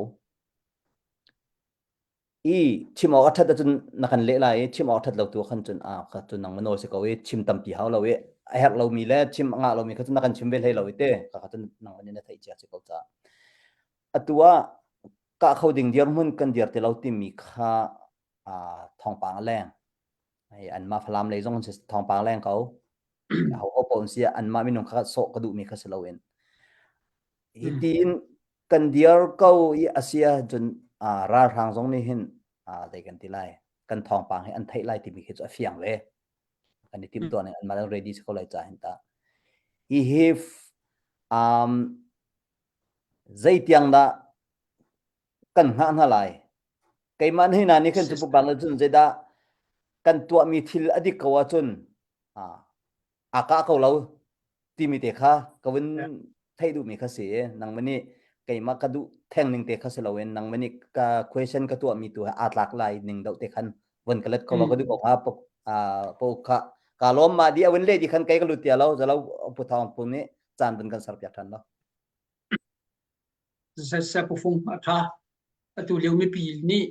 I chim awk a ṭhat ahcun na kan leh lai i chim awk a ṭhat lo tu khan cun a kha cun nang na nawl si ko i chim tampi hau lo i a herh lomi le chim a ngah lomi kha cun na kan chim ve hlei lo i te kha kha cun nang nih na theih cia si ko caah. Atu ah kah kho ding dirhmun kan dir ti lo timi kha thawngpang a leng. Anmah Falam lei zong thawngpang leng ko. Ho ho paoh si anmah minung kha sawh ka duhmi kha si loin. Hi tiin kan dir ko i asia cun ralhrang zong nih hin zei kan ti lai kan thawngpang hi an theih lai timi khi cu a fiang ve. Kan i timhtuah ning anmah ready si ko lai ca hin ta. Hi hi um, zeitiang dah kan hngah hna lai. Keimah nih hna nih khan cu bang cun zeidah kan tuahmi thil a dik ko ahcun aa kah ko lo timi te kha ka vun theih duhmi kha si. Nangmah nih keimah ka duh theng ning te kha si loin nangmah nih ka question ka tuahmi tu he aa tlak lai ning deuh te khan vun ka let ko lo ka duh ko hnga po kha ka lawm ma di a vun le di khan kei ka lut tia lo zalo pu thawng pu nih caan vun kan ser piak than lo. Sasapufung a ṭha. Atu lio mipi nih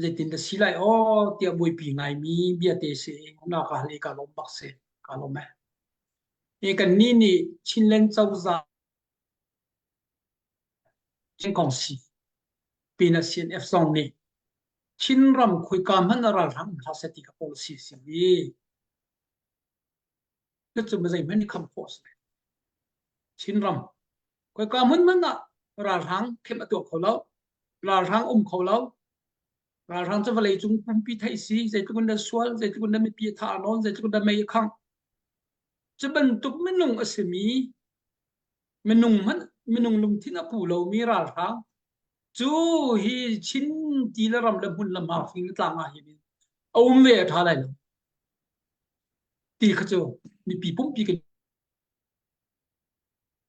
zeitin dah si lai aw tiah buaipi ngaimi biate si na ka hal i ka lawm bak si. Ka lawm eh. Hi kannih nih Chinland cozah Chin Kongsi pinah CNF zong nih Chinram khoika hmanh ah ralhrang um hlah seh ti kha policy a si i Cucu zeihmanh nih kham khawh a si. Chinram khoika hmun hmanh ah ralhrang khem a tuah kho lo. Ralhrang um kho lo. Ralhrang cu vawlei cung pumpi theih si, zeitluk in dah sual, zeitluk in dah mipi a thah nawn, zeitluk in dah mei a khangh. Cu bantuk minung a simi minung hmanh minung lungthin a pu lomi ralhrang cu hi Chin ti le ram le hmun le hma fing le tlang ah hin a um ve a ṭha lai lo. Ti kha cu mipi pumpi kan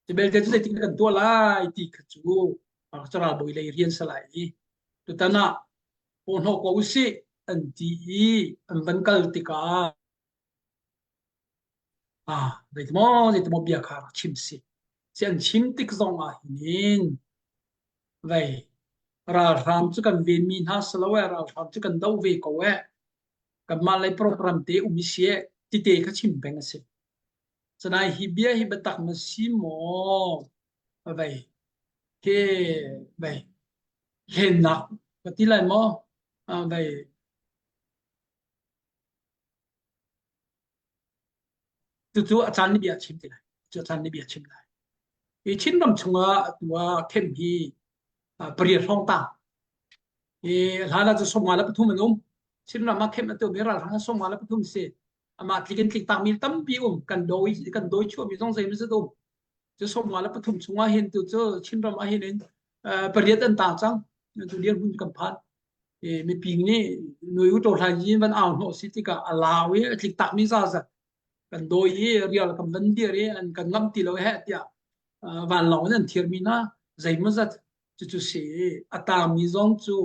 cu belte cu zeitin kan tuah lai ti kha cu. Cu ralbawi lei rian si lai i tutan ah pawhnawh ko usih an ti i an van kal tikah ah zeitimaw zeitimaw bia kha rak chim si. Si an chim tik zong ah hin vei ralhrang cu kan venmi hna si lo eh ralhrang cu kan doh ve ko eh kanmah lei program te um i si eh tite kha chim peng a si. Canai hi bia hi biatak na si maw? Vei ke vei hlennak ka ti lai maw? Vei Cucu a caan nih bia a chim ti lai. Cu a caan nih bia a chim lai. Hi Chinram chungah atu ah khem hi pariat hrawng tang. Hi hlan ah cu 53 an um. Chinram ah khem atu mi ralhrang 53 si. Amah tlik in tlik takmi tampi um. Kan dawi kan dawi chuahmi zong zei zat um. Cu 53 chungah hin tu cu Chinram ah hin in pariat an tang cang. Tu dirhmun kan phan. Mipi nih nuai u to hlai yin van au hnawh si tikah a lau i a tlik takmi zazat kan dawi i rial kan van dir i an kan ngam ti lo heh tiah vanlawng in an thirmi hna zeimawzat cucu si a tangmi zong cu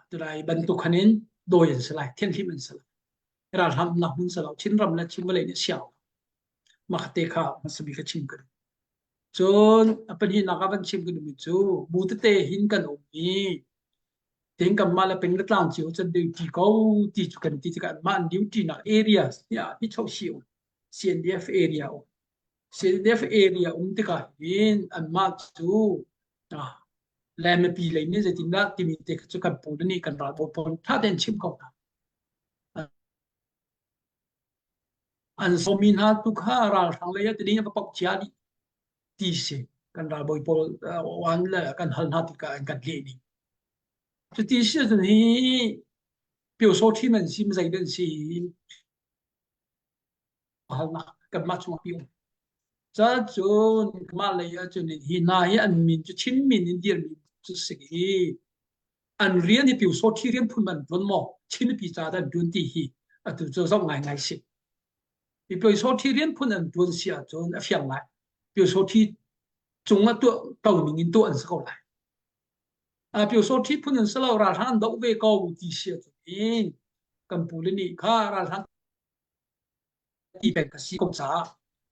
tulai bantuk khan in dawi an si lai thianhhlimh an si lai ralhram nak hmun si lo Chinram le Chin vawlei nih siang mah te kha hmasa bik ka chim ka duh cun a pahnihnak ah van chim ka duhmi cu bu tete hin kan um i Ting kanmah le peng le tlang cio cun duty ko ti cu kan ti tikah anmah an duty nak area tiah hi choh si um CNDF area um CNDF area um tikah hin anmah cu ah le mipi lei nih zeitindah timi te cu kan pu nih kan ralbawi pawl tha tein chim ko hna an sawmi hna tu kha ralhrang lei ah tini va pok chia dih ti si kan ralbawi pawl wan le kan hal hna tikah an kan leh ning cuti si cun hi pyo-so-ṭhi man si zei dan si halnak kanmah chungah pi um ca cun mah lei ah cun hi hna hi an min cu Chin min in dirmi cu si i an rian hi pyo-so-ṭhi rian phun man ṭuan maw Chin mipi ca dah an ṭuan ti hi atu cu zoh ngaingai si I pyo-so-ṭhi rian phun an ṭuan si ahcun a fiang lai. Pyo-so-ṭhi cung ah tuah to ning in tuah an si ko lai. A pyo-so-ṭhi phun an si lo ralhrang an doh ve ko ti si ahcun hin kan pu le nih kha ralhrang ti peng ka si ko caah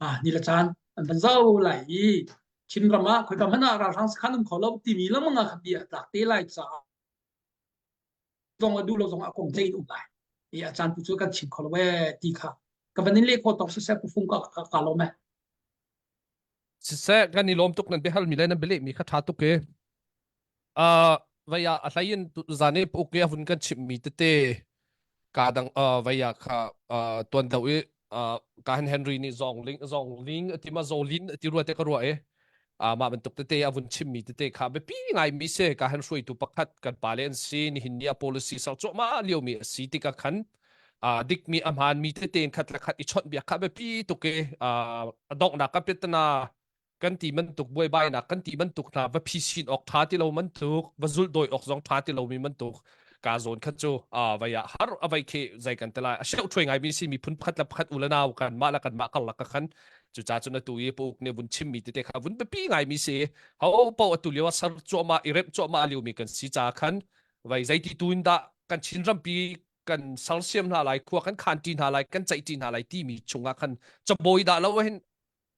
ah ni le caan an van zau lai i Chinram ah khoika hmanh ah ralhrang sakhan um kho lo timi lengmang ah khan bia a tlak te lai caah zong a duh lo zong a kong tlei in um lai i a caan tu cu kan chim kho lo ee ti kha ka van in leh khawh tawk siseh pu fung ka ka, ka lawm e Siseh kan i lawm tuk nan biahal mi le nan bialeh mi kha tha tuk e. Uh, vei ah a hlei in zan i uk i a vun kan chimh mi tete ka dang uh, vei ah kha uh, tuan deuh i uh, ka han Henry nih zong ling zong ling ati ma zolin ati rua te ka rua e uh, mah bantuk tete a vun chim mi tete kha biapi ngai mi se ka han hruaitu pakhat kan pa le an si nihin ni a policy ser cuahmah lio mi a si tikah khan uh, dik mi a hmaan mi tete in khat le khat i chawnh biak kha biapi tuk i uh, a donghnak ka piatana kan ti bantuk buaibainak kan ti bantuk hna va phisin awk tha ti lo bantuk va zulh dawi awk zong tha ti lomi bantuk ka zawn khat cu a vai ah har a vai khi zai kan te lai a sheu thuai ngai mi si mi phun pakhat le pakhat u le nau kan mah le kan mah karlak ka khan cu ca cun atu i pu uk nih vun chim mi tete kha vun biapi ngai mi si ho po atu lio a sar cuahmah i remh cuahmah lio mi kan si ca khan vai zeiti tu in dah kan Chin rampi kan sersiam hna lai khua kan khan ṭi hna lai kan ceih ṭi hna lai timi chungah khan cabawi dah lo hin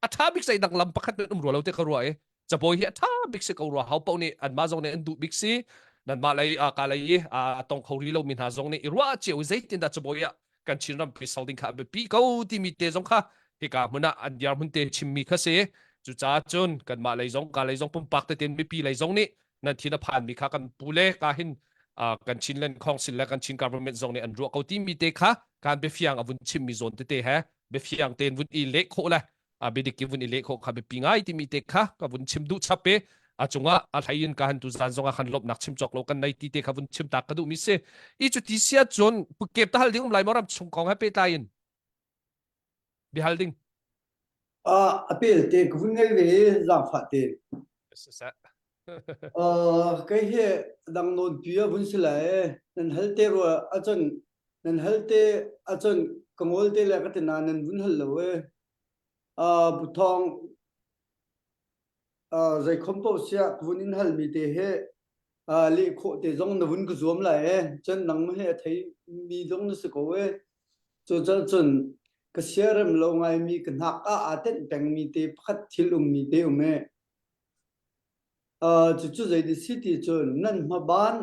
a ṭha bik zei dang lam pakhat men um rua lo te ka ruah i cabawi hi a ṭha bik si ko rua hau paoh nih anmah zong nih an duh bik si nanmah lei ka lei i a tong kho ri lomi hna zong nih i ruah cio zeitin dah cabawi ah kan Chin rampi sang ding kha a biapi ko timi te zong kha hika hmun ah an diar hmun te chimmi kha si cucaah cun kanmah lei zong ka lei zong pumpak tein mipi lei zong nih nan thin a phanmi kha kan pu le ka hin kan Chinland Council le kan Chin government zong nih an ruah ko timi te kha kan biafiang a vun chimmi zawn tete he biafiang tein vun i leh khawh le a biadik i vun i leh khawh kha biapi ngai timi te kha ka vun chim duh chap i a cungah a hlei in ka han tu zan zong ah khan lawmhnak chim cawk lo kan nei ti te kha vun chim tak ka duh mi si i cu ti sia cun pukep ta hal ding um lai maw ram chung kong he pehtlai in bihal ding Ah, a pel te ka vun ngei ve zaangfah te. Uh, kei hi dang nawn pi a vun si lai nan hal te rua acun nan hal te acun ka ngol te le ka te na nan vun hal lo e. Uh, buthong. Zeikhom paoh siah ka vun in halmi te hi leh khawh te zong na vun ka zuam lai e. Cun nangmah hi a theimi zong na si ko e. Cucaah cun ka siarem lo ngaimi ka hnak ah aa tenh pengmi te pakhat thil ummi te um e. Cucu zei si ti cun nan hmaban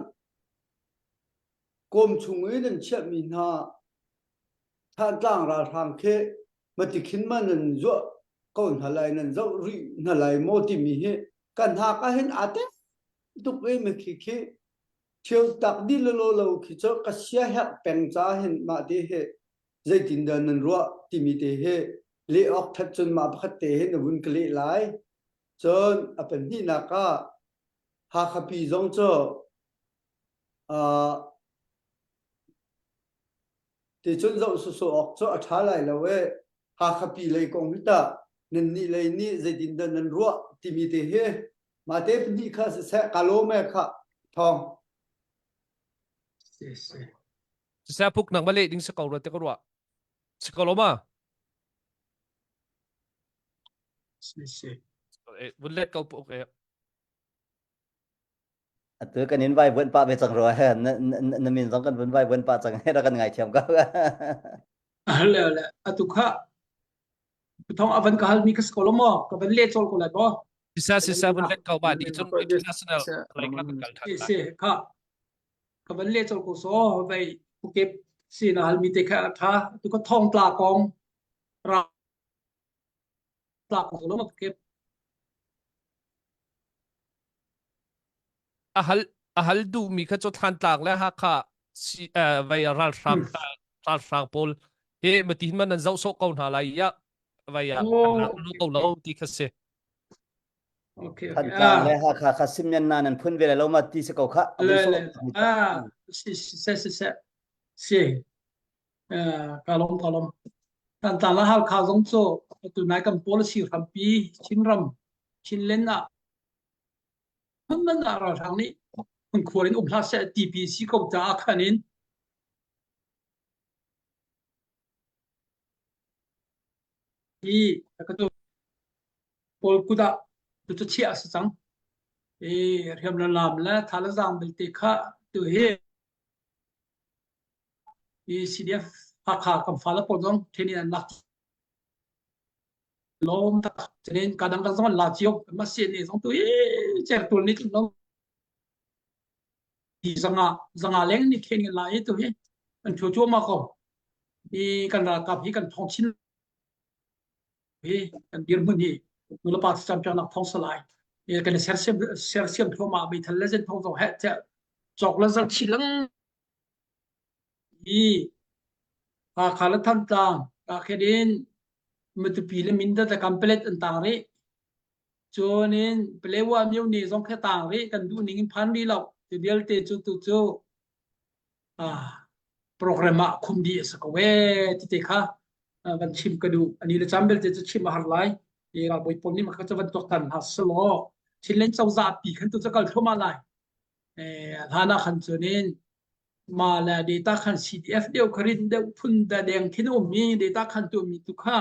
kawm chung i nan chiahmi hna Thantlang ralhrang khi mati khin ma nan zuah ko hna lai nan zoh rih hna lai maw timi hi kan hak ah hin aa tek tuk i mikhi khi thil tak dih lo lo khi cu ka sia herh peng ca hin mah te hi zeitin dah nan ruah timi te hi leh awk that cun mah pakhat te hi na vun ka leh lai cun a pahnihnak ah Hakha pi zong cu uh, Ticun zoh sawsawh awk cu a ṭha lai lo ee. Hakha pi lei kong hi tah nannih lei nih zeitindah nan ruah timi te hi mate pahnih kha siseh ka lawm ee khah thawng. Siseh puk nang ma leh ding si ko rua te ka ruah. Si ko lo ma? Si si. Vun let ko puk e. Atu kan in vai vuan pah ve cang rua he na, na, na min zong kan vun vai vuan pah cang he ra kan ngaithiam ko. Le le atu kha thong avan ka hal mi ka sko lo mo ka van le chol ko lai bo. Sisa sisa vun let ko ba di cun international lai kha kan kal than lai. Si kha ka van le chol ko so vai pukep si na hal mi te kha tha tu ka thong tla kong ra tla ko lo ma pukep. A hal a hal duhmi kha cu Thantlang le Hakha si vai ralhrang ralhrang pawl hi mati hin man nan zoh sawh ko hna lai ya vai ah lo ko lo ti kha si. Okay, okay. Thantlang le Hakha kha simnyan na nan phun ve lo ma ti si ko kha. Le le ah si si si si si ka lom ka lom. Thantlang le Hakha zong cu tu nai kan policy hrampi Chinram Chinland ah hman ah ralhrang nih hmunkhuar in um hlah seh ti si ko caah khan in hi ka tu pawl kut ah tu cu chiah a si cang i hriam le lam le tha le zaang belte kha tu hi i CDF Hakha kan fale pawl zong training an lak lawm tak cun ka dang dang zong an la cio ma si ne zong tu i cer tul ni lo ti zanga zanga leng ni khen la i tu hi kan thu chu ma ko i kan ralkap hi kan thong chin hi kan dirhmun hi nulepa cam piak nak thong salai i kan ser siam ser siam thoma meithal le zen thong zong he che chok la zal chi lang i Hakha le Thantlang ka khen in Matupi le Mindat le Kanpalet an tang rih. Cun in Palewa Myone zong khi tang rih kan duh ning in phan rih lo. Cu vialte cu tu cu ah program ah khum dih a si ko ee ti te kha van chim ka duh. Ani le caan belte cu chim a har lai. I ralbawi pawl nih mah kha cu van tuaktan hna selaw Chinland cozah pi khan tu cu kal thluahmah lai. Eh hlan ah khan cun in mah le data khan CDF deuh kha rin deuh phun da deng khin um mi data khan tu mi tu kha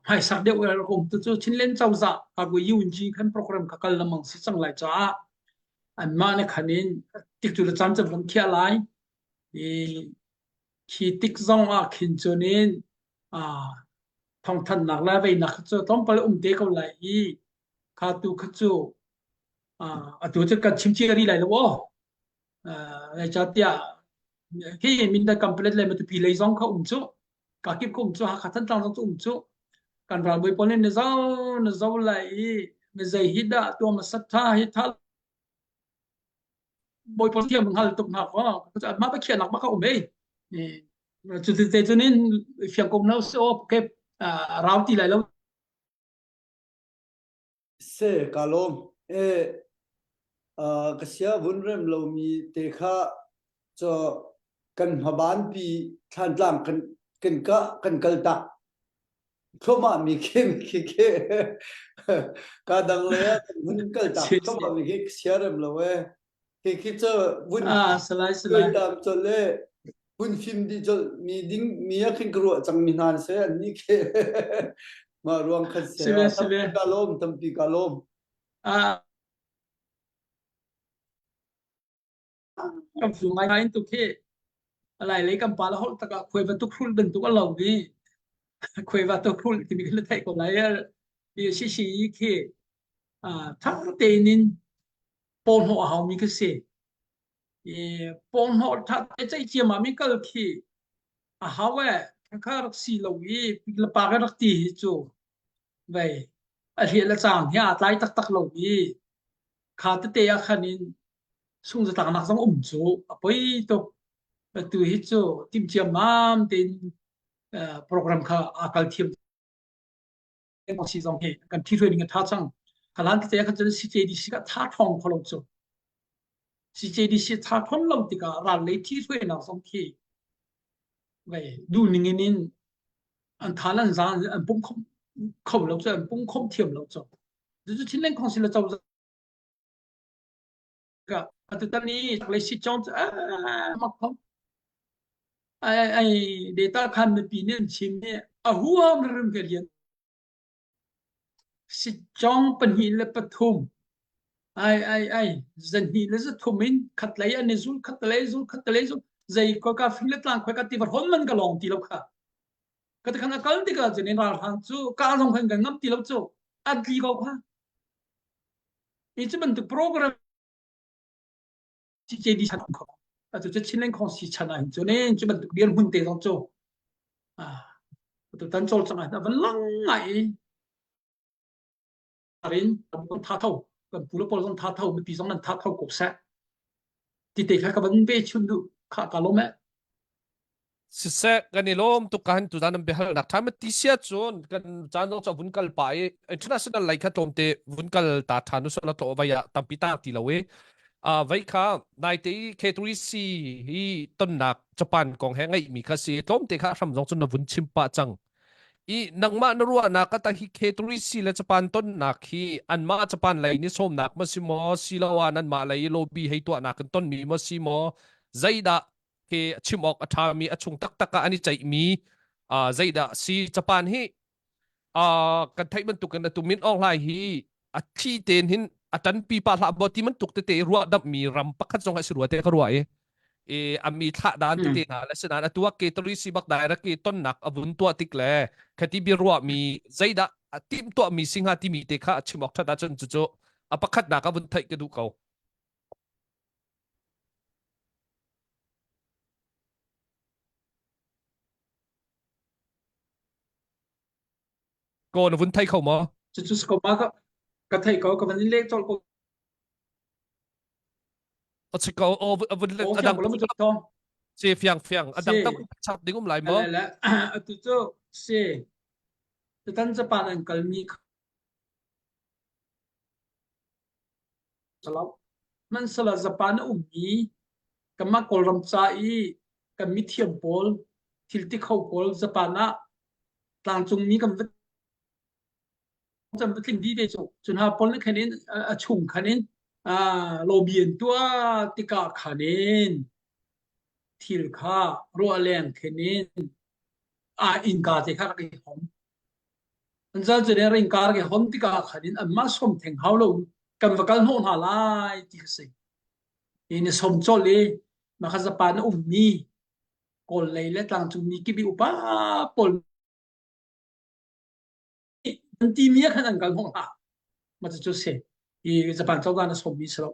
hmaisak deuh rak um tu cu Chinland cozah ka UNG khan program ka kal lamang si cang lai caah anmah ne khan in tik tu le caan cam kan khiah lai i khi tik zong ah khin cun in thawngthannak le veinak cu tlawmpal um te ko lai i kha tu kha cu atu cu kan chim cia rih lai lo aw Zeicahtiah khi Mindat Kanpalet le Matupi lei zong kha um cu kakip kha um cu Hakha Thantlang zong cu um cu kan ralbawi pawl nih na zo na zo lai i na zei hi dah tuah hmasat tha hi tha bawi pawl thiam hngal tuk hna kaw mah pa khiahnak bak a um ei cu te cun in fiang ko no si aw ke rau ti lai lo Se ka lawm. E ka sia vun rem lomi te kha cho kan hmaban pi thlantlang kan kan ka kan kal tak thluahmah mi khi khi khi ka dang le kan hun kal tak thluahmah mi khi sia rem lo e khi khi cho vun ah salai salai tam cho le vun fim di cho mi ding mi a khin ka ruah cang mi hna se an ni khi ma ruang khan se Sive sive ka lawm tampi ka lawm. Kan fu ngai ngai tuk hi. Lai lei kan pa la holh takah khuai va tuk hrul bantuk a lo i khuai va tuk hrul timi khi na theih ko lai. I si si khi thar tein in paw hnawh a haumi khi si. I paw hnawh tha te ceih ciammam i kal khi a hau e kha rak si lo i la pa ka rak ti hi cu vei a hliah le cang hi aa tlai taktak lo i kha tete ah khan in sungzatlaknak zong um cu a poi tuk. Atu hi cu timhciammam tein program kha aa kal thiam si zong hi kan thi ning a tha cang. Khalan tete khan cun CJDC ka tha thong kho lo cu. CJDC tha thon lo tikah ral lei thi hruainak zong khi vei du ning in in an tha lan zan an pung khom kho lo cu an pung khom thiam lo cu. Cu Chinland Council le cozah ka atutan i lei si chong cu mak kho ai ai data khan mipi nih an chim i a huam rim ke lian si chong pahnih le pathum ai ai ai zan hnih le zathum in khat lei an i zul khat lei zul khat lei zul zei ko ka fing le tlang khoi ka ti var hon man ka long ti lo kha ka ti khan a kal tikah cun in ralhrang cu ka zong khan kan ngam ti lo cu an tli ko kha hi cu bantuk program CJD chan kho atu cu Chinland Khong si chan ah hin cun in cu bantuk dirhmun te zong cu ah atu tan cawl cang ah van lang ngai i rin kan tha tho kan pu le pawl zong tha tho mipi zong nan tha tho ko seh ti te kha ka van ve chun du kha ka lom eh Siseh kan i lawm tuk kan tuzan an biahalnak ṭha ma ti sia cun kan caan zong cu vun kal pa i international lei kha tlawmte vun kal ta ṭhan usah la tlaw vai ah tampi ta ti lo i vai kha naite i K3C hi tonnak Japan kong he ngeihmi kha si tlawmte kha hram zong cun na vun chim pah cang i nangmah na ruahnak ata hi K3C le Japan tonnak hi anmah Japan lei nih sawmnak ma si maw siloah nanmah lei i lobby hei tuahnak in tonmi ma si maw zeidah khi chim awk a ṭhami a chung taktak ah an i ceihmi zeidah si Japan hi kan theih bantukin atu Min Aung Hlaing hi a thli tein hin a ṭanpi pa hlah maw ti bantuk tete ruah damhmi ram pakhat zong a si rua te ka ruah i i ami thlah dan tete hna le sinain atu ah ke si bak direct i tonnak a vun tuah tik le khati bia ruahmi zeidah a timh tuahmi si hnga timi te kha a chim awk ṭhat ahcun cucu a pakhatnak a vun theih ka duh ko. Ko na vun thei kho maw? Cucu si ko ma ka ka thei ko ka van in leh colh ko. A si ko o vun le adang si fiang fiang adang tam chap ding um lai maw? Le le atu cu si tutan Japan an kalmi Hmanhsehlaw Japan a ummi kanmah Kawlram ca i kan mithiam pawl, thil ti kho pawl Japan ah tlangcungmi kan va kan va tling dih te cu. Cu hna pawl nih khan in a chung khan in lobby an tuah tikah khan in thil kha ruah leng khin in a innka te kha rak i hong. An zal cu ring kar ke hon tikah khan in anmah som theng hau lo kan va kal hnawh hna lai ti kha si. I ni som colh i mah kha Japan a ummi Kawl lei le tlangcungmi kip i upa pawl nih an timi ah khan an kal hnawh hna. Mah cucu si. I Japan cozah na sommi si lo.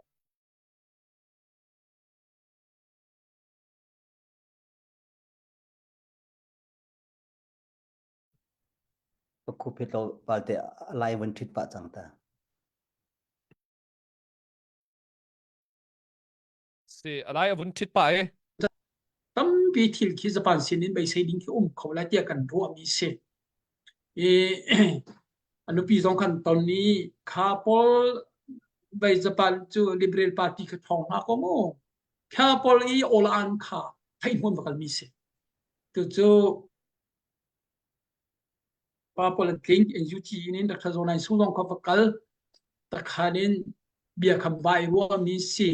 Pakhu tlawmpal te a lai vun ṭhit pah cang ta. Si a lai a vun ṭhit pah i. Tampi thil khi Japan sin in beisei ding khi um kho lai tiah kan ruahmi si. I a nupi zong khan ton i kha pawl bei Japan cu Liberal Party kha thawng hna ko mu. Kha pawl i all an kha theih hmun va kalmi si. Tucu pa pawl an tling NUG in Dr. Zaw Naing Su zong kha va kal takhan in bia kham vai ruahmi si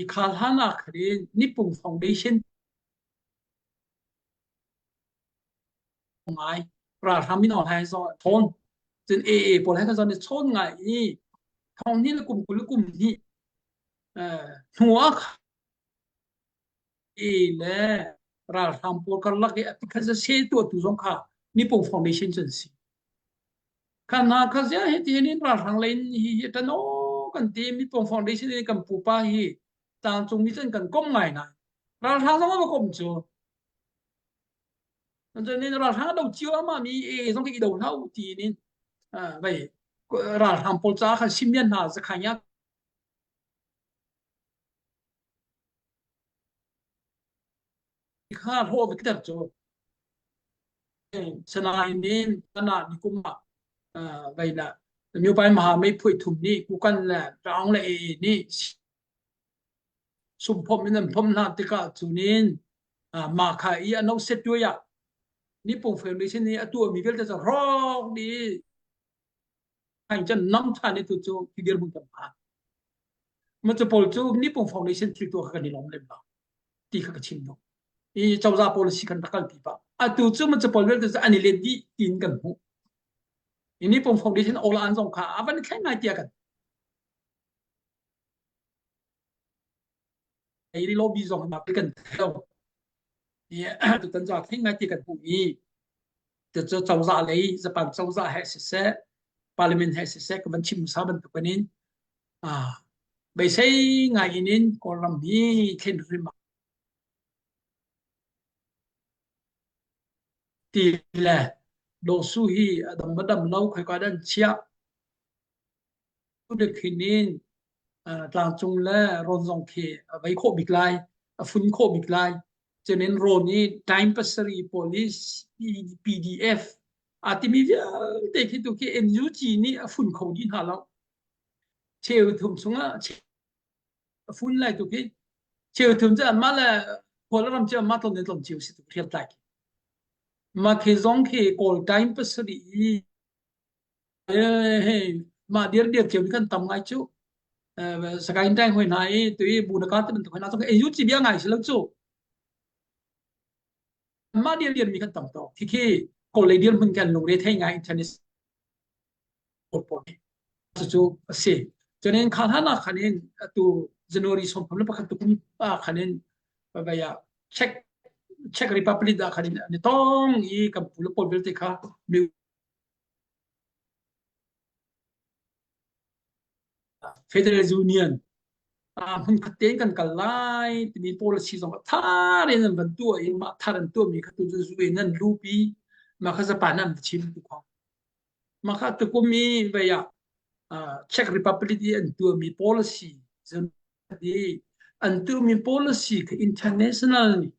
i kha hlan ah khan Nipung Foundation ngai ralhrang min aung hlaing zong thawn cun AA pawl he khan zong chawn ngai i. Thong hnih le kum 20 kum hnih hnu ah e le ralhrang pawl karlak i kha se tuahtu zong kha Nippon Foundation cu an si. Kha hna kha zia hi ti hin ralhrang lei in hi hi tan o kan ti Nippon Foundation in kan pupa hi tlangcung mi cun kan kom ngai ngai. Ralhrang zong a kom cu. Cun ralhrang do cio ama mi e zong i do hlau ti in vai ralhrang pawl ca khan simian hna zakhanya kha hlawh va ter cu sanain in kana ni kum ah vai la myopai maha mei phui thum ni kukan le taung le e ni sumphom in an phom hna tikah cunin ma kha i ano set tuai ah ni pung foundation ni atu mi vialte cu rawk di chan nam than i tu cu hi dirhmun kan phan ma cu pawl cu Nippon Foundation thil tuah kha kan i lawm lem lo ti kha ka chim duh i cozah policy kan rak kalpi pah atu cu ma cu pawl vialte cu an i let dih tiin kan hmuh i Nippon Foundation ola an zong kha a van i thleng ngai tiah kan ei lobby zong na kan lo i tutan za thleng ngai ti kan hmuh i cu cozah lei Japan cozah he siseh parliament he siseh ka van chim sa bantuk in ah beisei ngai in in Kawlram hi thlen hrim ti le Daw Su hi a dam ma dam lo khoi ka dan chiah khin in tlangcung le rawn zong khi a vei khawh bik lai, a fun khawh bik lai. Cunin rawn i time pasarih police PDF aa timi vialte khi tu khi NUG nih a fun kho dih hna lo. Cheu thum chungah a fun lai tu khi cheu thum cu anmah le khual ram cu anmah tlon in tlon cio si tu hrial tlai khi. Mah khi zong khi Kawl time pasarih i hei mah dir dir cio kan tam ngai cu Sagaing dai hoi hna i tu i bu na ka te bantuk hoi hna zong ei chi bia ngai si lo cu mah dir dir mi kan tam to khi khi kawl lei dir hmun kan lungre thei ngai internet pawl cu a si cunin kha hlan ah khan in atu January 31 tu kum ah khan in vaya Czech Czech Republic ah khan in an i tong i kan pu le pawl vialte kha Federal Union hmunkhat tein kan kal lai timi policy zong a thar in an van tuah i mah thar an tuahmi kha tu cu zu in an lupi mah kha Japan an va chim tu kha mah kha tukum i vei ah Czech Republic i an tuahmi policy i an tuahmi policy kha international nih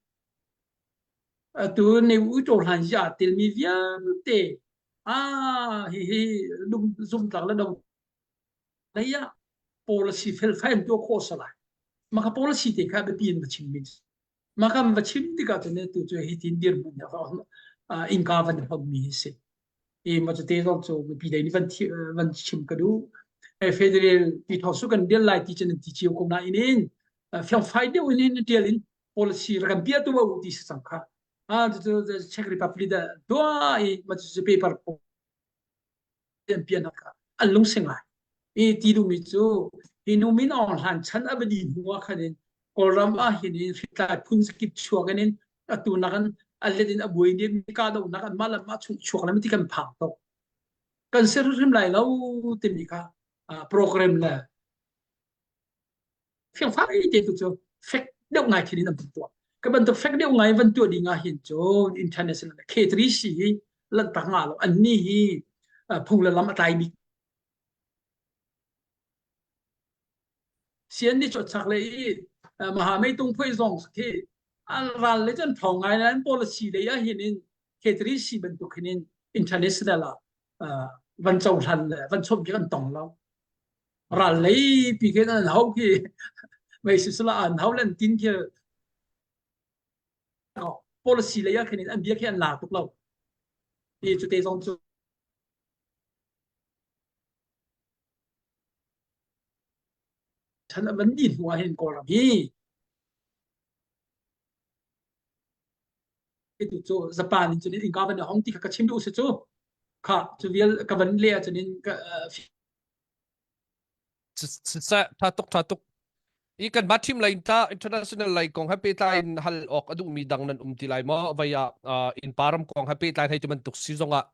atu ne u hlan ya telmi vialte ah hihi zumtlak le do lei ah policy felfai an tuah khawh salai maka policy te kha biapi in va chim mi maka va chim tikah cun tu cu hi tin dirhmun inka van hon mi hi si i ma cu te zong cu mipi lei nih van van chim ka duh federal ti thawng su kan dial lai ti cun ti cio ko na in in fiangfai deuh in in tial in policy rak kan piah tu ti si cang kha Ah cucu Czech Republic dah tuah i mah cucu paper an pian kha an lungsi ngai. I ti duhmi cu hi nu min Aung Hlan chan a va dih hnu ah khan in Kawlram ah hin in hritlai phun zakip chuak in in atu nak in a let in a buai ni mi kahdohnak anmah le anmah chung chuak le ti kan phang tuk. Kan ser hrim lai lo timi kha program le fiangfai te tu cu fek deuh ngai khin in an tuah ka bantuk fek deuh ngai van tuah ding ah hin cun international K3C hi lanhtak nga lo an ni hi phung le lam a tlai bik sian ni chot chak le i maha mei tung phoi zong khi an ral le cun thong ngai an policy le ah hin in K3C bantuk hin in international ah van cohlan le van chom ki kan tong lo ral lei pi khin an hau khi mei sisala an hau len tin khi policy lei ah khin an bia khi an la tuk lo i cu te zong cu chan an di hnu ah hin kawlram hi tu cu Japan in cun inka van hong ti kha ka chim duh si cu kha cu vial ka van le ah cun in ka. Siseh tha tuk tha tuk. I kan ma team lei ta international lei kong he pehtlai in hal awk a duhmi dang nan um ti lai maw? Vai ah in param kong he pehtlai hei ti bantuk si zong ah.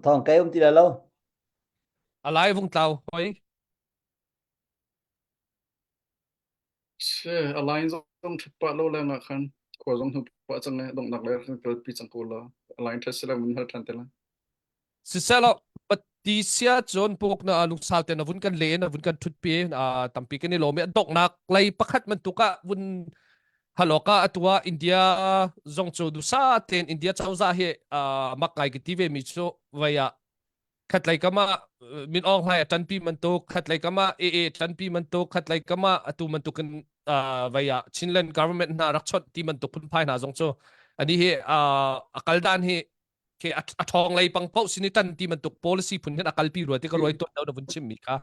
Thong kai um ti lai lo. Alai vung tlau hoi. Se a line zong ṭhat pah lo leng ah khan khua zong hnu pah cang le donghnak le kan kalpi cang ko la. A line ṭhat sila mun hal ṭhan te la. Siselaw pati sia cun puk na lungsau te na vun kan le na vun kan thut pi tampi kan i lawm i donghnak lei pakhat bantuk ah vun haloka atua India zong cu dusa ten India cozah hi mak ngai ki ti ve mi cu vai ah khatlei kam ah Min Aung Hlaing a ṭanpi bantuk khatlei kam ah AA ṭanpi bantuk khatlei kam ah atu bantuk in vei ah Chinland government hna rak chawnh ti bantuk phunphai hna zong cu ani hi a kal dan hi ke a ṭhawng lei pang paoh sin i ṭan ti bantuk policy phun hin a kalpi rua ti ka ruai tuan lo na vun chim mi kha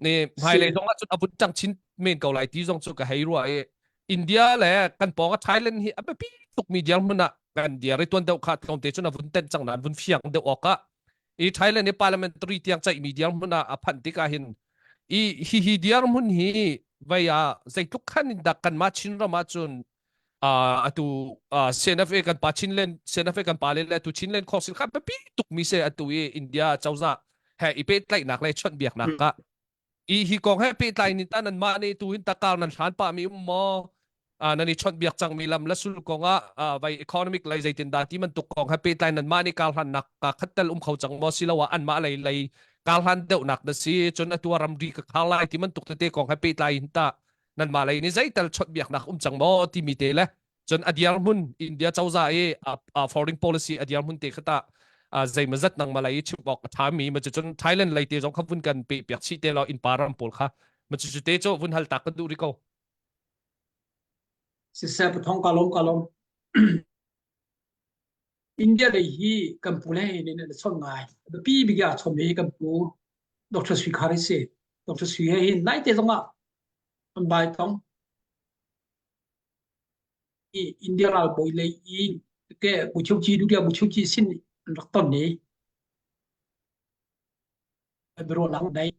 ne hmailei zong ah cun a vun ṭang chin men ko lai ti zong cu ka hei rua i India le kan pawng a Thailand hi a biapi tukmi dirhmun ah kan dir i tuan deuh kha tlawmte cun a vun tenh cang nain vun fiang deuh awk ah i Thailand i parliamentary tiang ceihmi dirhmun ah a phanh tikah hin i hi hi dirhmun hi vei ah zeitluk khan in dah kanmah Chinram ah cun atu CNFA kan pa Chinland CNFA kan pa le le atu Chinland Council kha biapi tukmi se atu i India cozah he i pehtlaihnak le chawnhbiaknak ka I hi kong he pehtlai ni ta nan mah nih tu hin takar nan hlan pah mi um maw? Nan i chawnh biak cang mi lam la sul kong ah vai economic lei zeitin dah ti bantuk kong he pehtlai nan mah nih kar hlan nak ka khat tel um kho cang maw siloah an mah lei lei kar hlan deuh nak na si cun atu ramri ka khar lai ti bantuk tete kong he pehtlai hin ta nan mah lei nih zeital chawnh biak nak um cang maw ti mi te le cun a dirhmun India cozah i a foreign policy a dirhmun te kha ta zeimazat nang malai i chim awk a ṭhami ma cun Thailand lei te zong kha vun kan pe piak chih te law innpa ram pawl kha ma cu te cu vun hal tak kan duh ri ko Siseh pathong ka lom ka lom India lei hi kan pu le he nin an chon ngai biapi bik ah chom hi kan pu Dr. Sui Khar si Dr. Sui he hin nai te zong ah an bai tong India ralbawi lei i ke Buchochi Dutiya Buchochi sin an rak ton i biaruahnak nei.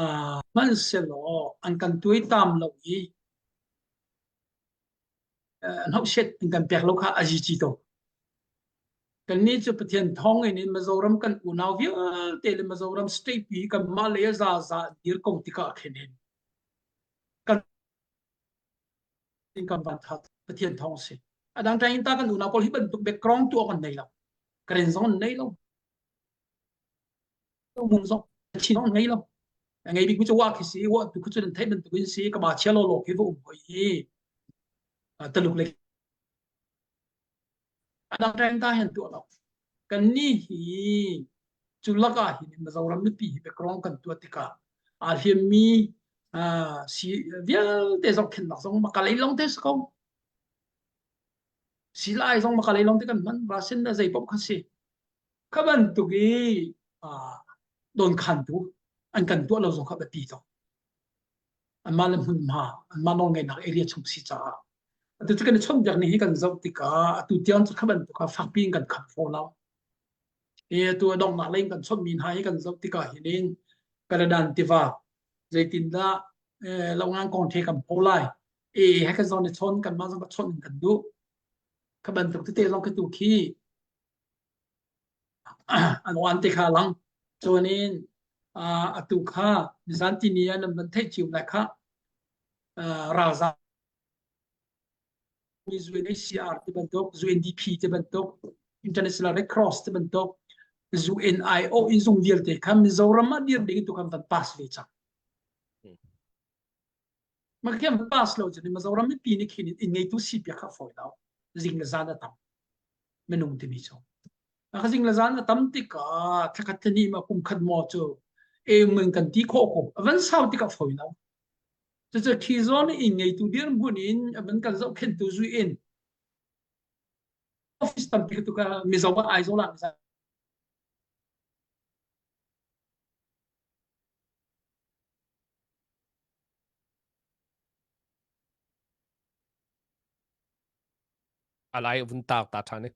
Uh, hmanhsehlaw an kan tuaitam lo i hnokset in kan pek lo kha a zici to. Kannih cu Pathian thawng in in Mizoram kan unau vialte le Mizoram state pi kan mah le za za dir ko tikah khin hin kan in kan van that Pathian thawng si. Adang tain ta kan unau pawl hi bantuk background tu kan nei lo. Karen zong an nei lo. Mun zong chin zong ngei lo. Ngei bik mi cu wa khi si wa tu khu cu nan theih bantuk in si ka ba chia lo lo khi va um hoi hi. Taluk le adang ṭeng ta hen tuah lo. Kan ni hi cu lakah hin Mizoram mipi hi background kan tuah tikah aa hliammi si vialte zohkhenhnak zong makalei lawng te si ko. Silai zong makalei lawng te kan hman rasin na zei paoh kha si. Kha bantuk i dawnkhantu an kan tuah lo zong kha biapi tuk. Anmah le hmunhma, anmah nawlngeihnak area chung si caah. Atu cu kan i chawnhbiak ni hi kan zoh tikah atu tiang cu kha bantuk kha fakpi in kan kham fawn lo. Hi atu a donghnak lei in kan chawnhmi hna hi kan zoh tikah hin in Kaladan tiva zeitindah eh, longan kong the kan pho lai. E he kan zong ni chawn kan mah zong ka chawn in kan duh. Kha bantuk tete zong khi tu khi an oan te kha lang. Chuan in atu kha nizan tini ah nan van theih cio lai kha ralzaam UNHCR ti bantuk UNDP ti bantuk International Red Cross ti bantuk UNIO in zung vialte kha Mizoram ah dir ding tu kan van pass ve cang. Makhiam pass lo cun Mizoram mipi nih khin in ngeitu si piak kha fawi lo. Zing le zan a tam. Minung timi cu. A zing le zan a tam tikah thlakhat thlani ma kum khat maw cu e mun kan ti khawh ko. A van sau tikah fawi lo. Cucu khi zawn in ngeitu dirhmun in a van kan zohkhenhtu zui in office tampi tu ka Mizo ah Aizawl ah Alai vun tar ta ṭhan i.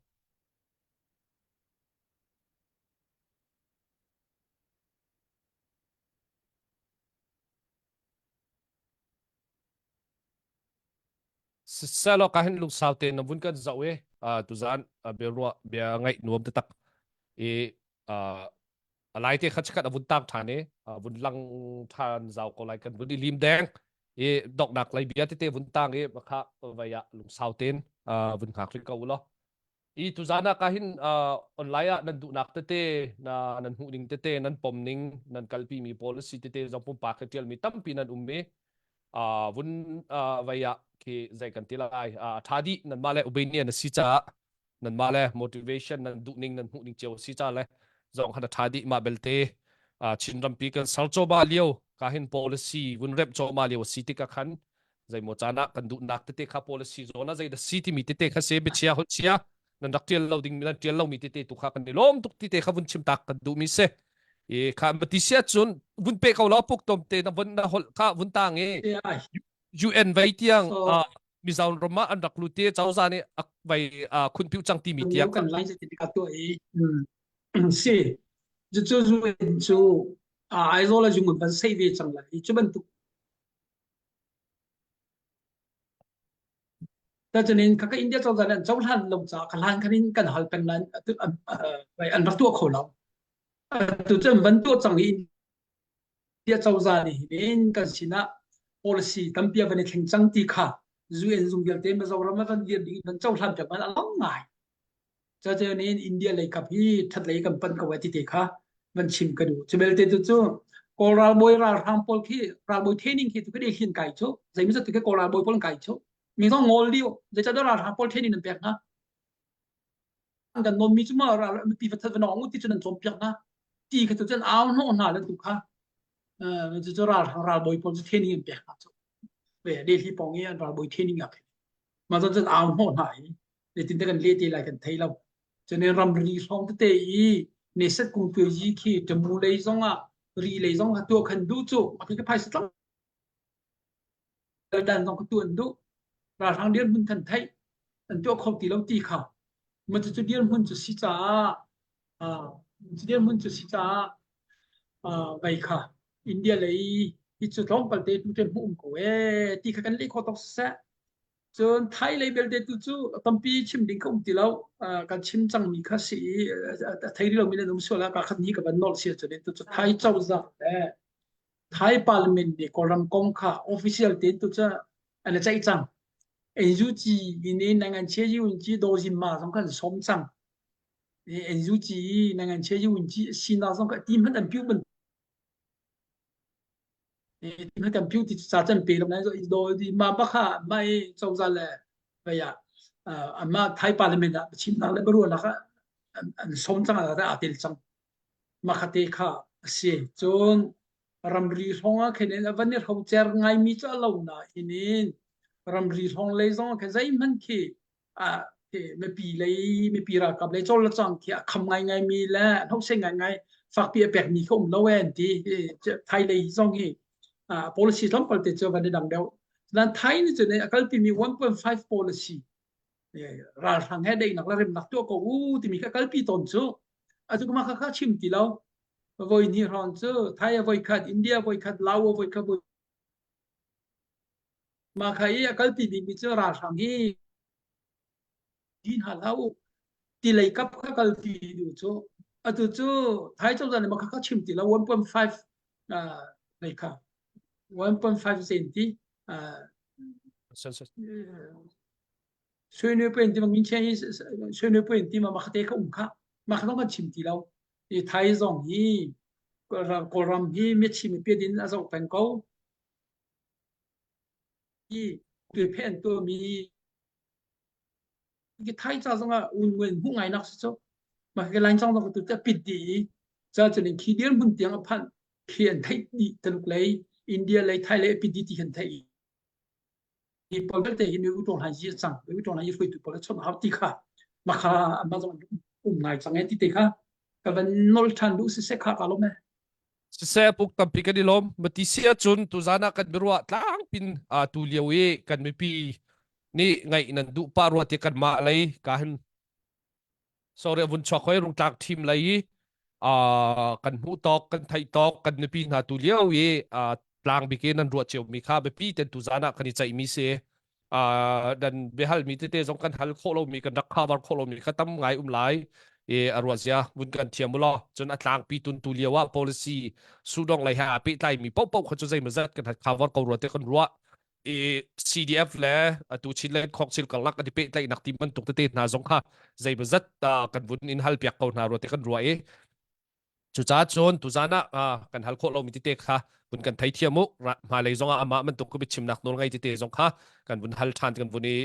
Siselaw ka hin lungsau tein na vun kan zoh i tuzaan bia ruah bia ngaih nuam taktak i a lai te kha chikat a vun tang ṭhan i vun lang ṭhan zau ko lai kan vun i lim deng i doknak lei bia tete vun tang i kha vai ah lungsau tein vun hngak rih ko u law I tuzaan ah ka hin online ah nan duhnak tete na nan hmuh ning tete nan pom ning nan kalpi mi pawl si tete zong pumpak he tial mi tampi nan um i vun vei ah khi zei kan ti lai a tha dih nan mah le opinion na si caah nan mah le motivation nan duh ning nan hmuh ning cio si ca le zong khan a tha dih mah belte Chin rampi kan sar coba lio ka hin policy vun rep coba lio si tikah khan zeimaw caan ah kan duhnak tete kha policy zawn ah zeidah si timi tete kha se biachia holh chia nan rak tial lo ding nan tial lomi tete tu kha kan i lawm tuk tete kha vun chim tak kan duhmi si i kha mati sia cun vun pe ko lo puk tom te na vun na holh kha vun tang i UN vei tiang Mizo ram ah an rak lut i cozah nih vai khun piu cang timi tiang kan lai ti ka tu i si cu cu cu Aizawl a jung ban sei ve cang lai cu bantuk Tacunin kaka India cozah nih an cohlan lo caah ka hlan khan in kan hal peng nain an rak tuah kho lo. Atu cu an van tuah cang i India cozah nih hin kan sinah policy tampi a van i thleng cang ti kha UN zung vialte Mizoram a van dir ding in van cohlan piak man a lang ngai. Cucaah India lei kap hi that lei kan panh ko ai ti te kha van chim ka duh. Cu belte tu cu Kawl ralbawi ralhrang pawl khi ralbawi training khi tu khi hin kai chu zeimi zat tu khi Kawl ralbawi pawl kai chu mi zong ngol liu zeicahtiah ralhrang pawl training nan pek hna an kan nawn mi cu ma ral mipi va that va nong ti cu nan cawnpiak hna ti kha tu cun au hnawh hna le tu kha cu cu ralhrang ralbawi pawl cu training an pek hna cu ve Delhi pawng i an ralbawi training ah khin mah cun cun au hnawh hna i zeitin kan leh te lai kan thei lo cun ramri hrawng tete i neset kung tuai yi khi tamu lei zong ah ri lei zong ah tuah khan duh cu mah khi phaisa tlang dan zong ka tu an duh ralhrang dir hmun khan theih an tuah kho ti lo ti kha ma cu dir hmun cu si caah cu dir hmun cu si caah vai kha India lei hi cu tlawmpal te tu te hmuh um ko e ti kha kan leh kho tok seh Cun Thai lei belte tu cu tampi chim ding ka um ti lo. Kan chim cangmi kha si i a thei rih lomi nan um sual ah ka khat ni ka van nolh sia cun tu cu Thai cozah le Thai parliament nih Kawlram kong kha official tein tu cu an i ceih cang. NUG in in nangan chia yun ci do zin ma zong kan som cang. NUG nangan chia yun ci sinak zong ka ti hmanh an piu ban kan piu ti ca can pe lo nai do di ma ba kha mai cozah le vaya amma Thai parliament ah chimnak le baruah kha an som cang ah a tel cang ma khate kha si cun ramri hrawng ah khin in van i hrocer ngai mi cu lo na in in ramri hrawng lei zong kha zeihmanh khi ah mipi lei mipi ralkap lei cawl le cang khi a kham ngaingai mi le hnose ngaingai fakpi a pek mi kha um lo e an ti Thai lei zong hi policy tlawmpal te cu van i dang deuh nan Thai nih cun a kalpi mi 1.5 policy ralhrang he daihnak le remnak tuah ko u timi kha kalpi tawn cu atu kuma kha kha chim ti lo voi ni hrawng cu Thai a voi khat India voi khat Lao a voi khat voi Mah kha i a kalpi bikmi cu ralhrang hi din hna hlah u ti lei kap kha kalpi duh cu atu cu Thai cozah nih mah kha chim ti lo 1.5 lei kha 1.5 sen ti sui nui point ti ma min chen hi sui nui point ti ma mah te kha um kha mah kha zong kan chim ti lo i Thai zong hi Kawlram hi michi mipi din a zoh peng ko hi tuiphe an tuahmi hi Thai ca zongah un nguen hmuh ngai nak si cu mah ke lain cong zong tu te pit di i ca cun in khi dir hmun tiang a phanh khi an theih dih Taluk lei India lei Thai lei pit di ti kan theih i pawl vialte hi mi utong han yi cang mi utong han yi hruaitu pawl chon hau ti kha makha amma zong um ngai cang e ti te kha ka van nol than du si se kha ka lo me Siseh puk tampi kan i lawm. Mati si ahcun tuzaan ah kan biaruah tlangpin tu lio i kan mipi Nih ngaih nan duh pah rua ti kanmah lei ka hin sorry vun chuak hoi rungtlak team lei i kan hmuh tawk kan theih tawk kan nupi hna tu lio i tlang bik in nan ruah cio mi kha biapi ten tu zan ah kan i ceih mi si dan biahal mi tete zong kan hal khawh lo mi kan rak cover khawh lo mi kha tam ngai um lai i a ruah zia vun kan thiam u law cun a tlangpi tun tu lio ah policy sudong lei ha pehtlai mi paoh paoh kha cu zeimawzat kan cover ko rua te kan ruah i CDF le atu Chinland Council karlak an i pehtlaihnak ti bantuk tete hna zong kha zeimawzat kan vun in hal piak ko hna rua te kan ruah i cucaah cun tuzan ah kan hal khawh lomi tete kha vun kan theithiam u hmailei zong ah amah bantuk ka biachimnak nawl ngei tete zong kha kan vun hal ṭhan kan vun i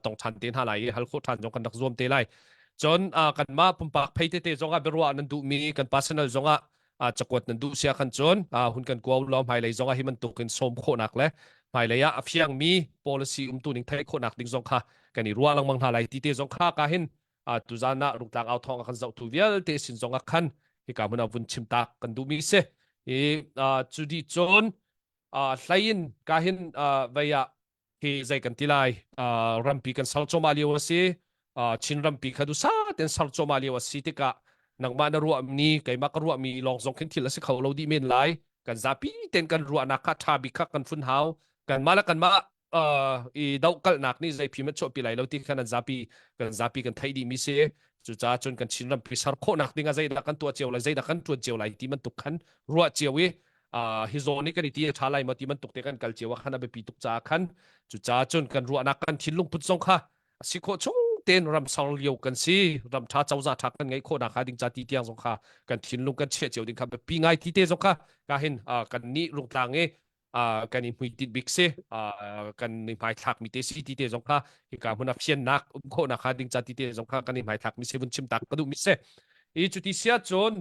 tong ṭhan te hna lai i hal khawh ṭhan zong kan rak zuam te lai cun kanmah pumpak phei tete zong ah biaruah nan duhmi kan personal zong ah cakuat nan duh sia khan cun hun kan kuau law hmailei zong ah hi bantuk in sawm khawhnak le hmailei ah a fiangmi policy umtu ning theih khawhnak ding zong kha kan i ruah lengmang hna lai ti te zong kha ka hin tuzan ah rungtlang au thawng a kan zohtu vialte sin zong ah khan hika hmun ah vun chim tak kan duhmi si i cu dih cun hlei in ka hin vei ah hi zei kan ti lai rampi kan sar cawma lio a si Chin rampi kha dusa ten sar cawma lio a si tikah nangmah na ruahmi keimah ka ruahmi lawng zong khin thil a si kho lo dih men lai kan zapi ten kan ruahnak kha tha bik kha kan fun hau kanmah le kanmah i dohkalhnak nih zei phim a chuahpi lai lo ti khan an zapi kan zapi kan theih dih mi si cucaah cun kan Chin rampi ser khawhnak ding ah zeidah kan tuah cio lai zeidah kan tuan cio lai ti bantuk khan ruah cio i hi zawn i kan i ti a ṭha lai maw ti bantuk te kan kal cio ah khan a biapi tuk caah khan cucaah cun kan ruahnak kan thinlung put zong kha a si khawh chung tein ram ser lio kan si ram ṭha cozah ṭha kan ngeih khawhnak hnga ding ca ti tiang zong kha kan thinlung kan chiah cio ding kha biapi ngai ti te zong kha ka hin kan nih rungtlang i kan i hmuitinh bik si kan i hmaithlak mi te si ti te zong kha hika hmun ah fiannak um khawhnak hnga ding ca ti te zong kha kan i hmaithlak mi si vun chim tak ka duh mi si i cuti sia cun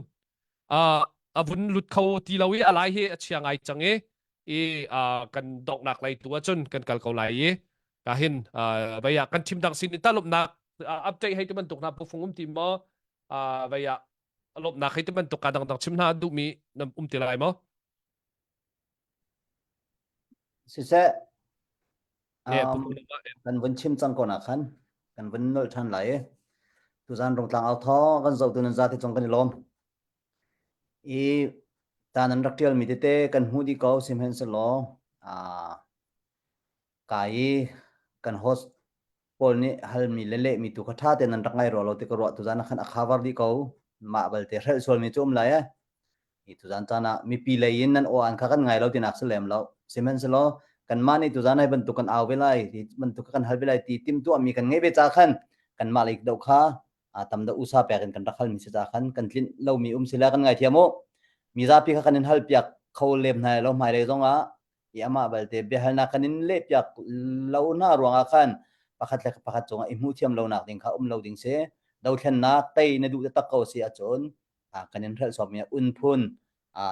a vun lut kho ti lo i a lai hi a chia ngai cang i i kan donghnak lei tu ahcun kan kal ko lai i ka hin vei ah kan thim dang sin in talumnak update hei ti bantuk hna pufung um ti maw vei ah lawmhnak hei ti bantuk ka dangdang chim hna duhmi na um ti lai maw Siseh, um, kan vun chim cang ko na khan kan vun nolh ṭhan lai i tuzan rungtlang au thawng kan zohtu nan zate cung kan i lawm. I ta nan rak ṭialmi tete kan hmuh dih ko sihmanhsehlaw uh, ka i kan host pawl nih halmi le lehmi tu kha ṭha tein nan rak ngai rua lo ti ka ruah tuzan ah khan a cover dih ko mah balte hrelh sualmi cu um lai eh hi tuzan caan ah mipi lei in nan aw an kha kan ngai lo tinak si lem lo sihmanhsehlaw kanmah nih tuzan hai bantuk kan au ve lai hi bantuk kan hal ve lai ti timhtuahmi kan ngei ve ca khan kanmah lei do kha tam deuh usa pek in kan rak halmi si ca khan kan tlinh lomi um sila kan ngai thiam u mizapi kha kan in hal piak kho lem hna lo hmailei zong ah i amah balte biahalnak kan in lehpiak lo hna ruangah khan pakhat le pakhat cungah i hmuh thiam lonak ding kha um lo ding si dothlennak tei na duh taktak ko si ahcun kan in hrelh sawmmi un phun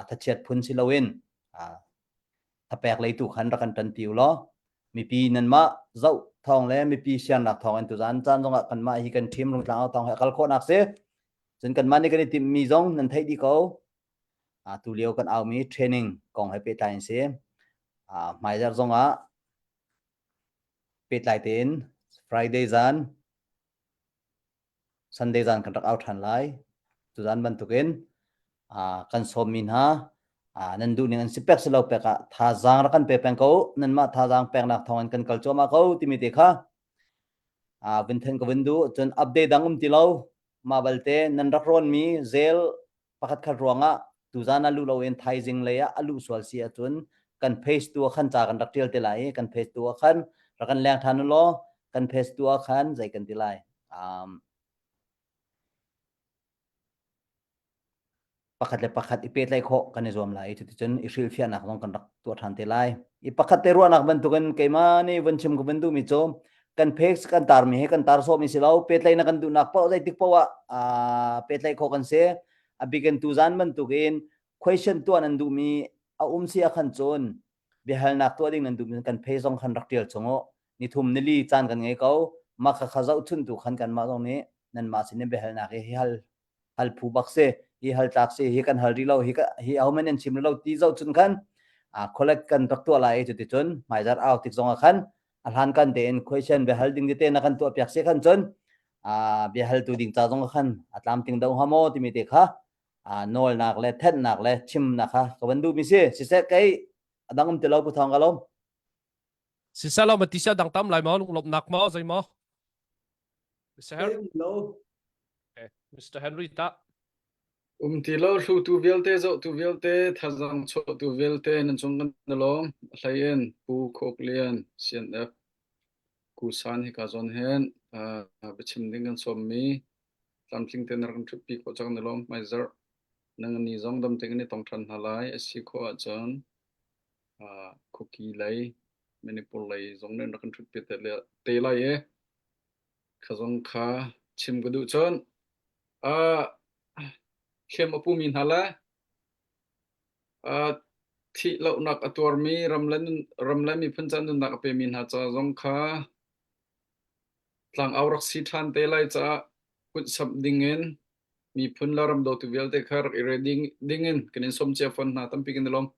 thachiat phun si loin thapek leitu khan rak kan ṭanpi u law mipi nanmah zoh thawng le mipi siangnak thawng in tuzan caan zongah kanmah hi kan ṭhim rungtlang thawng he a kal khawhnak si cun kanmah nih kan i timhmi zong nan theih dih ko tu lio kan aumi training kong he pehtlai in si hmaizarh zongah pehtlai tein Friday zan Sunday zan kan rak au ṭhan lai. Tuzan bantukin kan sawmmi hna nan duh ning an si pek si lo pek ah thazaang rak kan pe peng ko nanmah thazaang peknak thawng in kan kal cuahmah ko timi te kha vun then ka vun duh cun update dang um ti lo mah balte nan rak rawnmi zel pakhat khat ruangah tuzan ah luh loin thaizing lei ah a luh sual si ahcun kan page tu ah khan ca kan rak ṭial te lai i kan page tu ah khan rak kan leng ṭhan u law kan page tu ah khan zei kan ti lai um, pakhat le pakhat i pehtlaih khawh kan i zuam lai i cuticun i hrilhfiahnak zong kan rak tuah ṭhan te lai i pakhat te ruahnak bantukin keimah nih vun chim ka vun duhmi cu kan page kan tarmi he kan tar sawhmi si lo pehtlaihnak kan duhnak paoh zeitik paoh ah pehtlaih khawh kan si a bikin tuzan bantukin question tuah nan duhmi a um si ah khan cun biahalnak tuah ding nan duhmi kan page zong khan rak tial chung u nithum nili caan kan ngei ko mah kha kha zohchun tu khan kanmah zong nih nanmah sin in biahalnak hi hal hal phu bak si hi hal tlak si hi kan hal rih lo hi hi ahohmanh nan chim rih lo ti zoh cun khan collect kan rak tuah lai i cuticun hmaizarh au tik zong ah khan. A hlan kan tein question biahal ding tete na kan tuah piak si khan cun biahal tu ding ca zong khan a tlamtling deuh hnga maw timi te kha nawlnak le thenhnak le chimnak kha ka van duhmi si. Siseh kei a dang um ti lo Pu Thawng ka lawm. Siseh lo ma ti sia dang tam lai maw lunglawmhnak maw zei maw? Mr. Henry. Okay. Mr. Henry ta. Um ti lo hlutu vialte zohtu vialte thazang chuahtu vialte nan cung kan i lawm. A hlei in Pu Khok Lian CNF Kusan hika zawn hin uh, biachim ding kan sawmmi tlamtling te na rak kan ṭhutpi khawh cang na lawm. Hmaizarh nang ni zong dam tein kan i tong ṭhan hna lai. A si khawh ahcun uh, Khuki lei Manipur lei zong nan rak kan ṭhutpi te, te lai i kha zong kha chim ka duh cun uh, hliam a pumi hna le uh, thih lohnak a tuarmi ram le nun, ram le miphun ca nunnak a pemi hna ca zong kha tlangau rak si ṭhan te lai caah kutsamh dingin miphun le ram dawtu vialte kha rak i re ding, dingin kan in sawm cia fawn hna tampi kan i lawm.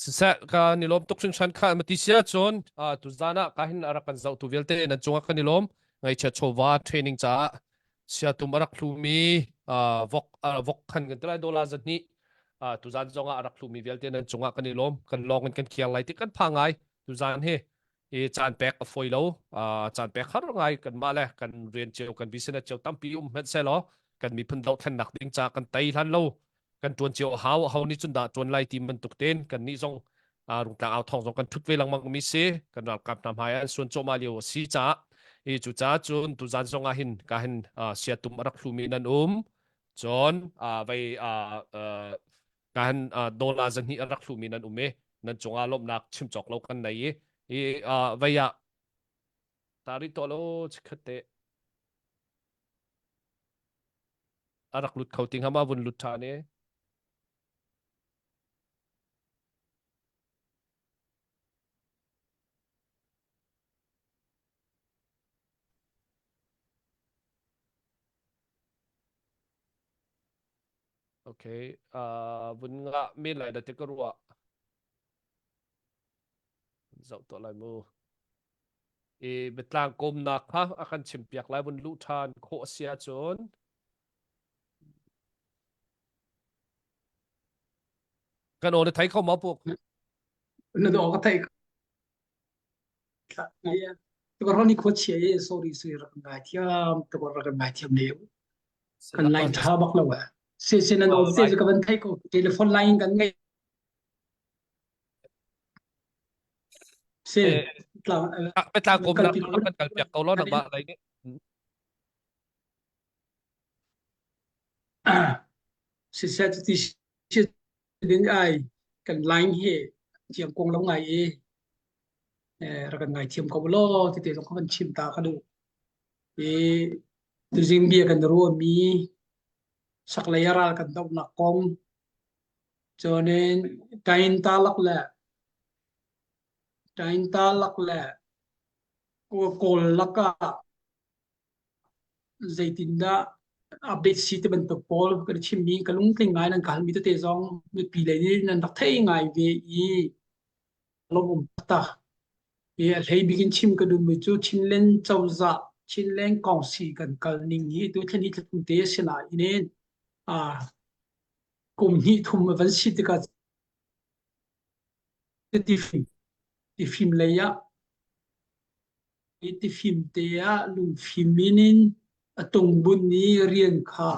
Siseh kan i lawm tuk hringhran kha mati sia cun tuzan ah ka hin a rak kan zohtu vialte nan cungah kan i lawm ngaihchia chawva training caah siatum a rak hlumi vok vok khan kan tilai dollar zahnih tuzan zongah a rak hlumi vialte nan cungah kan i lawm kan lawng in kan khiang lai ti kan pha ngai tuzan hi i caan pek a foi lo caan pek har ngai kan mah le kan rian cio kan business cio tampi um hmanh selaw kan miphun dohthlennak ding ca kan tei hlan lo kan tuan cio hau ho nih cun dah tuan lai ti bantuk ten kan nih zong rungtlang au thong zong kan thut ve lengmang mi si kan ralkap hna hmai an suan cawma lio a si caah i cu ca cun tuzan zong ah hin ka hin siatum a rak hlumi nan um cun vei ka hin dollar zahnih a rak hlumi nan um i nan cungah lawmhnak chim cawk lo kan nei i i vei ah tari to lo chikhat te a rak lut kho ti hnga ma vun lut ṭhan i Okay, uh, vun nga men lai da te ka ruah. Zoh to lai mu. I biatlang kawmnak kha a kan chimpiak lai vun luh ṭhan khawh a si ahcun kan aw na thei kho maw puk? Na do ka thei Tukar ni khua chia ye sorry sorry rak ngai thiam tukar rak ngai thiam ne kan line tha bak lo a se se nan aw te ka van thei ko telephone line kan ngei Se tlang tlang kom nak kan kal piak ko lo nak ba lai ni. Si se ti si ding ai kan line he chiang kong lo ngai i rak kan ngai thiam ko lo ti te zong kan chim ta ka duh. I tuzing bia kan ruah mi saklei ral kan dohnak kong Cunin Kain-talak le Kain-talak le Kawl lakah zeitindah update si ti bantuk pawl kan chimmi ka lungtling ngai nan ka halmi tete zong mipi lei nih nan rak thei ngai ve i lawmawm taktak. I a hlei bik in chim ka duhmi cu Chinland cozah Chinland Council kan kal ning hi tu thlen hi thlathum te a si nain ah kum hnih thum a van si tikah tifim tifim lei ah tifim te ah lungfim in in a tungbun i rian kha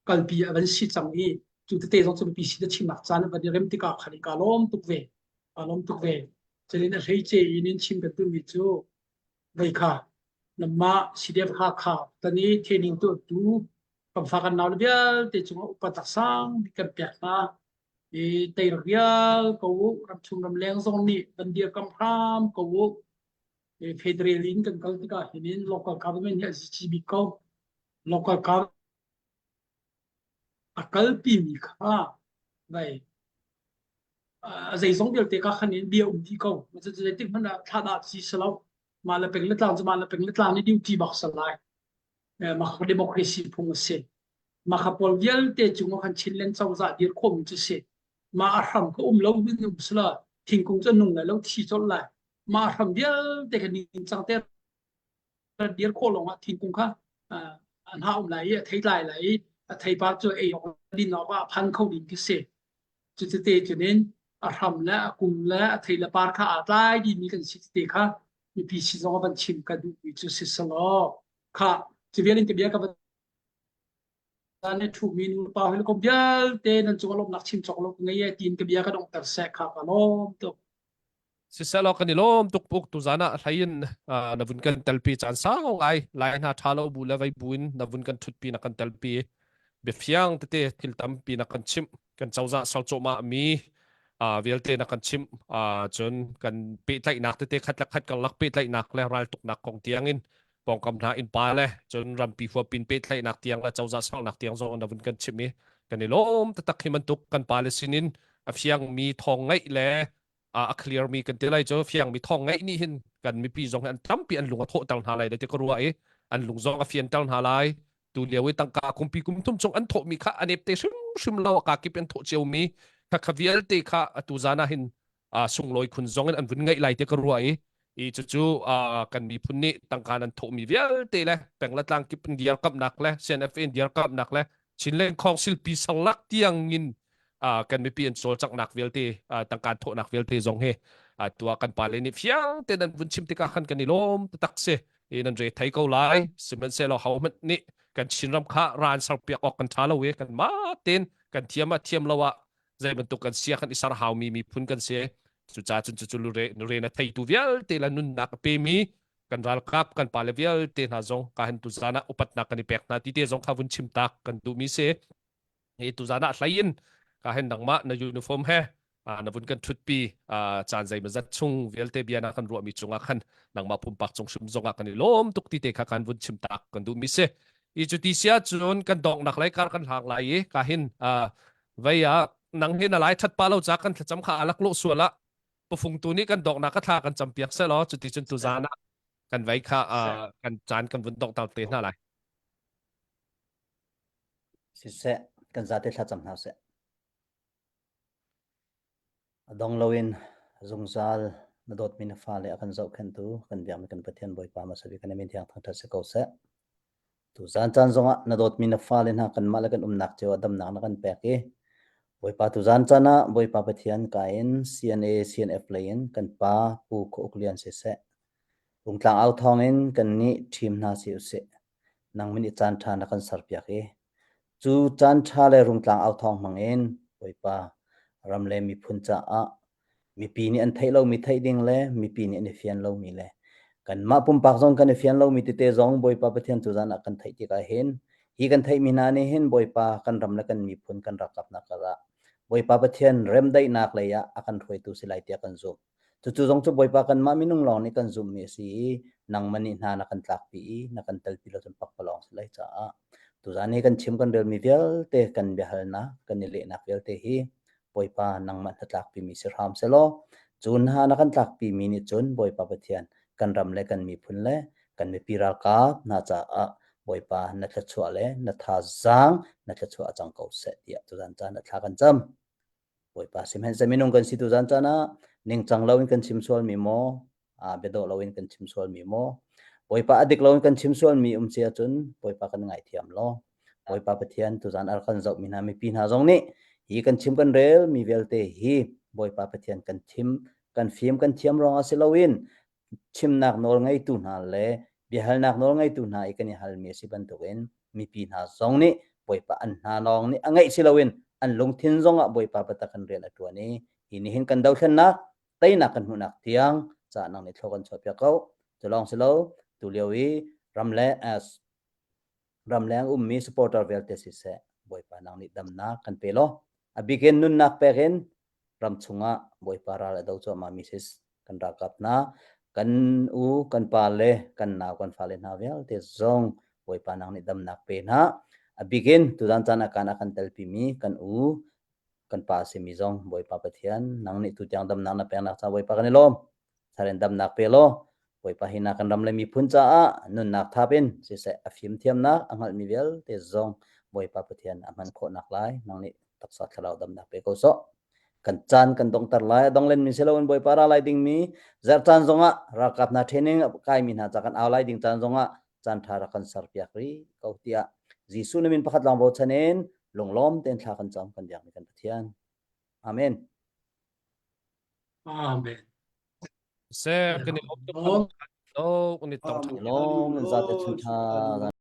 kalpi a van si cang i cu tete zong cu biapi si na chimnak caan a van i rem tikah khan ka lawm tuk ve ka lawm tuk ve cunin a hleice in in chim kan duhmi cu vei kha namah CDF Hakha tani training tu tu Kamfa kan nau le vialte cungah upat sang bik kan pek hna. I teir vial ko u, ramchung ramleng zong nih van dirkam hram ko u. I federal in kan kal tikah hin local government hi a zici bik ko. Local government a kalpi mi kha vai a zeizong vialte ka khan in bia um dih ko. Zeitik hmanh ah thla dah si selo. Mah le peng le tlang cu mah le peng le tlang nih duty bak sal lai. Mah democracy phung a si. Mah kha pawl vialte cungah khan Chinland cozah dir khawhmi cu si. Mah a hram ka um lo min um sila thingkung cu nung lai lo thi colh lai. Mah hram vialte kha ningcang te dir khawh lawng ah thingkung kha an ha um lai i a thei tlai lai i a theipar cu ei awk din awk ah a phan kho ding khi si. Cuti cunin a hram le a kum le a thei le par kha aa tlai dihmi kan si te kha mipi sin zong ah van chim ka duhmi cu si selaw kha cu vial in ka bia ka van ne ṭhumi nu pa hoi kom vialte nan cung ah lawmhnak chim cawk lo ka ngei e tiin ka bia ka donghter seh kha ka lawm tuk. Siselaw kan i lawm tuk puk tuzan ah hlei in na vun kan telpi caan sau ngai lai hna tha lo bu le vei bu in na vun kan thutpi na kan telpi biafiang tete thil tampi na kan chimh kan cozah sal cawhmah mi vialte na kan chimh cun kan pehtlaihnak tete khat le khat karlak pehtlaihnak le raltuknak kong tiang in pawngkam hna innpa le cun rampi huapin pehtlaihnak tiang le cozah sernak tiang zong na vun kan chimh i kan i lawm taktak hi bantuk kan pa le sinin a fiangmi thawng ngaih le a clear mi kan ti lai cu fiangmi thawng ngaih nih hin kan mipi zong hi an tampi an lung a thawhter hna lai ti ka ruah i an lung zong a fianter hna lai tu lio i tangka kumpi kum thum chung an thawhmi kha an ep te hrimhrim lo ka kip an thawh cio mi kha kha vialte kha atu zan ah hin sunglawi khun zong in an vun ngaih lai te ka ruah i i cucu kan miphun nih tangka nan thawhmi vialte le peng le tlang kip in dirkamnak le CNF in dirkamnak le Chinland Council pi sarlak tiang in kan mipi an cawlcanghnak vialte tangka thawhnak vialte zong hi tua kan pale nih fiang te nan vun chim tikah khan kan i lawm taktak si i nan re thei ko lai sihmanhsehlaw ho hmanh nih kan Chinram kha ran serpiak awk kan tha lo i kan mah tein kan thiam ah thiam lo ah zei bantuk kan sia kan i ser haumi miphun kan si cucaah cun cucu lure re na theitu vialte la nunnak a pemi kan ralkap kan pale vialte hna zong ka hen tu zan ah upatnak kan i pek hna ti te zong kha vun chim tak kan duhmi si hi tu zan ah hlei in ka hen nangmah na uniform he na vun kan thutpi caan zei mazat chung vialte bia na kan ruahmi cungah khan nangmah pumpak cung hrim zongah kan i lawm tuk ti te kha kan vun chim tak kan duhmi si i cu ti sia cun kan donghnak lai kar kan hlang lai i ka hin vei ah nang hi na lai that pa lo ca kan thlacam kha alak lo sual ah pufung tu nih kan donghnak ka thla kan cam piak se law cuti cun tu zan ah kan vei kha kan caan kan vun dongh ter te hna lai Siseh, kan zate thlacam hna seh. A dong loin zungzal na dawtmi na fale a kan zohkhenhtu kan biakmi kan Pathian Bawipa hmasa bik kan min thiang thangṭhat si ko seh. Tuzaan caan zongah na dawtmi na fale hna kanmah le kan umnak cio ah damnak na kan pek i Bawipa tuzaan caan ah Bawipa Pathian ka in CNA CNF lei in kan pa Pu Khua Uk Lian siseh Rungtlang au thawngin kannih ṭhim hna si usih. Nang min i caan ṭha na kan serpiak i cu caan ṭha le rungtlang au thawng hmang in Bawipa ram le miphun caah mipi nih an theih lomi theih ding le mipi nih an i fian lomi le kanmah pumpak zong kan i fian lomi tete zong Bawipa Pathian cu zan ah kan theih tikah hin hi kan theihmi hna nih hin Bawipa kan ram le kan miphun kan ralkapnak karah Bawipa Pathian remdaihnak lei ah a kan hruaitu si lai tiah kan zumh. Cucu zong cu Bawipa kanmah minung lawng nih kan zumhmi a si i nangmah nih hna na kan tlakpi i na kan telpi lo cun pakpalawng si lai caah tuzaan hi kan chim kan relmi vialte kan biahalnak kan i lehnak vialte hi Bawipa nangmah hnatlakpimi si hram selaw cu hna na kan tlakpimi nih cun Bawipa Pathian kan ram le kan miphun le kan mipi ralkap hna caah Bawipa na thluachuah le na thazaang na thluachuah a cang ko seh tiah tuzaan caan ah thla kan cam. Bawipa sihmanhseh minung kan si tuzaan caan ah ningcang loin kan chim sualmi maw, aa biadawh loin kan chim sualmi maw, Bawipa a dik loin kan chim sualmi um si ahcun Bawipa kan ngaithiam law, Bawipa Pathian tuzaan ar kan zohmi hna mipi hna zong nih hi kan chim kan rel mi vialte hi Bawipa Pathian kan thim kan fim kan thiam ruangah si loin chimnak nawl ngeitu hna le biahalnak nawl ngeitu hna i kan i halmi a si bantukin mipi hna zong nih Bawipa an hna lawng nih a ngeih si loin an lungthin zongah Bawipa biatak in rian a ṭuan i hi nih hin kan dothlennak teinak kan hmuhnak tiang ca nang nih thlaw kan chuahpiak ko. Cu lawng si lo tu lio i ram le ramleng ummi supporter vialte siseh Bawipa nang nih damnak kan pe law a bikin nunnak pek in ram chungah Bawipa ral a do cuahmah mi sis kan ralkap hna kan u kan pa le kan nau kan fale hna vialte zong Bawipa nang nih damnak pe hna a bikin tuzan caan ah kan a kan telpi mi kan u kan pa simi zong Bawipa Pathian nang nih tutiang damnak na peknak ca Bawipa kan i lawm tharen damnak pe law Bawipa hi na kan ram le miphun caah nunnak thap in siseh a fimthiamnak a hngalhmi vialte zong Bawipa Pathian a hman khawhnak lai nang nih taksa thlarau damnak pe ko sawh. Kan caan kan dongter lai. A dong len mi si loin Bawipa ra lai dingmi zarh caan zongah ralkap hna training a kaimi hna ca kan au lai ding caan zongah caan ṭha rak kan serpiak rih ko tiah Jesuh na min pakhat lawng bochan in lunglawm tein thla kan cam kan biakmi kan Pathian. Amen. Amen. Sir, kan i lawm tuk. Kan i tong. Lawm zate chun tha.